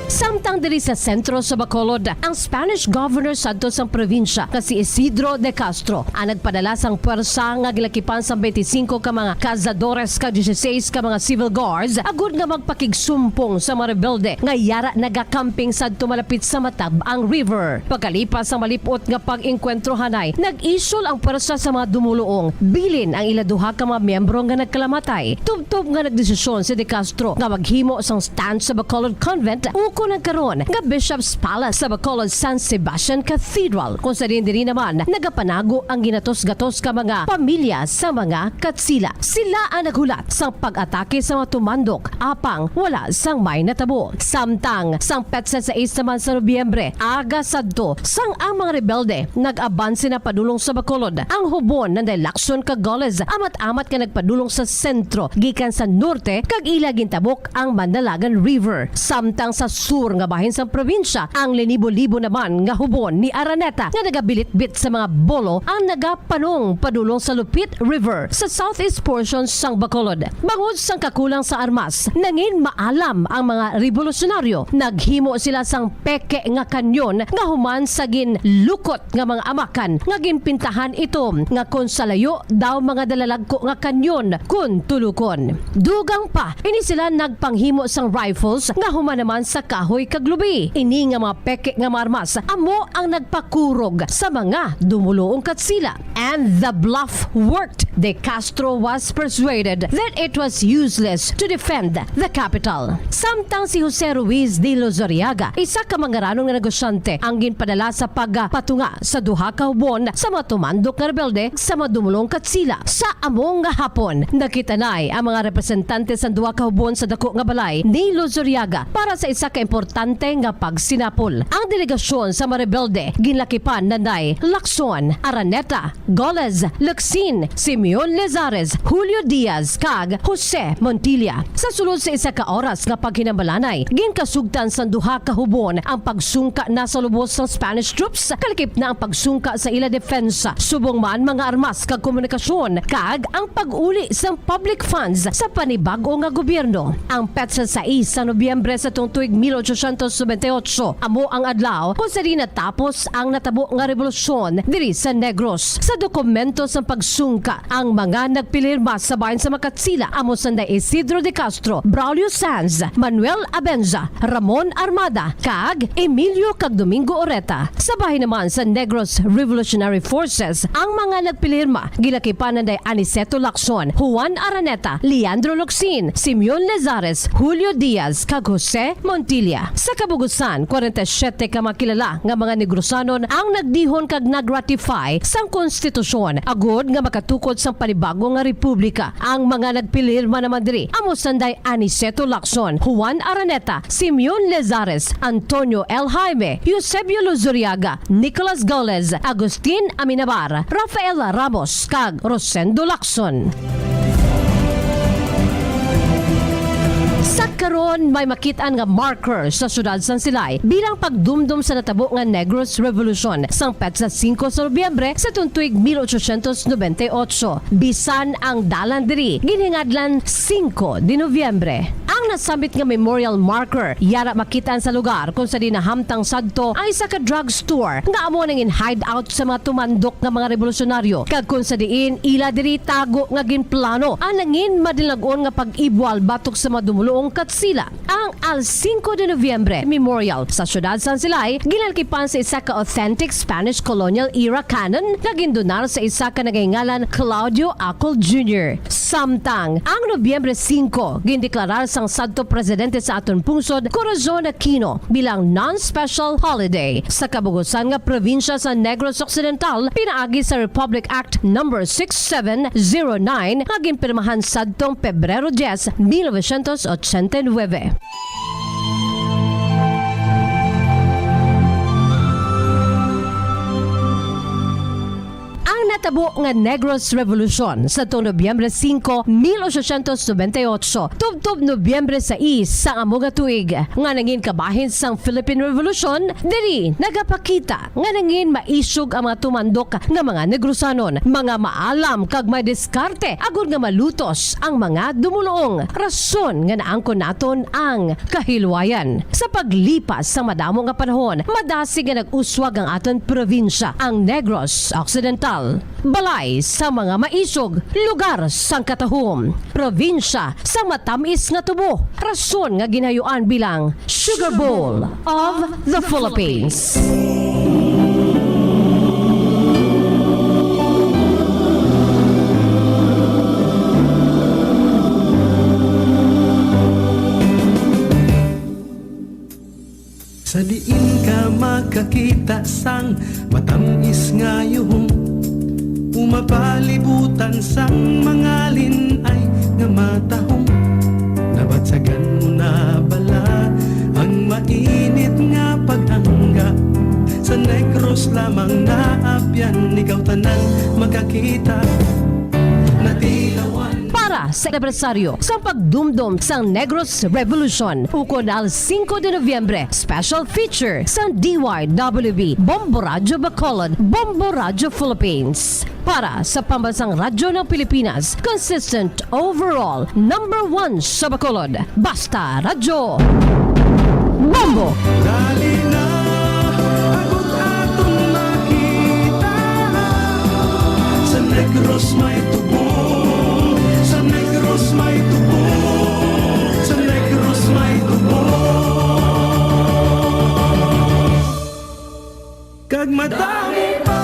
Samtang diri sa sentro sa Bacolod, ang Spanish governor sadto sang probinsya nga si Isidro de Castro ang nagpadala sang pwersa nga gilakipan sang twenty-five ka mga cazadores kag dieciséis ka mga civil guards agud nga magpakigsumpong sa mga rebelde nga yara nagakamping sadto malapit sa Matab-ang River. Pagkalipas sang malip-ot nga pag-engkwentro hanay, nag-isyol ang pwersa sa mga dumuluong. Bilin ang ila duha ka mga miyembro nga nagkalamatay. Tubtob nga nagdesisyon si De Castro nga maghimo sang stand sa Bacolod Convent ukon ang karon nga Bishop's Palace sa Bacolod San Sebastian Cathedral, kung sa diin diri naman nagapanago ang ginatos-gatos ka mga pamilya sa mga Katsila. Sila ang naghulat sang pag-atake sa mga tumandok, apang wala sang may natabo. Samtang sang petsa sais naman sa Nobyembre, aga sadto, sang ang mga rebelde nag-abanse na padulong sa Bacolod, ang Hubon nanday Lacson kag Goles amat-amat nga nagpadulong sa sentro gikan sa norte kag ila gintabok ang Mandalagan River. Samtang sa sur nga bahin sang probinsya, ang linibo-libo naman nga Hubon ni Araneta nga nagabilitbit sa mga bolo ang nagapanong padulong sa Lupit River sa southeast portion sang Bacolod. Bangod sang kakulang sa armas, nangin maalam ang mga rebolusyonaryo. Naghimo sila sang peke nga kanyon nga human sa ginlukot nga mga amakan nga ginpintahan itom nga kon sa layo daw mga dalalagko nga kanyon kon tulukon. Dugang pa, ini sila nagpanghimo sang rifles nga human naman sa kahoy kag lubi. Ini nga mga peke nga mga armas amo ang nagpakurog sa mga dumuluong Katsila. And the bluff worked. De Castro was persuaded that it was useless to defend the capital. Samtang si Jose Ruiz de Lozariaga, isa ka mangaranon nga negosyante, ang ginpadala sa pagpatunga sa duha ka hubon sa mga tumandok nga rebelde sa mga dumulong Katsila. Sa amo nga hapon, nakitanay ang mga representante sa duha ka hubon sa dako nga balay ni Lozariaga para sa isa ka importante nga pagsinapol. Ang delegasyon sa mga rebelde ginlakipan nanday Lacson, Araneta, Goles, Lacsin, Simeon Lezares, Julio Diaz, kag Jose Montilla. Sa sulod sa isa ka oras nga paghinambalanay, ginkasugtan sang duha ka hubon ang pagsungka na sa lubos sang Spanish troops, kalakip na ang pagsungka sa ila depensa, subong man mga armas kag komunikasyon, kag ang pag-uli sang public funds sa panibag-o nga gobyerno. Ang petsa sais sa Nobyembre sa tuong tuig mil ochocientos noventa y ocho amo ang adlaw kung sa diin natapos ang natabo nga rebolusyon diri sa Negros. Sa dokumento sang pagsungka, ang mga nagpilirma sa bahin sa mga Katsila amo sanday Isidro de Castro, Braulio Sanz, Manuel Abenza, Ramon Armada, kag Emilio kag Domingo Oreta. Sa bahin naman sa Negros Revolutionary Forces, ang mga nagpilirma gilakipan nanday Aniceto Lacson, Juan Araneta, Leandro Locsin, Simeon Lezares, Julio Diaz, kag Jose Montilla. Sa kabugusan, kwarenta y siyete ka mga kilala nga mga Negrosanon ang nagdihon kag nag-ratify sang konstitusyon agud nga makatukod sang panibago nga republika. Ang mga nagpilirma naman diri amo sanday Aniceto Lacson, Juan Araneta, Simeon Lezares, Antonio L. Jaime, Eusebio Luzuriaga, Nicolas Goles, Agustin Aminabar, Rafael Ramos, kag Rosendo Lacson. Sa karon, may makit-an nga marker sa siyudad sang Silay bilang pagdumdom sa natabo nga Negros Revolution sang petsa singko sa Nobyembre sa tuong tuig mil ochocientos noventa y ocho. Bisan ang dalan diri ginhingadlan singko de Nobyembre. Ang nasambit nga memorial marker yara makit-an sa lugar kung sa diin nahamtang sadto ang isa ka drugstore nga amo nangin hideout sa mga tumandok nga mga rebolusyonaryo, kag kung sa diin ila diri tago nga ginplano ang nangin madinlag-on nga pag-ibwal batok sa mga dumuluong Katsila. Ang Al Cinco de Noviembre Memorial sa siyudad sang Silay ginalkipan sa isa ka authentic Spanish colonial era cannon nga gindonar sa isa ka nagahingalan Claudio Acol Junior. Samtang ang Nobyembre singko gindeklarar sang sadto presidente sa aton pungsod, Corazon Aquino, bilang non-special holiday sa kabugusan nga probinsya sa Negros Occidental pinaagi sa Republic Act Number six seven zero nine nga ginpirmahan sadtong Pebrero diyes, mil novecientos ochenta y nuebe. Ang natabo nga Negros Revolution sa tuong Nobyembre singko, mil ochocientos noventa y ocho, tubtob Nobyembre sais sang amo nga tuig, nga nangin kabahin sang Philippine Revolution, diri nagapakita nga nangin maisog ang mga tumandok nga mga Negrosanon, mga maalam kag may diskarte agod nga malutos ang mga dumuluong, rason nga naangkon naton ang kahilwayan. Sa paglipas sa madamo nga panahon, madasig nga nag-uswag ang aton probinsya, ang Negros Occidental, balay sa mga maisog, lugar sang katahom, probinsya sa matamis nga tubo, rason nga ginhayuan bilang Sugar Bowl of the Philippines. Sa diin ka makakita sang matamis nga yuhong, umapalibutan sang mga lin-ay nga matahom. Nabatsagan mo na bala ang mainit nga pag-angga? Sa Negros lamang naapyan, ikaw tanan makakita. Natilawan. Para sa anibersaryo sang pagdumdom sang Negros Revolution, ukon Al Cinco de Noviembre, special feature sang D Y W B, Bombo Radyo Bacolod, Bombo Radyo Philippines. Para sa pambansang radyo ng Pilipinas, consistent overall, number one sa Bacolod. Basta Radyo Bombo! Dali na, abot aton makita. Sa Negros may tubo, sa Negros may tubo, sa Negros may tubo. Kag madamo pa.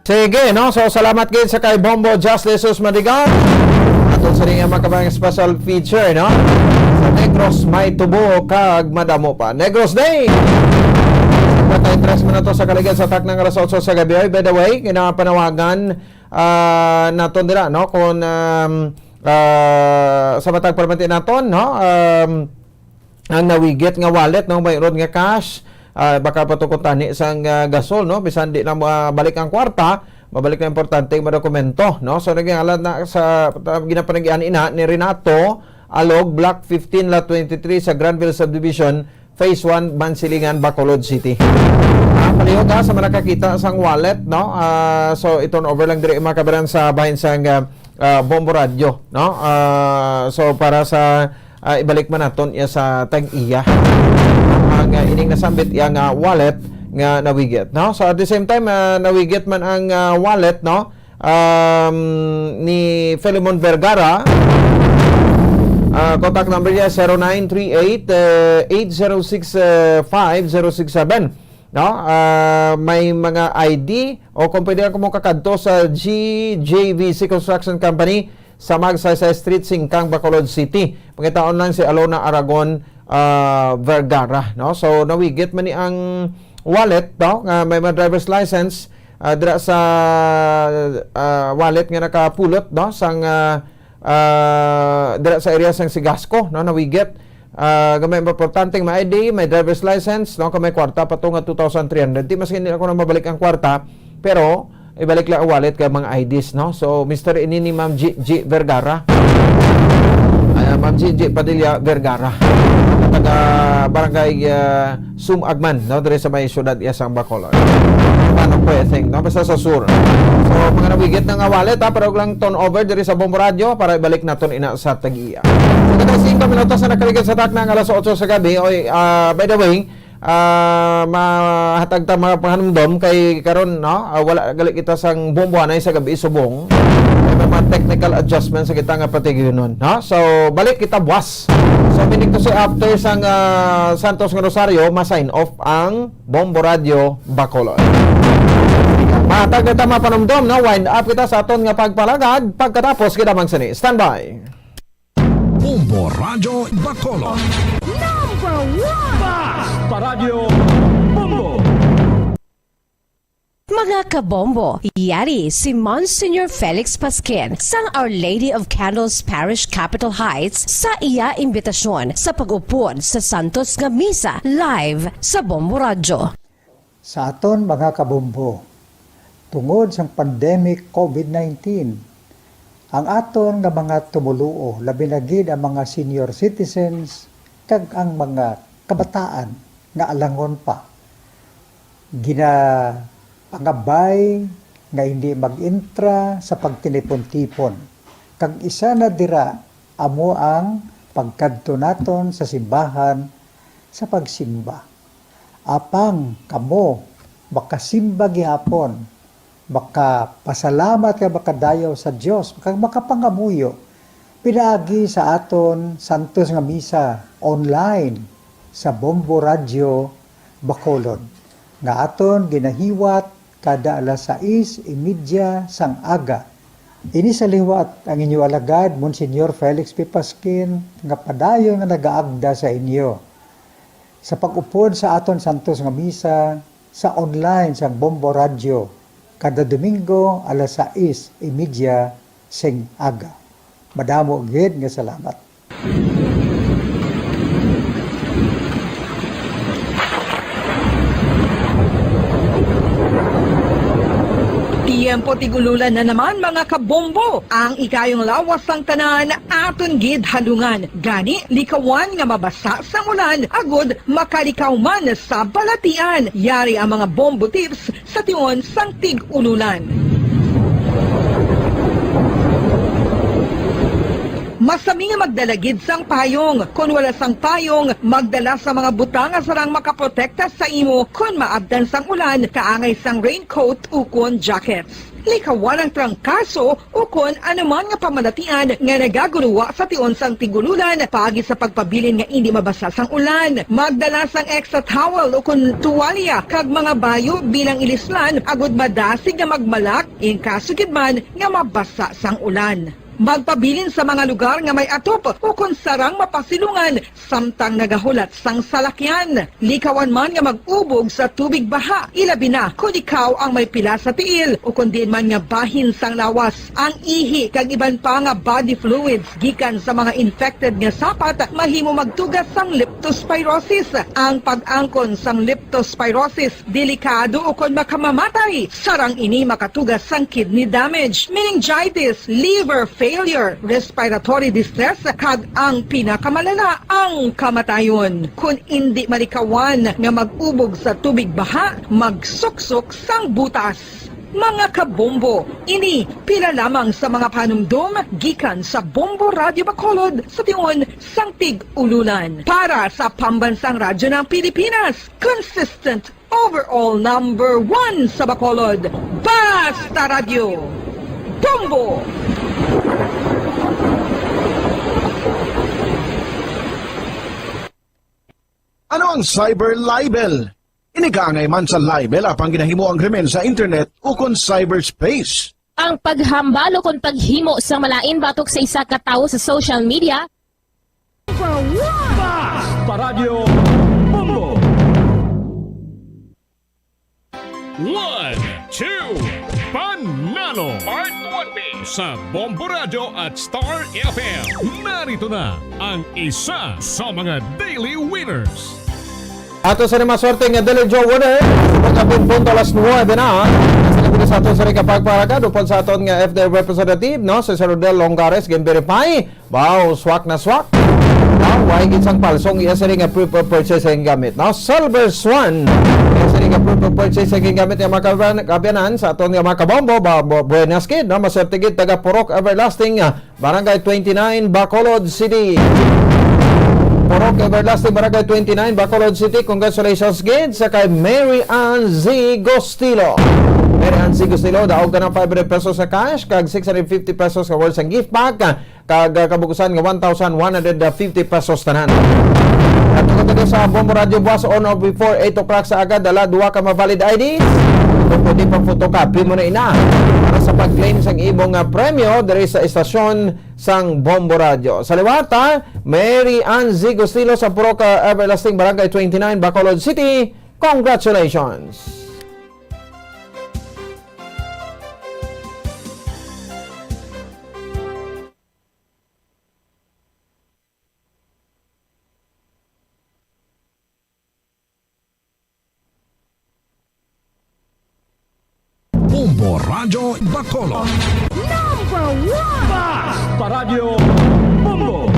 Sige, no? So, salamat gid sa kay Bombo Just Jesus Madrigal. Aton sa niya mga kabayan special feature, no? Sa Negros may tubo kag madamo pa. Negros Day! Patay tres man na to sa kaligad sa taknang alas otso sa gabi. Oy, by the way, kinapanawagan, ah, naton dira, no? Kung, um, ah, sa matag permanente naton, no? Um, ang nawigit nga wallet, no, mayroon nga cash, ah, baka pa to kuntani sang, ah, gasol, no, bisan di na mabalik ang kwarta, mabalik na importante nga mga dokumento, no. So, naging alam na sa, ta-, ginapanagian ina ni Renato Alog, Block fifteen, Lot twenty-three sa Granville Subdivision, Phase one, Bansilingan, Bacolod City. Ah, palihog, ha, sa mga nakakita sang wallet, no. Ah, so, i-turn over lang diri, mga kabayan, sa bahin sang, ah, ah, Bombo Radyo, no. Ah, so, para sa ah, ibalik man naton iya sa tag-iya. Ang, ah, ining nasambit iya nga wallet nga nawigit, no? So, at the same time, ah, nawigit man ang, ah, wallet, no? Um, ni Filemon Vergara. Ah, contact number niya, zero nine three eight, eh, eight zero six, eh, five zero six seven. No? Ah, may mga I D o kung pwede lang mo kakadto sa G J V C Construction Company sa Magsaysay Street, Singkang, Bacolod City. Pangitaon lang si Alona Aragon, ah, Vergara, no? So, nawigit man ni ang wallet, no? Nga may mga driver's license, ah, dira sa, ah, wallet nga nakapulot, no? Sang, ah, ah, dira sa area sang Sigasco, no? Nawigit. Ah, gamay importante nga may I D, may driver's license, no? Kung may kwarta pa to nga two thousand three hundred. Di, maski hindi ako na mabalik ang kwarta, pero ibalik lang ang wallet kag mga I Ds, no? So, Mister ini ni Ma'am G G Vergara. Ay, ah, Ma'am G G Padilla Vergara. Taga Barangay, ah, Sumagman, no? Diri sa may siyudad iya sang Bacolod. Paano po, I think, no? Basta sa sur. So, mga nawigit na nga wallet, ha? Pero lang turn over diri sa Bombo Radio para ibalik naton ina sa tag-iya. Sa katong singko minutos na nakaligid sa takna nga alas otso sa gabi, oy, ah, by the way, ah, mahatag ta mga panganumdom kay karon, no? Ah, wala gali kita sang bombohanay sa gabi subong. May mga technical adjustments sa kita nga patigyonon, ha? So, balik kita buwas. So, meaning to say, after sang, ah, Santos nga Rosario, ma-sign off ang Bombo Radio Bacolod. Matag na ta mapanumdom, no? Wind up kita sa aton nga pagpalagad. Pagkatapos, kita mang sini. Standby. Bombo Radyo Bacolod. Number one! Basta Radyo Bombo! Mga kabombo, yari si Monsignor Felix Pasquin sang Our Lady of Candles Parish, Capitol Heights, sa iya imbitasyon sa pag-upod sa Santos nga Misa live sa Bombo Radyo. Sa aton mga kabombo, tungod sang pandemic COVID nineteen, ang aton nga mga tumoluo, labi na gid ang mga senior citizens kag ang mga kabataan nga alangon pa, ginapangabay nga hindi mag-intra sa pagtinipon-tipon, kag isa na dira amo ang pagkadto naton sa simbahan sa pagsimba. Apang kamo makasimba gihapon, makapasalamat kag makadayaw sa Dios, kag makapangamuyo pinaagi sa aton santos nga misa online sa Bombo Radyo Bacolod, nga aton ginahiwat kada alas sais y media sang aga. Ini sa liwat ang inyo alagad, Monsignor Felix P. Pasquin, nga padayon nga nagaagda sa inyo sa pag-upod sa aton santos nga misa sa online sang Bombo Radyo kada Domingo alas sais y media sing aga. Madamo gid nga salamat. Tiyempo tig-ululan na naman, mga kabombo. Ang ikayong lawas sang tanan aton gid halungan. Gani, likawan nga mabasa sang ulan agud makalikaw man sa balatian. Yari ang mga bombo tips sa tion sang tig-ululan. Masami nga magdala gid sang payong. Kon wala sang payong, magdala sa mga butang nga sarang makaprotekta sa imo kon maabtan sang ulan, kaangay sang raincoat ukon jackets. Likawan ang trangkaso ukon anuman nga pamalatian nga nagaguruwa sa tion sang tig-ululan paagi sa pagpabilin nga indi mabasa sang ulan. Magdala sang extra towel ukon tuwalya kag mga bayo bilang ilislan agud madasig nga magmalak in kaso gid man nga mabasa sang ulan. Magpabilin sa mga lugar nga may atop ukon sarang mapasilungan samtang nagahulat sang salakyan. Likawan man nga mag-ubog sa tubig baha, ilabi na kon ikaw ang may pila sa tiil ukon diin man nga bahin sang lawas. Ang ihi kag iban pa nga body fluids gikan sa mga infected nga sapat mahimo magtuga sang leptospirosis. Ang pag-angkon sang leptospirosis delikado ukon makamamatay. Sarang ini makatuga sang kidney damage, meningitis, liver failure, respiratory distress, kag ang pinakamalala, ang kamatayon. Kon indi malikawan nga mag-ubog sa tubig baha, magsuksok sang butas. Mga kabombo, ini pila lamang sa mga panumdom gikan sa Bombo Radyo Bacolod sa tion sang tig-ululan. Para sa Pambansang Radyo ng Pilipinas, consistent overall number one sa Bacolod, Basta Radyo, Bombo! Ano ang cyber libel? Ini kaangay man sa libel apang ginahimo ang krimen sa internet ukon cyberspace. Ang paghambal ukon paghimo sang malain batok sa isa ka tawo sa social media. Number one! Basta Radyo Bombo! One, two, Panalo! Part one B. Sa Bombo Radyo at Star F M, narito na ang isa sa mga daily winners. Ato sa mga swerte nga Daily Draw winner, sa pagkapin punto alas nuwebe na, sa gabi sa aton sa rin kapagparakan, upod sa aton nga F D A representative, no, si Sir Rodel Longares, gin-verify, wow, swak na swak. Wow, why gid sang palsong iya sini nga proof of purchase ang gamit, no? Silver Swan, iya sini nga proof of purchase ang gamit nga mga kaban-, kabayanan sa aton nga mga kabombo, ba, bu-, buenas kid, no? Maswerte gid taga Purok Everlasting, ah, Barangay twenty-nine, Bacolod City. Purok Everlasting, Barangay twenty-nine, Bacolod City. Congratulations gid sa kay Mary Ann Z Gostilo. Ansi Gustilo, daog ka na five hundred pesos sa cash, kag six hundred fifty pesos ka worth sang gift pack, kag, ah, kabugusan nga one thousand one hundred fifty pesos tanan. At tungod dito sa Bombo Radio, buwas on or before eight o'clock sa aga, dala duha ka ma-valid I Ds. Kung pwede pa, photocopy mo na ina para sa pag-claim sang imong, ah, premyo diri sa estasyon sang Bombo Radio. Sa liwat, ah, Mary Ann Z. Gustilo sa Purok, ah, Everlasting, Barangay twenty-nine, Bacolod City. Congratulations! Bombo Radyo Bacolod. Number one! Bas pa Radyo Bombo!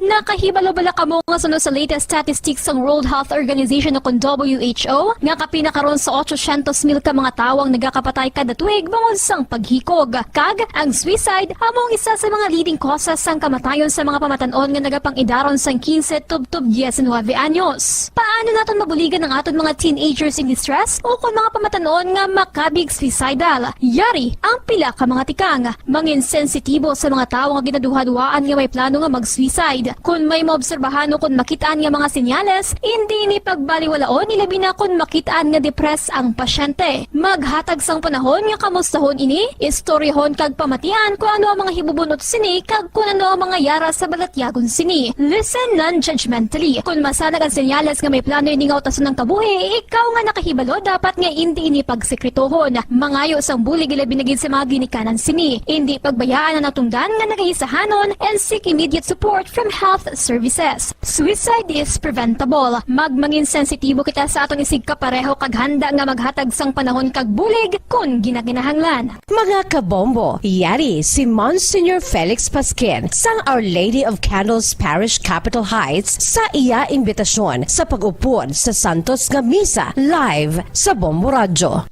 Nakahibalo bala kamo nga suno sa latest statistics sang World Health Organization o kon W H O, nga kapin na karon sa ochocientos mil ka mga tawo ang nagakapatay kada tuig bangod sang paghikog? Kag ang suicide amo ang isa sa mga leading causes sang kamatayon sa mga pamatan-on nga nagapang-idaron sang quince tubtob diecinuebe anyos. Paano naton mabuligan ang aton mga teenagers in distress o kon mga pamatan-on nga makabig suicidal? Yari ang pila ka mga tikang. Mangin sensitibo sa mga tawo nga ginaduhaduhaan nga may plano nga mag-suicide. Kon may maobserbahan o kon makit-an nga mga senyales, indi ini pagbaliwalaon, ilabi na kon makit-an nga depressed ang pasyente. Maghatag sang panahon nga kamustahon ini, istoryahon kag pamatian kon ano ang mga hibubun-ot sini kag kon ano ang mga yara sa balatyagon sini. Listen non-judgmentally. Kon masanag ang senyales nga may plano ini nga utason ang kabuhi, ikaw nga nakahibalo dapat nga indi ini pagsekretohon. Mangayo sang bulig, ilabi na gid sa mga ginikanan sini. Indi pagbayaan ang natungdan nga nagahisahanon and seek immediate support from health services. Suicide is preventable. Magmangin sensitibo kita sa aton isigkapareho kag handa nga maghatag sang panahon kag bulig kon ginakinahanglan. Mga kabombo, yari si Monsignor Felix Pasquin sang Our Lady of Candles Parish, Capitol Heights, sa iya imbitasyon sa pag-upod sa Santos nga Misa live sa Bombo Radyo.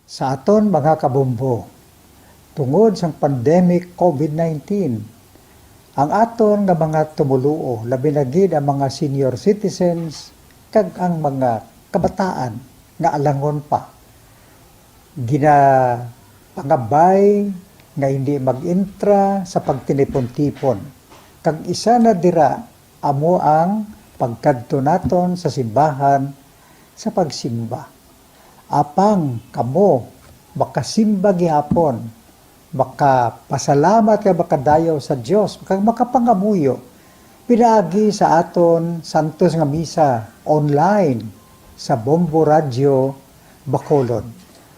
Sa aton mga kabombo, tungod sang pandemic COVID nineteen, ang aton nga mga tumoluo, labi na gid ang mga senior citizens kag ang mga kabataan nga alangon pa, ginapangabay nga hindi mag-intra sa pagtinipon-tipon, kag isa na dira amo ang pagkadto naton sa simbahan sa pagsimba. Apang kamo makasimba gihapon, makapasalamat kag makadayaw sa Dios, kag makapangamuyo pinaagi sa aton santos nga misa online sa Bombo Radyo Bacolod,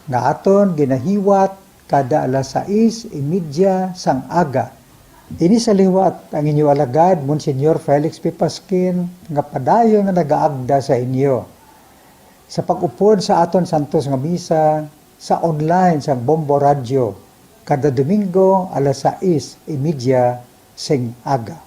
nga aton ginahiwat kada alas sais y media sang aga. Ini sa liwat ang inyo alagad, Monsignor Felix P. Pasquin, nga padayon nga nagaagda sa inyo sa pag-upod sa aton santos nga misa sa online sang Bombo Radyo kada Domingo alas sais y media sing aga.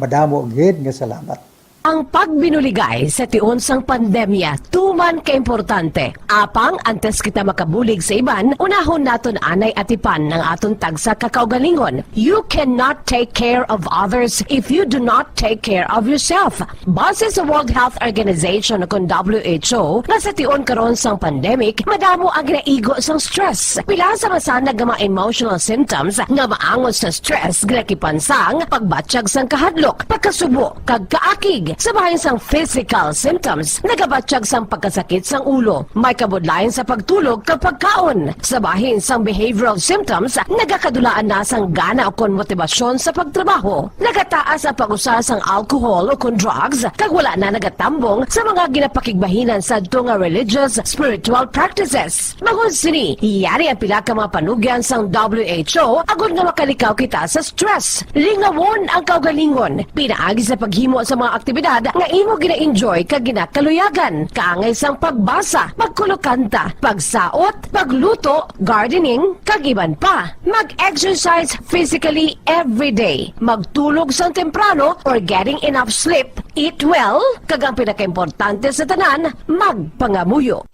Madamo gid nga salamat. Ang pagbinuligay sa tion sang pandemya tuman kaimportante. Apang antes kita makabulig sa iban, unahon naton anay atipan ang aton tagsa ka kaugalingon. You cannot take care of others if you do not take care of yourself. Base sa World Health Organization o kon W H O, nga sa tion karon sang pandemic, madamo ang ginaigo sang stress. Pila sa masanag nga mga emotional symptoms nga maangot sa stress ginakipan sang pagbatyag sang kahadlok, pagkasubo, kag kaakig. Sa bahin sang physical symptoms, nagabatyag sang pagkasakit sang ulo, may kabudlayan sa pagtulog kag pagkaon. Sa bahin sang behavioral symptoms, nagakadulaan na sang gana ukon motibasyon sa pagtrabaho. Nagataas ang pag-usa sang alcohol ukon drugs, kag wala na nagatambong sa mga ginapakigbahinan sadto nga religious, spiritual practices. Bangod sini, yari ang pila ka mga panugyan sang W H O agod nga makalikaw kita sa stress. Lingawon ang kaugalingon pinaagi sa paghimo sa mga aktibidad nga imo gina-enjoy kag ginakaluyagan, kaangay sang pagbasa, pagkulokanta, pagsaot, pagluto, gardening, kag iban pa. Mag-exercise physically every day. Magtulog sang temprano or getting enough sleep. Eat well, kag ang pinakaimportante sa tanan, magpangamuyo.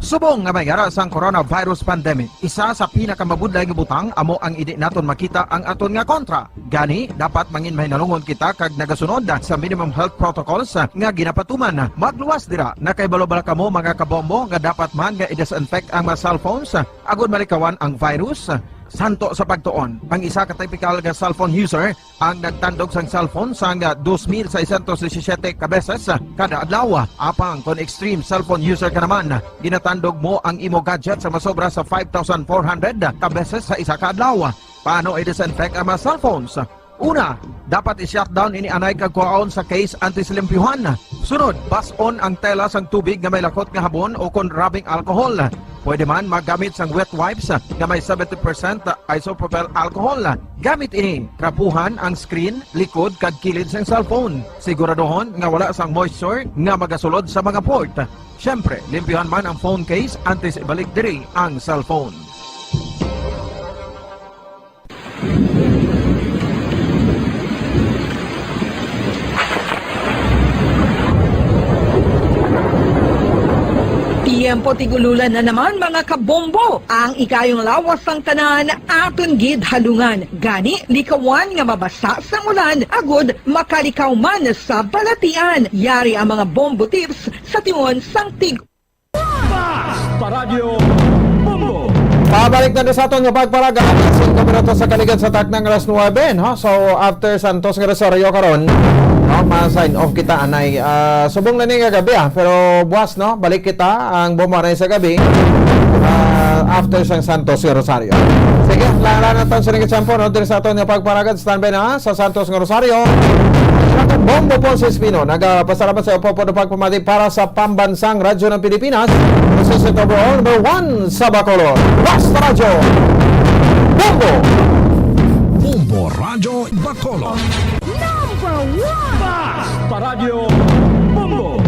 Subong nga may ara sang coronavirus pandemic, isa sa pinakamabudlay nga butang amo ang indi naton makita ang aton nga kontra. Gani, dapat mangin mahinalungon kita kag nagasunod sa minimum health protocols nga ginapatuman. Magluwas dira, nakahibalo bala kamo, mga kabombo, nga dapat man nga i-disinfect ang mga cellphones agud malikawan ang virus? Santo sa pagtuon, ang isa ka typical nga cellphone user ang nagtandog sang cellphone sang dos mil seiscientos disisiete ka beses kada adlaw. Apang kon extreme cellphone user ka naman, ginatandog mo ang imo gadget sa masobra sa five thousand four hundred ka beses sa isa ka adlaw. Paano i-disinfect ang mga cellphones? Una, dapat i-shutdown ini anay kag kuhaon sa case antes limpyuhan. Sunod, bas-on ang tela sang tubig nga may lakot nga habon o kon rubbing alcohol. Pwede man maggamit sang wet wipes nga may seventy percent isopropyl alcohol. Gamit ini, trapuhan ang screen, likod, kag kilid sang cellphone. Siguraduhon nga wala sang moisture nga magasulod sa mga port. Siyempre, limpyuhan man ang phone case antes ibalik diri ang cellphone. Tiyempo tig-ululan na naman, mga kabombo. Ang ikayong lawas sang tanan aton gid halungan. Gani, likawan nga mabasa sang ulan, agud makalikaw man sa balatian. Yari ang mga bombo tips sa tion sang tig Basta Radyo Bombo. Pabalik na sa aton nga pagparaga, singko minutos sa kaligad sa taknang alas nuwebe, no? So, after Santos nga Rosario karon, no, ma-sign off kita anay, ah, subong na ni nga gabi, ah, pero buwas, no, balik kita ang Bombo anay sa gabi, ah, after sang Santos nga Rosario. Sige, laran naton sa ning tiyempo, no, diri sa aton nga pagparaga, standby na sa Santos nga Rosario. Bombo Ponce Espino, nagapasalamat sa upo po pagpamati para sa pambansang radyo ng Pilipinas, consistent overall number one sa Bacolod. Basta Radyo, Bombo! Bombo Radyo Bacolod. Number one! Basta Radyo Bombo!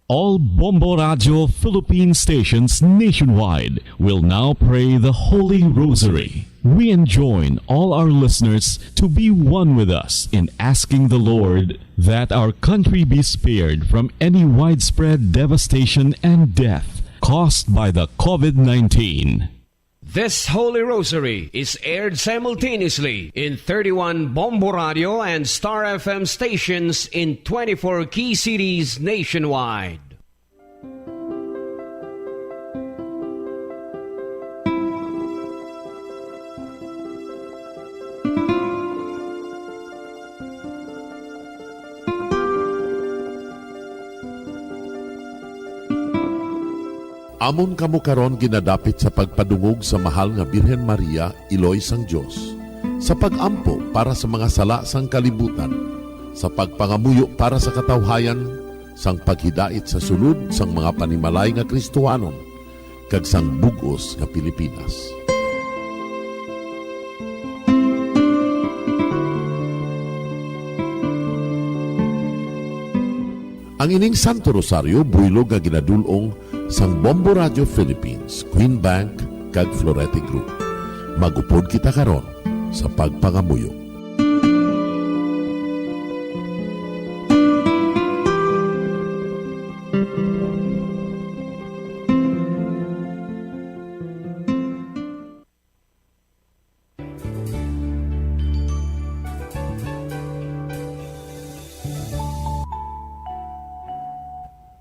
All Bombo Radyo Philippine stations nationwide will now pray the Holy Rosary. We enjoin all our listeners to be one with us in asking the Lord that our country be spared from any widespread devastation and death caused by the COVID nineteen. This Holy Rosary is aired simultaneously in thirty-one Bombo Radio and Star F M stations in twenty-four key cities nationwide. Amon kamo karon ginadapit sa pagpadungog sa Mahal nga Birhen Maria, Iloy sang Dios, sa pag-ampo para sa mga sala sang kalibutan, sa pagpangamuyo para sa katawhayan, sang paghidait sa sulod sang mga panimalay nga Kristohanon, kag sang bug-os nga Pilipinas. Ang ining Santo Rosario buylog nga ginadul-ong sang Bombo Radio Philippines, Queen Bank, kag Florete Group. Mag-upod kita karon sa pagpangamuyo.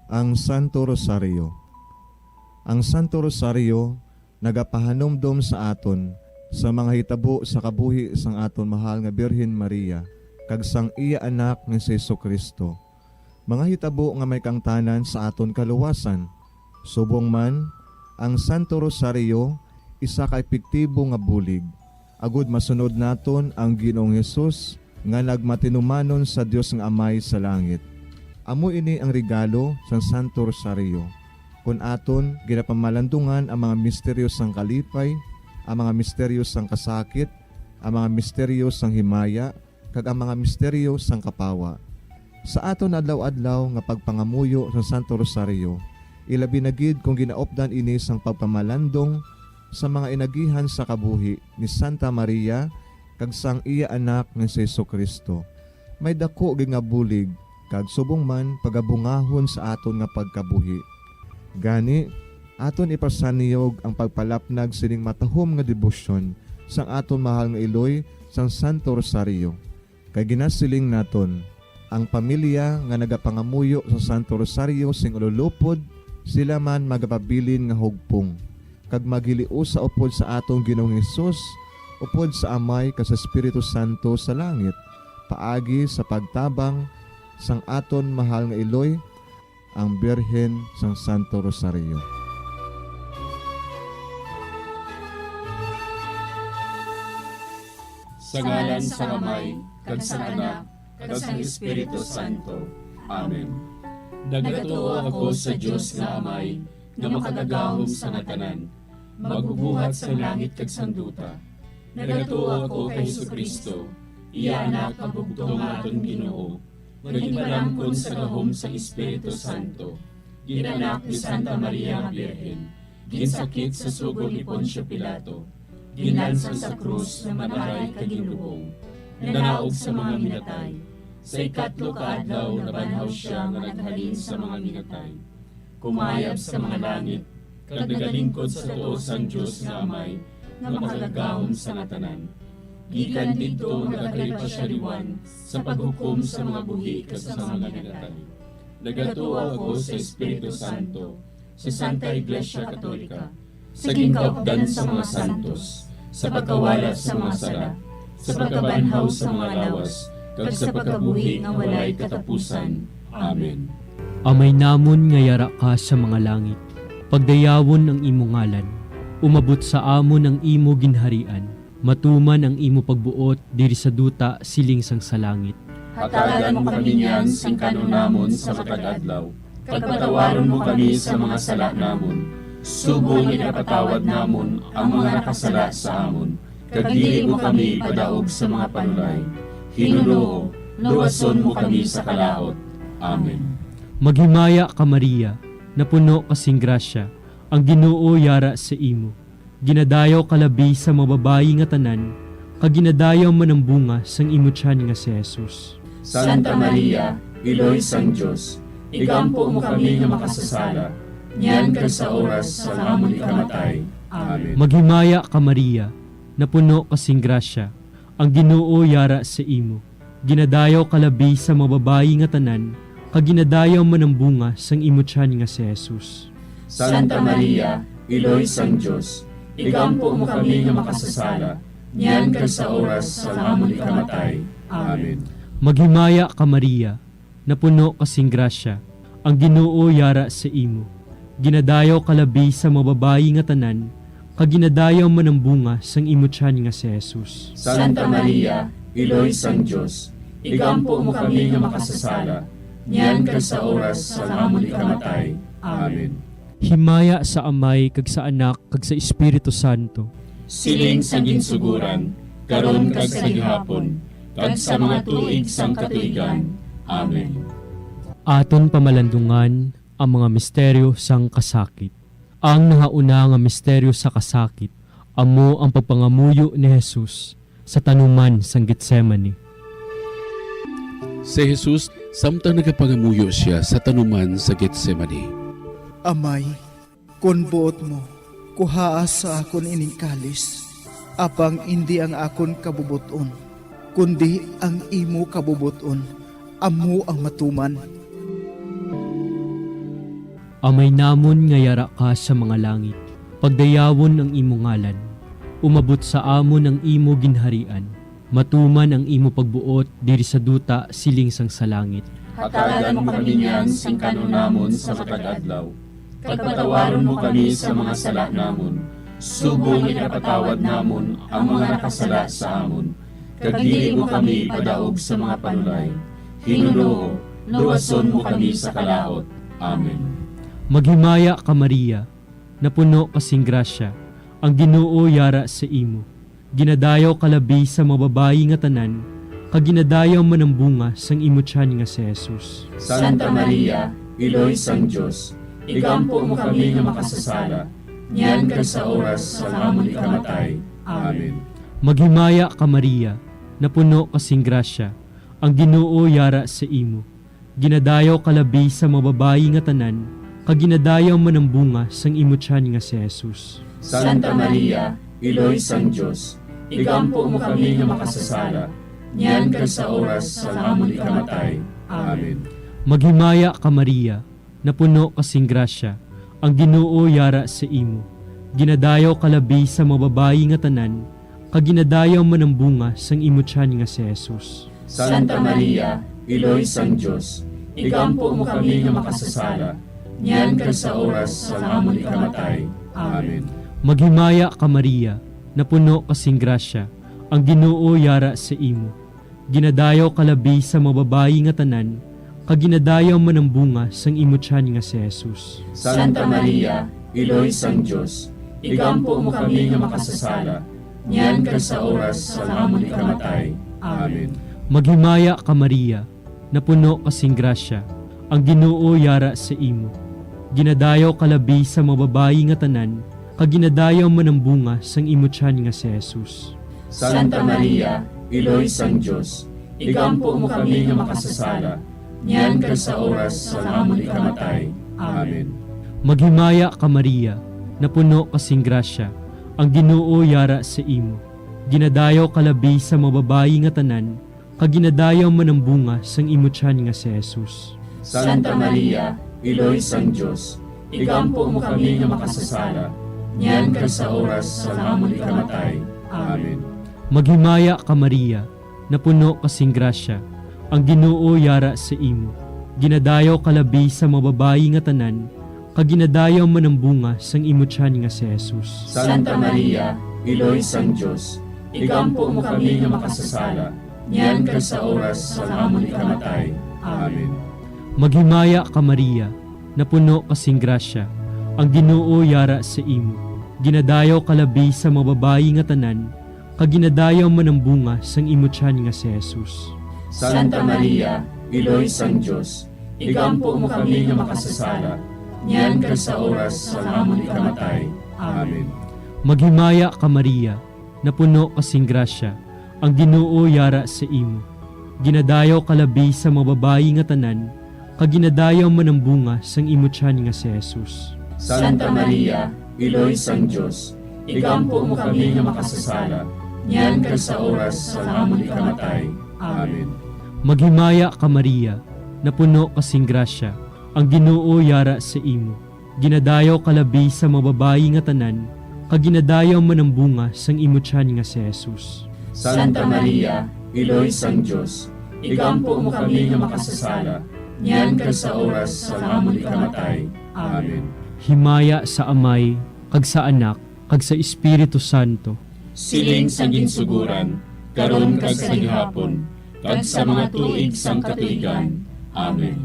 Ang Santo Rosario. Ang Santo Rosario nagapahanumdom sa aton sa mga hitabo sa kabuhi sang aton mahal nga Birhen Maria kag sang iya Anak nga si Jesu-Cristo, mga hitabo nga may kaangtanan sa aton kaluwasan. Subong man, ang Santo Rosario isa ka epektibo nga bulig agud masunod naton ang Ginoong Hesus nga nagmatinumanon sa Dios nga Amay sa langit. Amo ini ang regalo sang Santo Rosario, kon aton ginapamalandungan ang mga misteryo sang kalipay, ang mga misteryo sang kasakit, ang mga misteryo sang himaya, kag ang mga misteryo sang kapawa. Sa aton adlaw-adlaw nga pagpangamuyo sa Santo Rosario, ilabi na gid kon ginaupdan ini sang pagpamalandong sa mga inagihan sa kabuhi ni Santa Maria kag sang iya Anak nga si Jesu-Cristo, may daku gid nga bulig kag subong man pagabungahon sa aton nga pagkabuhi. Gani, aton ipasanyog ang pagpalapnag sining matahom nga debosyon sang aton mahal nga iloy sang Santo Rosario. Kay ginasiling naton, ang pamilya nga nagapangamuyo sa Santo Rosario sing ululupod, sila man magapabilin nga hugpong, kag maghiliusa upod sa aton Ginoong Hesus, upod sa Amay kag sa Espiritu Santo sa langit, paagi sa pagtabang sang aton mahal nga iloy, ang Birhen sang Santo Rosario. Sa ngalan sang Amay, kag sang Anak, kag sang Espiritu Santo. Amen. Nagatuo ako sa Dios nga Amay, nga makagagahom sa nga tanan, magbubuhat sang langit kag sang duta. Nagatuo ako kay Jesu-Cristo, iya Anak nga bugtong nga aton Ginoo, nga ginpalangkon sa gahom sang Espiritu Santo, ginanak ni Santa Maria nga Birhen, ginsakit sa sugo ni Poncio Pilato, ginlansang sa krus nga mag-aray kag ginlubong, nanaog sa mga minatay, sa ikatlo ka adlaw nabanhaw sia nga naghalin sa mga minatay, kumayab sa mga langit, kag nagalingkod sa tuo sang Dios nga Amay, nga makagagahom sa nga tanan. Gikan didto nagakalipas sia liwan sa paghukom sa mga buhi kag sa mga minatay. Nagatuo ako sa Espiritu Santo, sa Santa Iglesia Katolika, sa ginkaupdan sa mga santos, sa pagkawala sa mga sala, sa pagkabanhaw sa mga lawas, kag sa pagkabuhi nga walay katapusan. Amen. Amay namon nga yara ka sa mga langit, pagdayawon ang imo ngalan. Umabot sa amon ang imo ginharian. Matuman ang imo pagbuot diri sa duta siling sang sa langit. Hatagan mo kami niyan sing kan-on namon sa matag adlaw, kag patawaron mo kami sa mga sala namon, subong nga ginapatawad namon ang mga nakasala sa amon, kag dili mo kami ipadaog sa mga panulay. Ginoo, luwason mo kami sa kalaut. Amen. Maghimaya ka, Maria, napuno ka sing grasya, ang Ginoo yara sa imo. Ginadayaw ka labi sa mga babayi nga tanan, kag ginadayaw man ang bunga sang imo tiyan nga si Jesus. Santa Maria, Iloy sang Dios, igampo mo kami nga makasasala, niyan kag sa oras sang amon ikamatay. Amen. Maghimaya ka, Maria, napuno ka sing grasya, ang Ginoo yara sa imo. Ginadayaw ka labi sa mga babayi nga tanan, kag ginadayaw man ang bunga sang imo tiyan nga si Jesus. Santa Maria, Iloy sang Dios, igampo mo kami nga makasasala, niyan kag sa oras sang amon ikamatay. Amen. Maghimaya ka, Maria, napuno ka sing grasya, ang Ginoo yara sa imo. Ginadayaw ka labi sa mga babayi nga tanan, kag ginadayaw man ang bunga sang imo tiyan nga si Jesus. Santa Maria, Iloy sang Dios, igampo mo kami nga makasasala, niyan kag sa oras sang amon ikamatay. Amen. Himaya sa Amay, kag sa Anak, kag sa Espiritu Santo. Siling sa ginsuguran, karon kag sa gihapon, kag sa mga tuig sang katuigan. Amen. Aton pamalandungan ang mga misteryo sang kasakit. Ang nahauna nga misteryo sa kasakit amo ang pagpangamuyo ni Jesus sa tanuman sang Getsemani. Si Jesus, samtang nagapangamuyo sia sa tanuman sa Getsemani. Amay, kon buot mo, kuhaa sa akon ining kalis, apang indi ang akon kabubot-on, kundi ang imo kabubot-on amo ang matuman. Amay namon nga yara ka sa mga langit, pagdayawon ang imo ngalan. Umabot sa amon ang imo ginharian. Matuman ang imo pagbuot diri sa duta siling sang sa langit. Hatagan mo kami niyan sing kan-on namon sa matag adlaw, kag patawaron mo kami sa mga sala namon, subong nga ginapatawad namon ang mga nakasala sa amon, kag dili mo kami ipadaog sa mga panulay. Ginoo, luwason mo kami sa kalaut. Amen. Maghimaya ka, Maria, napuno ka sing grasya, ang Ginoo yara sa imo. Ginadayaw ka labi sa mga babayi nga tanan, kag ginadayaw man ang bunga sang imo tiyan nga si Jesus. Santa Maria, Iloy sang Dios, igampo mo kami nga makasasala, niyan kag sa oras sang amon ikamatay. Amen. Maghimaya ka, Maria, napuno ka sing grasya, ang Ginoo yara sa imo. Ginadayaw ka labi sa mga babayi nga tanan, kag ginadayaw man ang bunga sang imo tiyan nga si Jesus. Santa Maria, Iloy sang Dios, igampo mo kami nga makasasala, niyan kag sa oras sang amon ikamatay. Amen. Maghimaya ka, Maria, napuno ka sing grasya, ang Ginoo yara sa imo. Ginadayaw ka labi sa mga babayi nga tanan, kag ginadayaw man ang bunga sang imo tiyan nga si Jesus. Santa Maria, Iloy sang Dios, igampo mo kami nga makasasala, niyan kag sa oras sang amon ikamatay. Amen. Maghimaya ka, Maria, napuno ka sing grasya, ang Ginoo yara sa imo. Ginadayaw ka labi sa mga babayi nga tanan, kag ginadayaw man ang bunga sang imo tiyan nga si Jesus. Santa Maria, Iloy sang Dios, igampo mo kami nga makasasala, niyan kag sa oras sang amon ikamatay. Amen. Maghimaya ka, Maria, napuno ka sing grasya, ang Ginoo yara sa imo. Ginadayaw ka labi sa mga babayi nga tanan, kag ginadayaw man ang bunga sang imo tiyan nga si Jesus. Santa Maria, Iloy sang Dios, igampo mo kami nga makasasala, niyan kag sa oras sang amon ikamatay. Amen. Maghimaya ka, Maria, napuno ka sing grasya, ang Ginoo yara sa imo. Ginadayaw ka labi sa mga babayi nga tanan, kag ginadayaw man ang bunga sang imo tiyan nga si Jesus. Santa Maria, Iloy sang Dios, igampo mo kami nga makasasala, niyan kag sa oras sang amon ikamatay. Amen. Maghimaya ka, Maria, napuno ka sing grasya, ang Ginoo yara sa imo. Ginadayaw ka labi sa mga babayi nga tanan, kag ginadayaw man ang bunga sang imo tiyan nga si Jesus. Santa Maria, Iloy sang Dios, igampo mo kami nga makasasala, niyan kag sa oras sang amon ikamatay. Amen. Maghimaya ka, Maria, napuno ka sing grasya, ang Ginoo yara sa imo. Ginadayaw ka labi sa mga babayi nga tanan, kag ginadayaw man ang bunga sang imo tiyan nga si Jesus. Santa Maria, Iloy sang Dios, igampo mo kami nga makasasala, niyan kag sa oras sang amon ikamatay. Amen. Maghimaya ka, Maria, napuno ka sing grasya, ang Ginoo yara sa imo. Ginadayaw ka labi sa mga babayi nga tanan, kag ginadayaw man ang bunga sang imo tiyan nga si Jesus. Santa Maria, Iloy sang Dios, igampo mo kami nga makasasala, niyan kag sa oras sang amon ikamatay. Amen. Maghimaya ka, Maria, napuno ka sing grasya, ang Ginoo yara sa imo. Ginadayaw ka labi sa mga babayi nga tanan, kag ginadayaw man ang bunga sang imo tiyan nga si Jesus. Santa Maria, Iloy sang Dios, igampo mo kami nga makasasala, niyan kag sa oras sang amon ikamatay. Amen. Himaya sa Amay, kag sa Anak, kag sa Espiritu Santo. Siling sa ginsuguran, karon kag sa gihapon, kag sa mga tuig sang katuigan. Amen.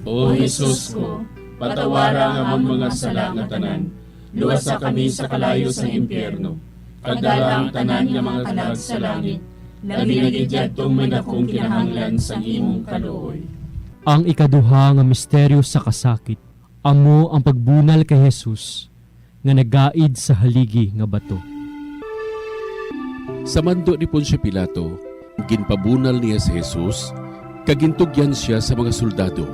O Jesus ko, patawara ang amon mga sala nga tanan, luwasa kami sa kalayo sang impyerno, kag dala ang tanan nga mga kalag sa langit, labi na gid yadtong may dakong kinahanglan sang imong kaluoy. Ang ikaduha nga misteryo sa kasakit, amo ang pagbunal kay Jesus nga nagaid sa haligi nga bato. Sa mando ni Poncio Pilato, ginpabunal niya si Jesus, kag gintugyan sia sa mga soldado,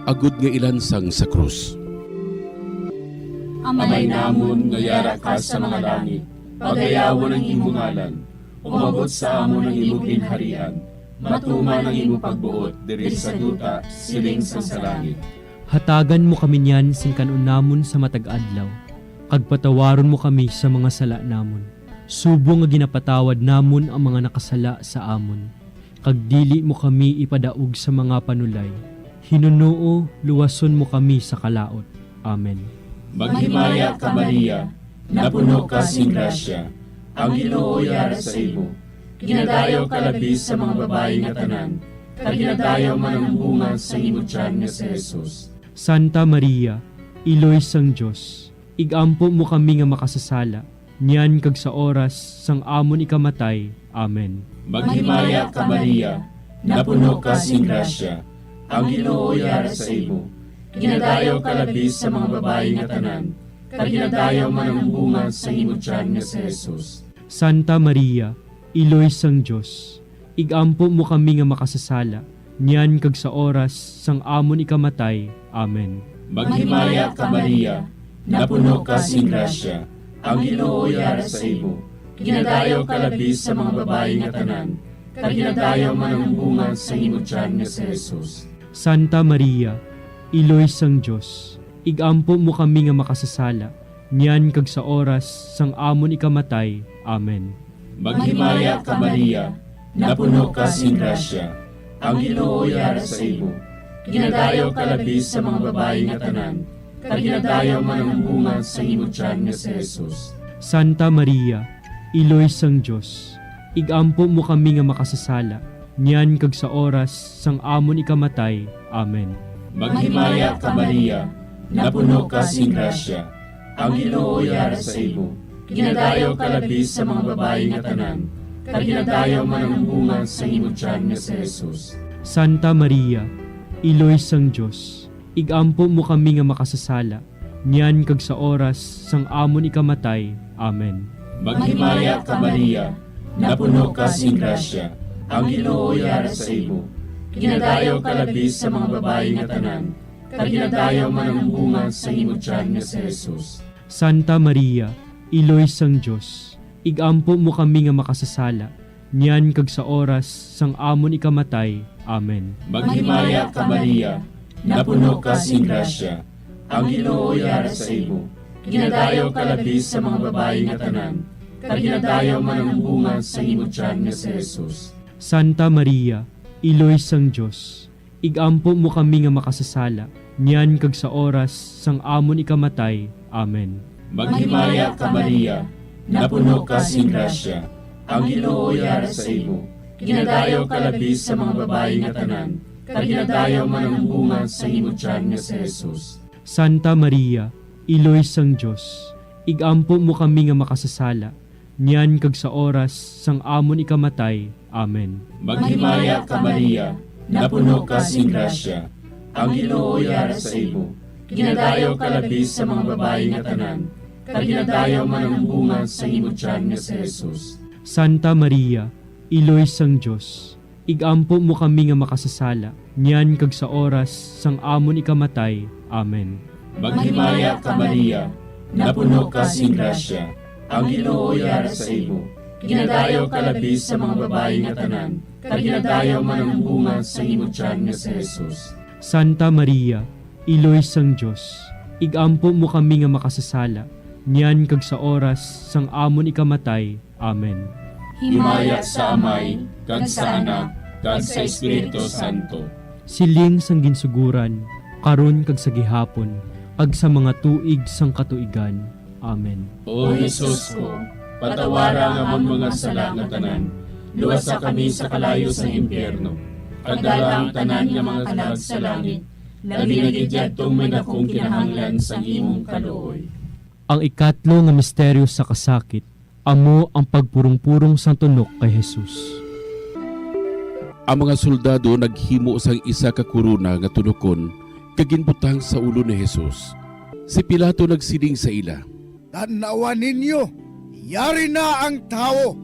agod nga ilansang sa krus. Amay namon nga yara ka sa mga langit, pagayawon ang imo ngalan, umabot sa amon ang imo ginharian, matuman ang imo pagbuot diri sa duta, siling sang sa langit. Hatagan mo kami niyan sing kan-on namon sa matag adlaw, kag patawaron mo kami sa mga sala namon, subong nga ginapatawad namon ang mga nakasala sa amon, kag dili mo kami ipadaog sa mga panulay. Hinunoo, luwason mo kami sa kalaut. Amen. Maghimaya ka, Maria, napuno ka sing grasya, ang Ginoo yara sa imo. Ginadayaw ka labi sa mga babayi nga tanan, kag ginadayaw man ang bunga sa imo tiyan nga si Jesus. Santa Maria, Iloy sang Dios, igampo mo kami nga makasasala, niyan kag sa oras sang amon ikamatay. Amen. Maghimaya ka, Maria, napuno ka sing grasya, ang Ginoo yara sa imo. Ginadayaw ka labi sa mga babayi nga tanan, kag ginadayaw man ang bunga sa imo tiyan nga si Jesus. Santa Maria, Iloy sang Dios, igampo mo kami nga makasasala, niyan kag sa oras sang amon ikamatay. Amen. Maghimaya ka, Maria, napuno ka sing grasya, ang Ginoo yara sa imo. Ginadayaw ka labi sa mga babayi nga tanan, kag ginadayaw man ang bunga sa imo tiyan nga si Jesus. Santa Maria, Iloy sang Dios, igampo mo kami nga makasasala, niyan kag sa oras sang amon ikamatay. Amen. Maghimaya ka, Maria, napuno ka sing grasya, ang Ginoo yara sa imo. Ginadayaw ka labi sa mga babayi nga tanan, kag ginadayaw man ang bunga sa imo tiyan nga si Jesus. Santa Maria, Iloy sang Dios, igampo mo kami nga makasasala, niyan kag sa oras sang amon ikamatay. Amen. Maghimaya ka, Maria, napuno ka sing grasya, ang Ginoo yara sa imo. Ginadayaw ka labi sa mga babayi nga tanan, kag ginadayaw man ang bunga sa imo tiyan nga si Jesus. Santa Maria, Iloy sang Dios, igampo mo kami nga makasasala, niyan kag sa oras sang amon ikamatay. Amen. Maghimaya ka, Maria, napuno ka sing grasya, ang Ginoo yara sa imo. Ginadayaw ka labi sa mga babayi nga tanan, kag ginadayaw man ang bunga sa imo tiyan nga si Jesus. Santa Maria, Iloy sang Dios, igampo mo kami nga makasasala, niyan kag sa oras sang amon ikamatay. Amen. Maghimaya ka, Maria, napuno ka sing grasya, ang Ginoo yara sa imo. Ginadayaw ka labi sa mga babayi nga tanan, kag ginadayaw man ang bunga sa imo tiyan nga si Jesus. Santa Maria, Iloy sang Dios, igampo mo kami nga makasasala, niyan kag sa oras sang amon ikamatay. Amen. Maghimaya ka, Maria, napuno ka sing grasya, ang Ginoo yara sa imo. Ginadayaw ka labi sa mga babayi nga tanan, kag ginadayaw man ang bunga sa imo tiyan nga si Jesus. Santa Maria, Iloy sang Dios, igampo mo kami nga makasasala, niyan kag sa oras sang amon ikamatay. Amen. Maghimaya ka, Maria, napuno ka sing grasya, ang Ginoo yara sa imo. Ginadayaw ka labi sa mga babayi nga tanan, kag ginadayaw man ang bunga sa imo tiyan nga si Jesus. Santa Maria, Iloy sang Dios, igampo mo kami nga makasasala, niyan kag sa oras sang amon ikamatay. Amen. Maghimaya ka, Maria, napuno ka sing grasya, ang Ginoo yara sa imo. Ginadayaw ka labi sa mga babayi nga tanan, kag ginadayaw man ang bunga sa imo tiyan nga si Jesus. Santa Maria, Iloy sang Dios, igampo mo kami nga makasasala, niyan kag sa oras sang amon ikamatay. Amen. Himaya sa Amay, kag sa Anak, kag sa Espiritu Santo. Siling sang ginsuguran, karon kag sa gihapon, kag sa mga tuig sang katuigan. Amen. O Jesus ko, patawara ang amon mga sala nga tanan, luwasa kami sa kalayo sang impyerno, kag dala ang tanan nga mga kalag sa langit, labi na gid yadtong may dakong kinahanglan sang imong kaluoy. Ang ikatlo nga misteryo sa kasakit, amo ang pagpurong-purong sang tunok kay Jesus. Ang mga soldado naghimo sang isa ka korona nga tunokon kag ginbutang sa ulo ni Jesus. Si Pilato nagsiling sa ila, "Tan-awa ninyo, yari na ang tawo."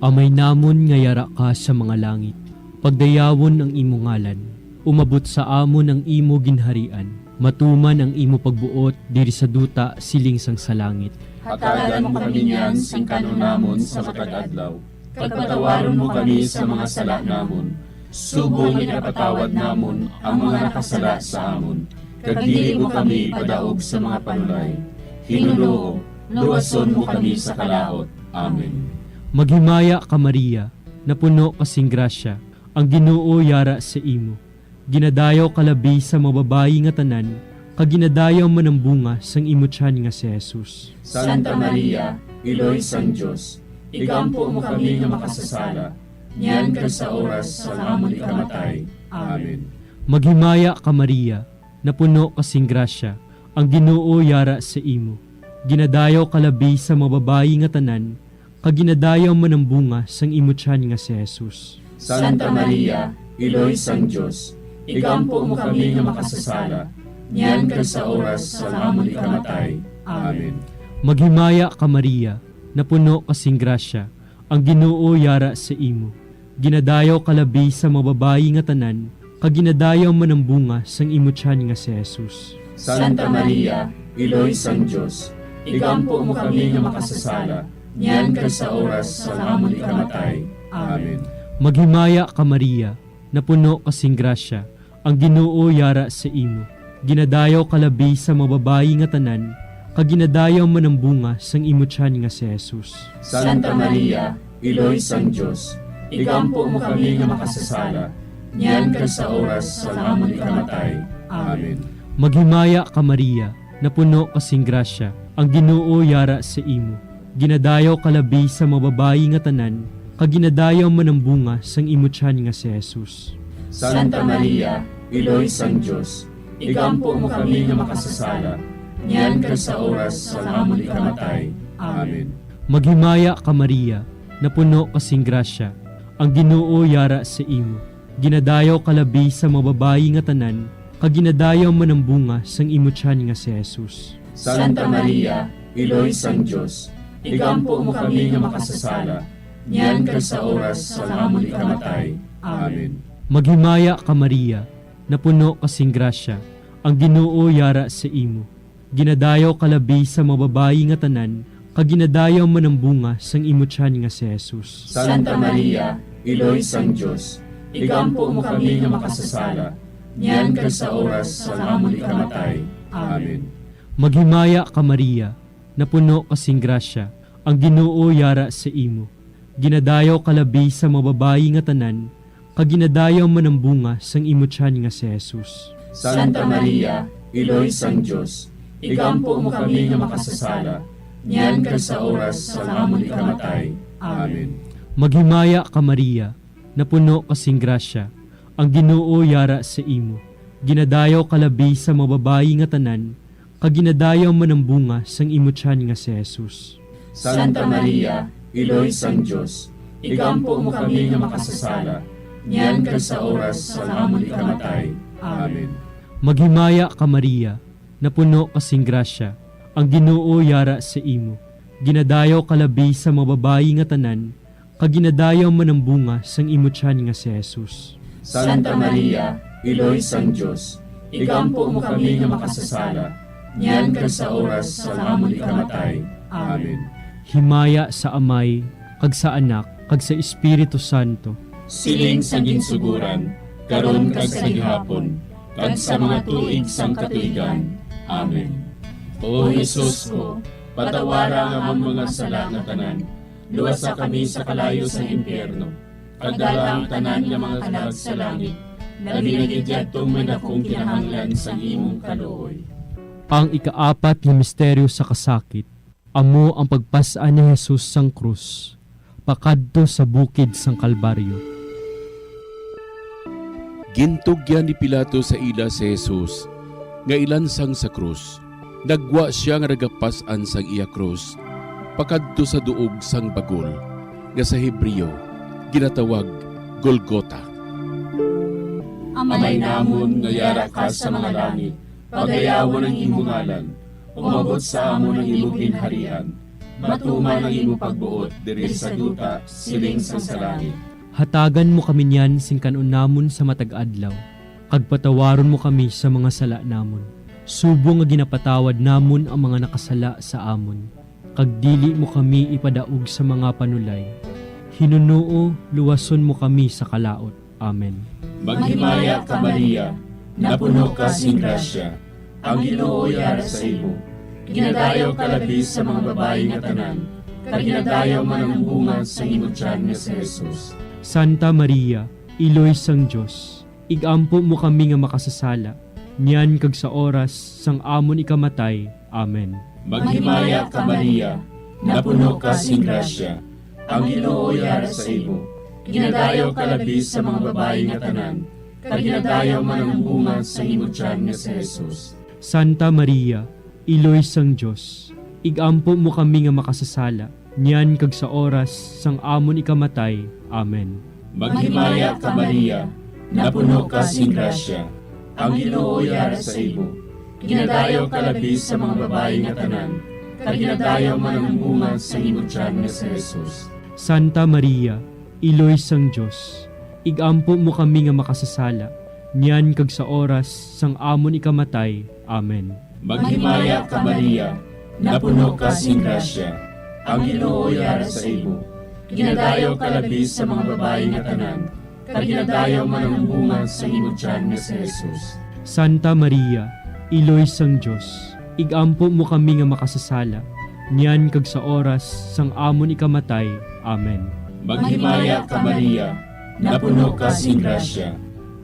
Amay namon nga yara ka sa mga langit, pagdayawon ang imo ngalan. Umabot sa amon ang imo ginharian. Matuman ang imo pagbuot diri sa duta siling sang sa langit. Hatagan mo kami niyan sing kan-on namon sa matag adlaw, kag patawaron mo kami sa mga sala namon, subong nga ginapatawad namon ang mga nakasala sa amon, kag dili mo kami ipadaog sa mga panulay. Ginoo, luwason mo kami sa kalaut. Amen. Maghimaya ka, Maria, napuno ka sing grasya, ang Ginoo yara sa imo. Ginadayaw ka labi sa mga babayi nga tanan, kag ginadayaw man ang bunga sang imo tiyan nga si Jesus. Santa Maria, Iloy sang Dios, igampo mo kami nga makasasala, niyan kag sa oras sang amon ikamatay. Amen. Maghimaya ka, Maria, napuno ka sing grasya, ang Ginoo yara sa imo. Ginadayaw ka labi sa mga babayi nga tanan, kag ginadayaw man ang bunga sang imo tiyan nga si Jesus. Santa Maria, Iloy sang Dios, igampo mo kami nga makasasala, niyan kag sa oras sang amon ikamatay. Amen. Maghimaya ka, Maria, napuno ka sing grasya, ang Ginoo yara sa imo. Ginadayaw ka labi sa mga babayi nga tanan, kag ginadayaw man ang bunga sang imo tiyan nga si Jesus. Santa Maria, Iloy sang Dios, igampo mo kami nga makasasala, niyan kag sa oras sang amon ikamatay. Amen. Maghimaya ka, Maria, napuno ka sing grasya, ang Ginoo yara sa imo. Ginadayaw ka labi sa mga babayi nga tanan, kag ginadayaw man ang bunga sang imo tiyan nga si Jesus. Santa Maria, Iloy sang Dios, igampo mo kami nga makasasala, niyan kag sa oras sang amon ikamatay. Amen. Maghimaya ka, Maria, napuno ka sing grasya, ang Ginoo yara sa imo. Ginadayaw ka labi sa mga babayi nga tanan, kag ginadayaw man ang bunga sang imo tiyan nga si Jesus. Santa Maria, Iloy sang Dios, igampo mo kami nga makasasala, niyan kag sa oras sang amon ikamatay. Amen. Maghimaya ka, Maria, napuno ka sing grasya, ang Ginoo yara sa imo. Ginadayaw ka labi sa mga babayi nga tanan, kag ginadayaw man ang bunga sang imo tiyan nga si Jesus. Santa Maria, Iloy sang Dios, igampo mo kami nga makasasala, niyan kag sa oras sang amon ikamatay. Amen. Maghimaya ka, Maria, napuno ka sing grasya, ang Ginoo yara sa imo. Ginadayaw ka labi sa mga babayi nga tanan, kag ginadayaw man ang bunga sang imo tiyan nga si Jesus. Santa Maria, Iloy sang Dios, igampo mo kami nga makasasala, niyan kag sa oras sang amon ikamatay. Amen. Maghimaya ka, Maria, napuno ka sing grasya, ang Ginoo yara sa imo. Ginadayaw ka labi sa mga babayi nga tanan, kag ginadayaw man ang bunga sang imo tiyan nga si Jesus. Santa Maria, Iloy sang Dios, igampo mo kami nga makasasala, niyan kag sa oras sang amon ikamatay. Amen. Maghimaya ka, Maria, napuno ka sing grasya, ang Ginoo yara sa imo. Ginadayaw ka labi sa mga babayi nga tanan, kag ginadayaw man ang bunga sang imo tiyan nga si Jesus. Santa Maria, Iloy sang Dios, igampo mo kami nga makasasala, niyan kag sa oras sang amon ikamatay. Amen. Maghimaya ka, Maria, napuno ka sing grasya, ang Ginoo yara sa imo. Ginadayaw ka labi sa mga babayi nga tanan, kag ginadayaw man ang bunga sang imo tiyan nga si Jesus. Santa Maria, Iloy sang Dios, igampo mo kami nga makasasala, niyan kag sa oras sang amon ikamatay. Amen. Himaya sa Amay, kag sa Anak, kag sa Espiritu Santo. Siling sa ginsuguran, karon kag sa gihapon, kag sa mga tuig sang katuigan. Amen. O Jesus ko, patawara ang amon mga sala nga tanan, luwasa kami sa kalayo sang impyerno, kag dala ang tanan nga mga kalag sa langit, labi na gid yadtong may dakong kinahanglan sang imong kaluoy. Ang ikaapat nga misteryo sa kasakit, amo ang pagpas-an ni Jesus sang krus pakadto sa bukid sang Kalbaryo. Gintugyan ni Pilato sa ila si Jesus nga ilansang sa krus. Nagwa sia nga nagapas-an sang iya krus pakadto sa duog sang bagol, nga sa Hebreo ginatawag Golgota. Amay namon nga yara ka sa mga langit, pagayawon ang imo ngalan. Umabot sa amon ang imo ginharian. Matuman ang imo pagbuot diri sa duta, siling sang sa langit. Hatagan mo kami niyan sing kan-on namon sa matag adlaw, kag patawaron mo kami sa mga sala namon, subong nga ginapatawad namon ang mga nakasala sa amon, kag dili mo kami ipadaog sa mga panulay. Hinunoo, luwason mo kami sa kalaut. Amen. Maghimaya ka, Maria, napuno ka sing grasya, ang Ginoo yara sa imo. Ginadayaw ka labi sa mga babayi nga tanan, kag ginadayaw man ang bunga sang imo tiyan nga si Jesus. Santa Maria, Iloy sang Dios, igampo mo kami nga makasasala, niyan kag sa oras sang amon ikamatay. Amen. Maghimaya ka, Maria, napuno ka sing grasya, ang Ginoo yara sa imo. Ginadayaw ka labi sa mga babayi nga tanan, kag ginadayaw man ang bunga sang imo tiyan nga si Jesus. Santa Maria, Iloy sang Dios, igampo mo kami nga makasasala, niyan kag sa oras sang amon ikamatay. Amen. Maghimaya ka, Maria, napuno ka sing grasya, ang Ginoo yara sa imo. Ginadayaw ka labi sa mga babayi nga tanan, kag ginadayaw man ang bunga sang imo tiyan nga si Jesus. Santa Maria, Iloy sang Dios, igampo mo kami nga makasasala, niyan kag sa oras sang amon ikamatay. Amen. Maghimaya ka, Maria, napuno ka sing grasya, ang Ginoo yara sa imo. Ginadayaw ka labi sa mga babayi nga tanan, kag ginadayaw man ang bunga sa imo tiyan nga si Jesus. Santa Maria, Iloy sang Dios, igampo mo kami nga makasasala, niyan kag sa oras sang amon ikamatay. Amen. Maghimaya ka, Maria, napuno ka sing grasya,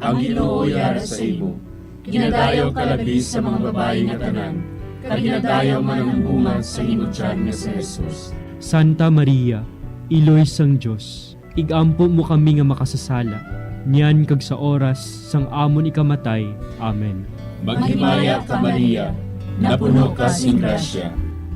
ang Ginoo yara sa imo. Ginadayaw ka labi sa mga babayi nga tanan, kag ginadayaw man ang bunga sa imo tiyan nga si Jesus. Santa Maria, Iloy sang Dios, igampo mo kami nga makasasala, niyan kag sa oras sang amon ikamatay. Amen. Maghimaya ka, Maria, napuno ka sing grasya,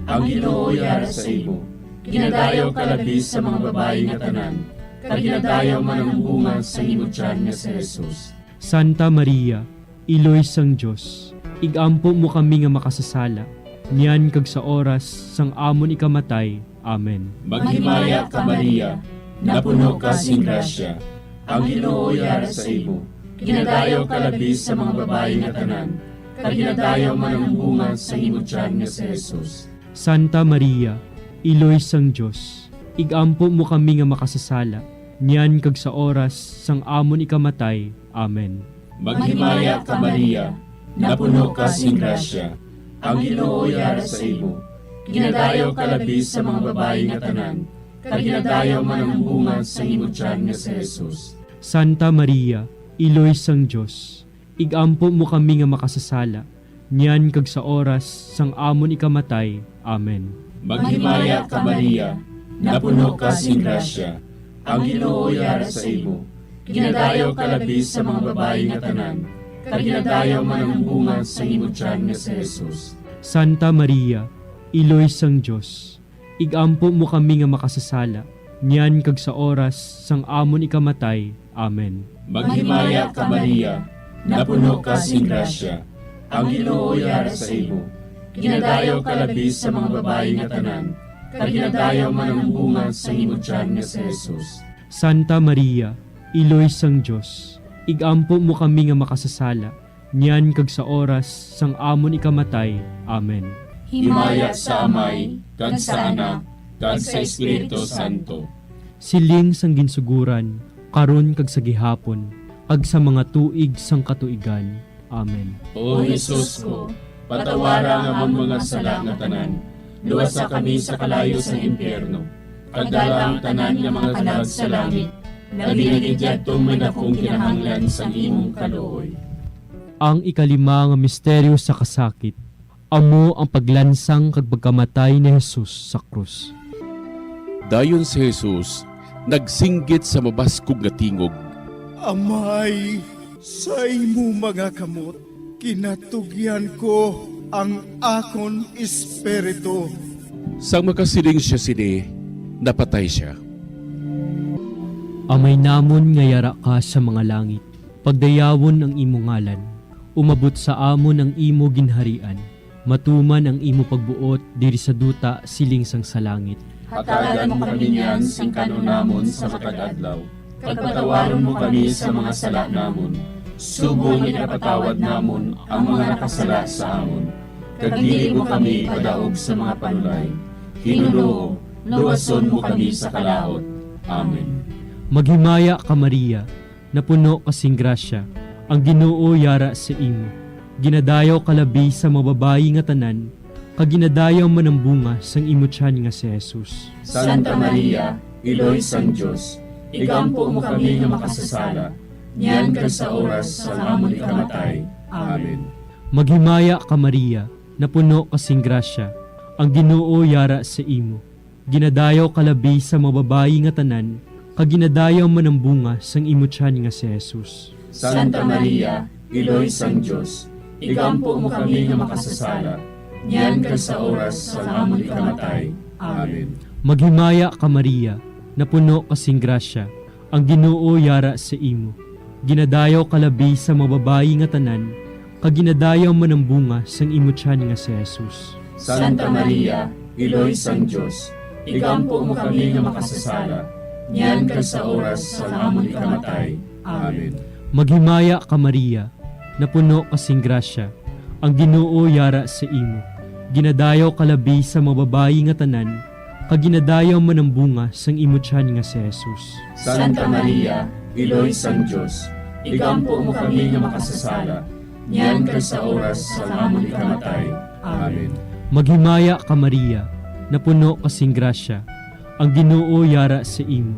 ang Ginoo yara sa imo. Ginadayaw ka labi sa mga babayi nga tanan, kag ginadayaw man ang bunga sa imo tiyan nga si Jesus. Santa Maria, Iloy sang Dios, igampo mo kami nga makasasala, niyan kag sa oras sang amon ikamatay. Amen. Maghimaya ka, Maria, napuno ka sing grasya, ang Ginoo yara sa imo. Ginadayaw ka labi sa mga babayi nga tanan, kag ginadayaw man ang bunga sa imo tiyan nga si Jesus. Santa Maria, Iloy sang Dios, igampo mo kami nga makasasala, niyan kag sa oras sang amon ikamatay. Amen. Maghimaya ka, Maria, napuno ka sing grasya, ang Ginoo yara sa imo. Ginadayaw ka labi sa mga babayi nga tanan, kag ginadayaw man ang bunga sa imo tiyan nga si Jesus. Santa Maria, Iloy sang Dios, igampo mo kami nga makasasala, niyan kag sa oras sang amon ikamatay. Amen. Maghimaya ka, Maria, napuno ka sing grasya, ang Ginoo yara sa imo. Ginadayaw ka labi sa mga babayi nga tanan, kag ginadayaw man ang bunga sa imo tiyan nga si Jesus. Santa Maria, Iloy sang Dios, igampo mo kami nga makasasala, niyan kag sa oras sang amon ikamatay. Amen. Maghimaya ka, Maria, napuno ka sing grasya, ang Ginoo yara sa imo. Ginadayaw ka labi sa mga babayi nga tanan, kag ginadayaw man ang bunga sa imo tiyan nga si Jesus. Santa Maria, Iloy sang Dios, igampo mo kami nga makasasala, niyan kag sa oras sang amon ikamatay. Amen. Himaya sa Amay, kag sa Anak, kag sa Espiritu Santo. Siling sang ginsuguran, karon kag sa gihapon, kag sa mga tuig sang katuigan. Amen. O Jesus ko, patawara ang amon mga sala nga tanan, luwasa kami sa kalayo sang impyerno, kag dala ang tanan nga mga kalag sa langit, labi na gid yadtong may dakong kinahanglan sang imong kaluoy. Ang ikalima nga misteryo sa kasakit, amo ang paglansang kag pagkamatay ni Jesus sa krus. Dayon si Jesus nagsinggit sa mabaskog nga tingog, "Amay, sa imo mga kamot kinatugyan ko ang akon espiritu." Sang makasiling sia sini, napatay sia. Amay namon nga yara ka sa mga langit, pagdayawon ang imo ngalan. Umabot sa amon ang imo ginharian. Matuman ang imo pagbuot diri sa duta siling sang sa langit. Hatagan mo kami niyan sing kan-on namon sa matag adlaw, kag patawaron mo kami sa mga sala namon, subong nga ginapatawad namon ang mga nakasala sa amon. Kag dili mo kami ipadaog sa mga panulay. Hinunoo, luwason mo kami sa kalaut. Amen. Maghimaya ka, Maria, napuno ka sing grasya, ang Ginoo yara sa imo. Ginadayaw ka labi sa mga babayi nga tanan, kag ginadayaw man ang bunga sang imo tiyan nga si Jesus. Santa Maria, Iloy sang Dios, igampo mo kami nga makasasala, niyan kag sa oras sang amon ikamatay. Amen. Maghimaya ka, Maria, napuno ka sing grasya, ang Ginoo yara sa imo. Ginadayaw ka labi sa mga babayi nga tanan, kag ginadayaw man ang bunga sang imo tiyan nga si Jesus. Santa Maria, Iloy sang Dios, igampo mo kami nga makasasala, niyan kag sa oras sang amon ikamatay. Amen. Maghimaya ka, Maria, napuno ka sing grasya, ang Ginoo yara sa imo. Ginadayaw ka labi sa mga babayi nga tanan, kag ginadayaw man ang bunga sang imo tiyan nga si Jesus. Santa Maria, Iloy sang Dios, igampo mo kami nga makasasala, niyan kag sa oras sang amon ikamatay. Amen. Maghimaya ka, Maria, napuno ka sing grasya, ang Ginoo yara sa imo. Ginadayaw ka labi sa mga babayi nga tanan, kag ginadayaw man ang bunga sang imo tiyan nga si Jesus. Santa Maria, Iloy sang Dios, igampo mo kami nga makasasala, niyan kag sa oras sang amon ikamatay. Amen. Maghimaya ka, Maria, napuno ka sing grasya, ang Ginoo yara sa imo.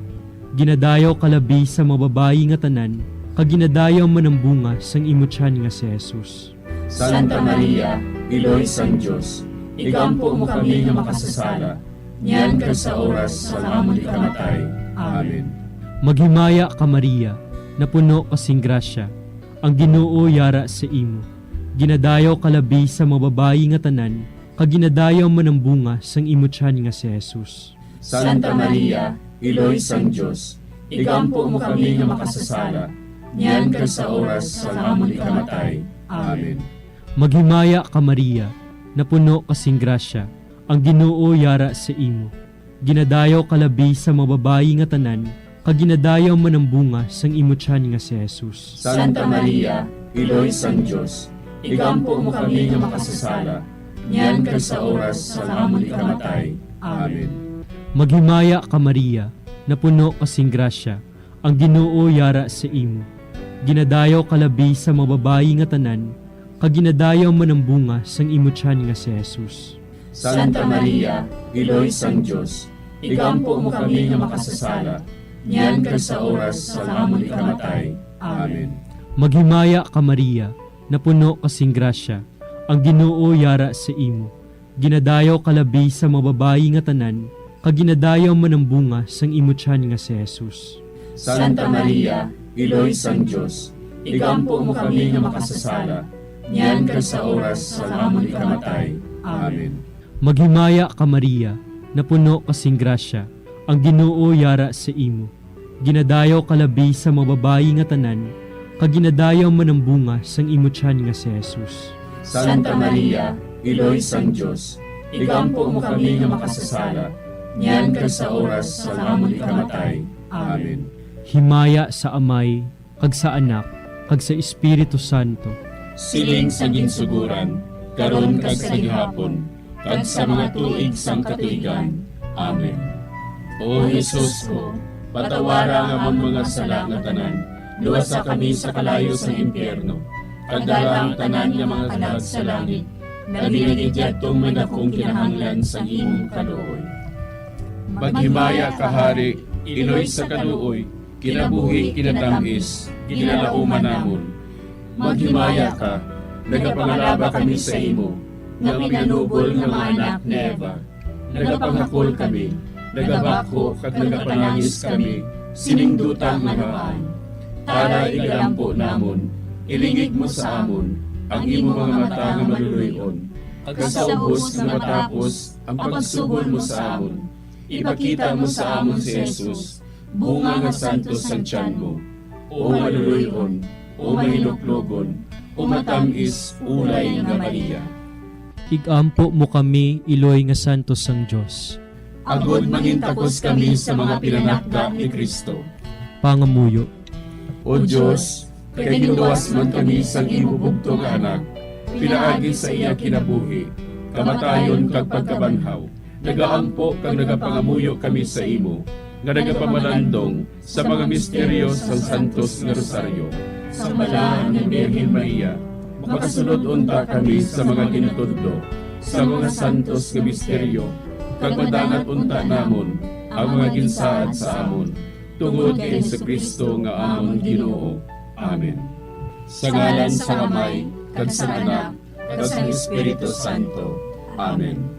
Ginadayaw ka labi sa mga babayi nga tanan, kag ginadayaw man ang bunga sang imo tiyan nga si Jesus. Santa Maria, Iloy sang Dios, igampo mo kami nga makasasala, niyan kag sa oras sang amon ikamatay. Amen. Maghimaya ka, Maria, napuno ka sing grasya, ang Ginoo yara sa imo. Ginadayaw ka labi sa mga babayi nga tanan, kag ginadayaw man ang bunga sang imo tiyan nga si Jesus. Santa Maria, Iloy sang Dios, igampo mo kami nga makasasala, niyan kag sa oras sang amon ikamatay. Amen. Maghimaya ka, Maria, napuno ka sing grasya, ang Ginoo yara sa imo. Ginadayaw ka labi sa mga babayi nga tanan, kag ginadayaw man ang bunga sang imo tiyan nga si Jesus. Santa Maria, Iloy sang Dios, igampo mo kami nga makasasala, niyan kag sa oras sang amon ikamatay. Amen. Maghimaya ka, Maria, napuno ka sing grasya, ang Ginoo yara sa imo. Ginadayaw ka labi sa mga babayi nga tanan, kag ginadayaw man ang bunga sang imo tiyan nga si Jesus. Santa Maria, Iloy sang Dios, igampo mo kami nga makasasala, niyan kag sa oras sang amon ikamatay. Amen. Maghimaya ka, Maria, napuno ka sing grasya, ang Ginoo yara sa imo. Ginadayaw ka labi sa mga babayi nga tanan, kag ginadayaw man ang bunga sang imo tiyan nga si Jesus. Santa Maria, Iloy sang Dios, igampo mo kami nga makasasala, niyan kag sa oras sang amon ikamatay. Amen. Maghimaya ka, Maria, napuno ka sing grasya, ang Ginoo yara sa imo. Ginadayaw ka labi sa mga babayi nga tanan, kag ginadayaw man ang bunga sang imo tiyan nga si Jesus. Santa Maria, Iloy sang Dios, igampo mo kami nga makasasala, niyan kag sa oras sang amon ikamatay. Amen. Himaya sa Amay, kag sa Anak, kag sa Espiritu Santo. Siling sa ginsuguran, karon kag sa gihapon, kag sa mga tuig sang katuigan. Amen. O Jesus ko, patawara ang amon mga sala nga tanan, luwasa kami sa kalayo sang impyerno, kag dala ang tanan nga mga kalag sa langit, labi na gid yadtong may dakong kinahanglan sang imong kaluoy. Maghimaya ka, Hari, Iloy sa kaluoy, kinabuhi, kinatamis, ginalauman namon. Maghimaya ka, nagapangalaba kami sa imo, nga pinanubol nga mga anak ni Eva. Nagapangakol kami, nagabakho kag nagapanangis kami sining duta nga lupaan. Tara, igalampo namon, ilingig mo sa amon ang imo mga mata nga maluloy-on, kag sa ubos nga matapos ang pagsugol mo sa amon, ipakita mo sa amon si Jesus, bunga nga santos sang tiyan mo, o maluloy-on, o mahinuklogon, o matam-is ulay nga Maria. Igampo mo kami, iloy nga santos sang Dios. Agod mangintakos kami sa mga pinanakda ni Cristo. Pangamuyo. O Dios, kay ginluwas man kami sang imo bugtong nga Anak, pinaagi sa iya kinabuhi, kamatayon, kag pagkabanhaw, nagaampo kag nagapangamuyo kami sa imo, nga nagapamalandong sa mga misteryo sang Santos nga Rosaryo. Sang Balaan nga Birhen Maria, makasulod unta kami sa mga ginatudlo sa mga santos nga misteryo, kag madangat unta namon ang mga ginsaad sa amon, tungod kay Jesu-Cristo nga amon Ginoo. Amen. Sa ngalan sang Amay, kag sang Anak, kag sang Espiritu Santo. Amen.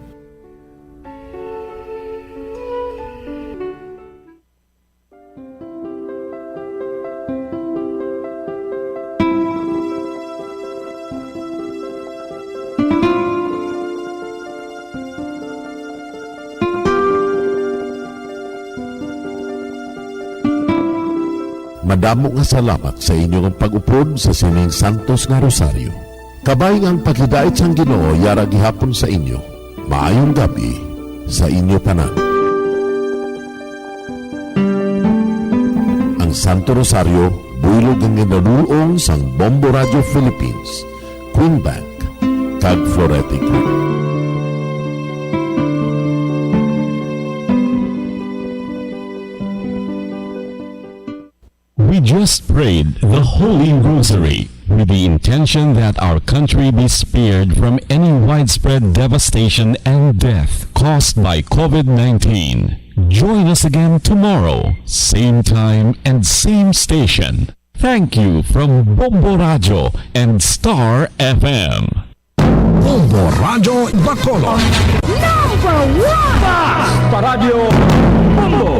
Madamo nga salamat sa inyo nga pag-upod sa sining santos nga rosaryo. Kabay nga ang paghidait sang Ginoo yara gihapon sa inyo. Maayong gab-i sa inyo tanan. Ang Santo Rosario, buylog nga ginadul-ong sang Bombo Radio Philippines, Queen Bank, kag Florete Group. We just prayed the Holy Rosary with the intention that our country be spared from any widespread devastation and death caused by COVID nineteen. Join us again tomorrow, same time and same station. Thank you from Bombo Radio and Star F M. Bombo Radio Bacolod. Number one! Basta Radyo Bombo!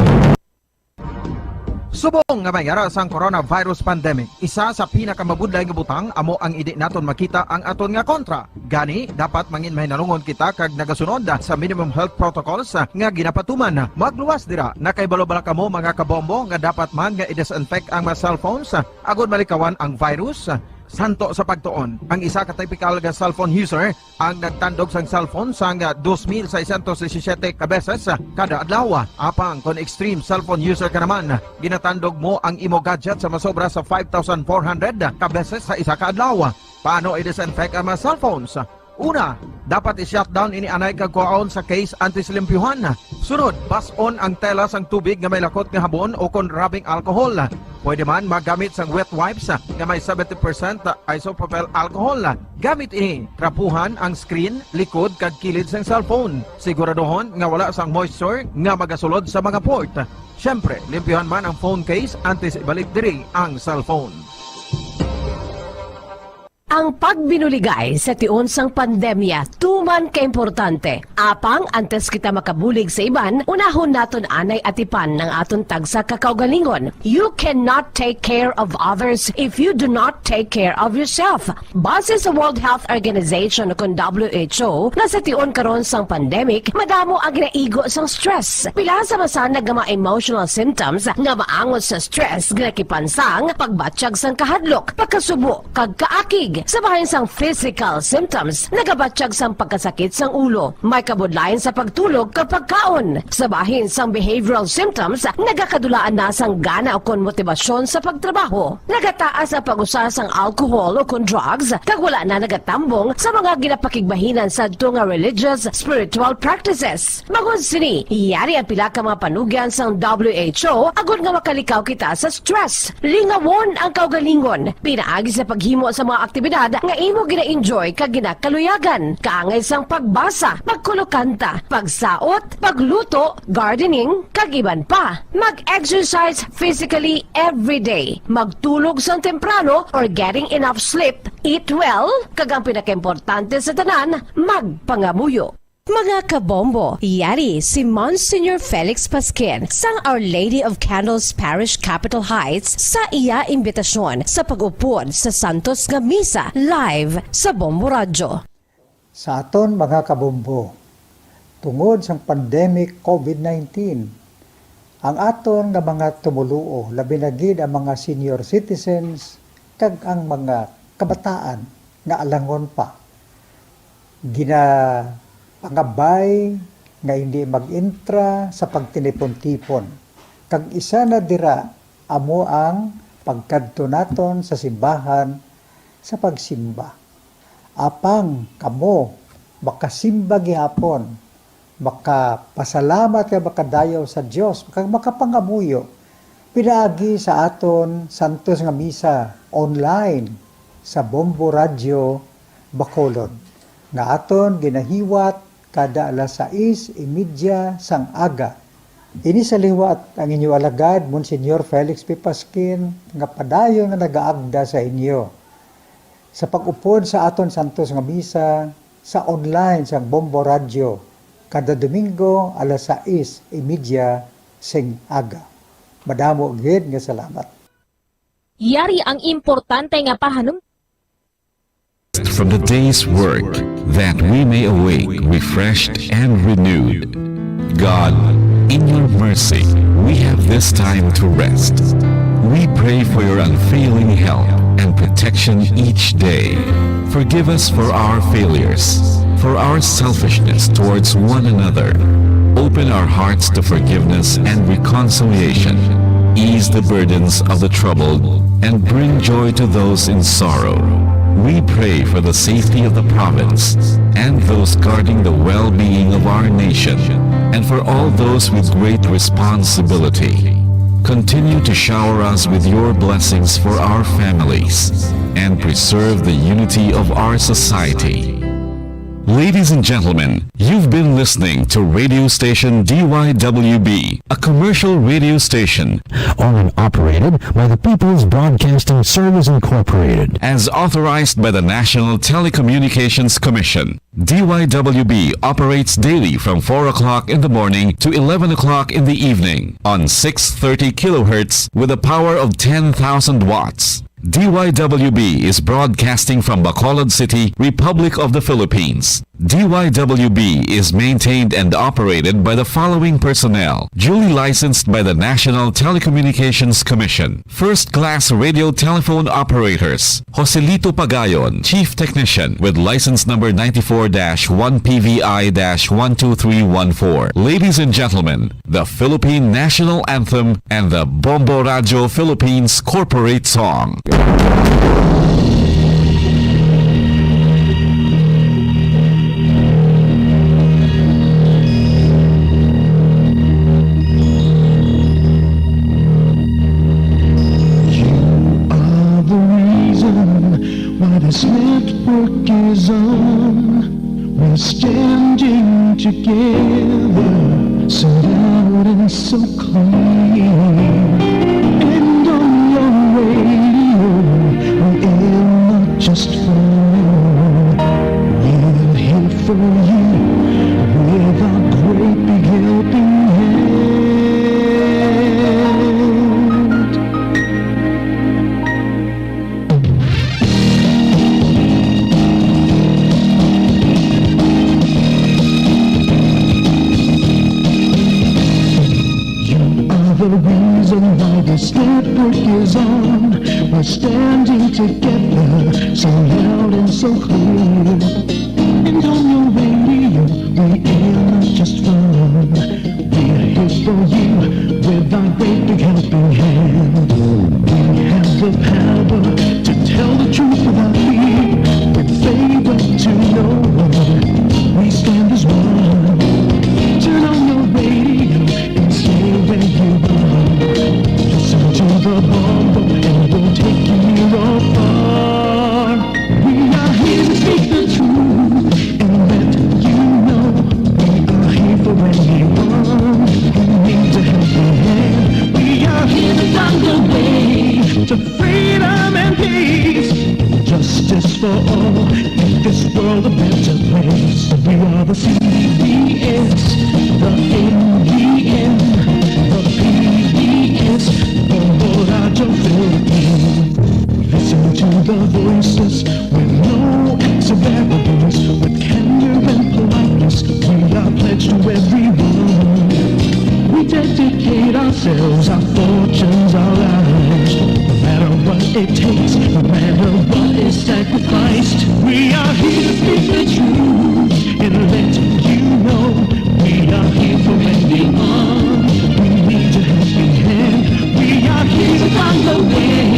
Subong nga may ara sang coronavirus pandemic, isa sa pinakamabudlay nga butang amo ang indi naton makita ang aton nga kontra. Gani, dapat mangin mahinalungon kita kag nagasunod sa minimum health protocols nga ginapatuman. Magluwas dira, nakahibalo bala kamo, mga kabombo, nga dapat man nga i-disinfect ang mga cellphones agod malikawan ang virus? Santo sa pagtuon, ang isa ka typical nga cellphone user ang nagtandog sang cellphone sang dos mil seiscientos disisiete ka beses kada adlaw. Apang kon extreme cellphone user ka naman, ginatandog mo ang imo gadget sa masobra sa five thousand four hundred ka beses sa isa ka adlaw. Paano i-disinfect ang mga cellphones? Una, dapat i-shutdown ini anay kag kuhaon sa case antes limpyuhan. Sunod, bas-on ang tela sang tubig nga may lakot nga habon o kon rubbing alcohol. Pwede man magamit sang wet wipes nga may seventy percent isopropyl alcohol. Gamit ini, trapuhan ang screen, likod, kag kilid sang cellphone. Siguraduhon nga wala sang moisture nga magasulod sa mga port. Siyempre, limpyuhan man ang phone case antes ibalik diri ang cellphone. Ang pagbinuligay sa tion sang pandemya tuman ka importante. Apang antes kita makabulig sa iban, unahon naton anay atipan ang aton tagsa ka kaugalingon. You cannot take care of others if you do not take care of yourself. Base sa World Health Organization, kon W H O, nga sa tion karon sang pandemic, madamo ang ginaigo sang stress. Pila sa masanag nga mga emotional symptoms nga maangot sa stress ginakipan sang pagbatyag sang kahadlok, pagkasubo, kag kaakig. Sa bahin sang physical symptoms, nagabatyag sang pagkasakit sang ulo, may kabudlayan sa pagtulog kag pagkaon. Sa bahin sang behavioral symptoms, nagakadulaan na sang gana ukon motibasyon sa pagtrabaho. Nagataas ang pag-usa sang alcohol ukon drugs, kag wala na nagatambong sa mga ginapakigbahinan sadto nga religious, spiritual practices. Bangod sini, yari ang pila ka mga panugyan sang W H O agod nga makalikaw kita sa stress. Lingawon ang kaugalingon pinaagi sa paghimo sa mga aktibidad nga imo gina-enjoy kag ginakaluyagan, kaangay sang pagbasa, pagkulokanta, pagsaot, pagluto, gardening, kag iban pa. Mag-exercise physically every day. Magtulog sang temprano or getting enough sleep. Eat well, kag ang pinakaimportante sa tanan, magpangamuyo. Mga kabombo, yari si Monsignor Felix Pasquin sang Our Lady of Candles Parish, Capitol Heights, sa iya imbitasyon sa pag-upod sa santos nga misa live sa Bombo Radyo. Sa aton mga kabombo, tungod sang pandemic COVID nineteen, ang aton nga mga tumoluo, labi na gid ang mga senior citizens kag ang mga kabataan nga alangon pa, ginapangabay nga hindi mag-intra sa pagtinipon-tipon. Kag isa na dira amo ang pagkadto naton sa simbahan sa pagsimba. Apang kamo makasimba gihapon, makapasalamat kag makadayaw sa Dios, kag makapangamuyo pinaagi sa aton santos nga misa online sa Bombo Radyo Bacolod, nga aton ginahiwat kada alas sais y media sang aga. Ini sa liwat ang inyo alagad, Monsignor Felix P. Pasquin, nga padayon nga nagaagda sa inyo sa pag-upod sa aton santos nga misa sa online sang Bombo Radyo kada Domingo alas sais y media sing aga. Madamo gid nga salamat. Yari ang importante nga pahanum- From the day's work, that we may awake refreshed and renewed. God, in your mercy, we have this time to rest. We pray for your unfailing help and protection each day. Forgive us for our failures, for our selfishness towards one another. Open our hearts to forgiveness and reconciliation. ease the burdens of the troubled, and bring joy to those in sorrow. We pray for the safety of the province and those guarding the well-being of our nation, and for all those with great responsibility. Continue to shower us with your blessings for our families and preserve the unity of our society. Ladies and gentlemen, you've been listening to radio station D Y W B, a commercial radio station owned and operated by the People's Broadcasting Service Incorporated, as authorized by the National Telecommunications Commission. D Y W B operates daily from four o'clock in the morning to eleven o'clock in the evening on six thirty kilohertz with a power of ten thousand watts. D Y W B is broadcasting from Bacolod City, Republic of the Philippines. D Y W B is maintained and operated by the following personnel, duly licensed by the National Telecommunications Commission. First class radio telephone operators, Joselito Pagayon, Chief Technician, with license number ninety-four dash one P V I dash one two three one four. Ladies and gentlemen, the Philippine National Anthem and the Bombo Radio Philippines Corporate Song. You are the reason why this network is on. We're standing together, so loud and so clear. And on your radio, we air not just for you. We're here for you with our great big helping hand. You are the reason why this network is on. We're standing together, so loud and so clear. And on your radio, we air not just fun. We're here for you with our great big helping hand. We have the power to tell the truth without fear. We favor to no one. We stand as one. Turn on your radio and stay where you are. Listen to the Bombo and we'll take you near or far. We are here to speak the truth and let you know we are here for anyone who needs a helping hand. We are here to find a way to freedom and peace, justice for all, make this world a better place. We are the C B S, the N B N, the P B S, the Voradio Philippines. Listen to the voices with no acts of arrogance, with candor and politeness. We are pledged to everyone. We dedicate ourselves, our fortunes, our lives. No matter what it takes, no matter what is sacrificed, we are here to speak the truth and let you know we are here for anyone who needs a helping hand. We are here to find a way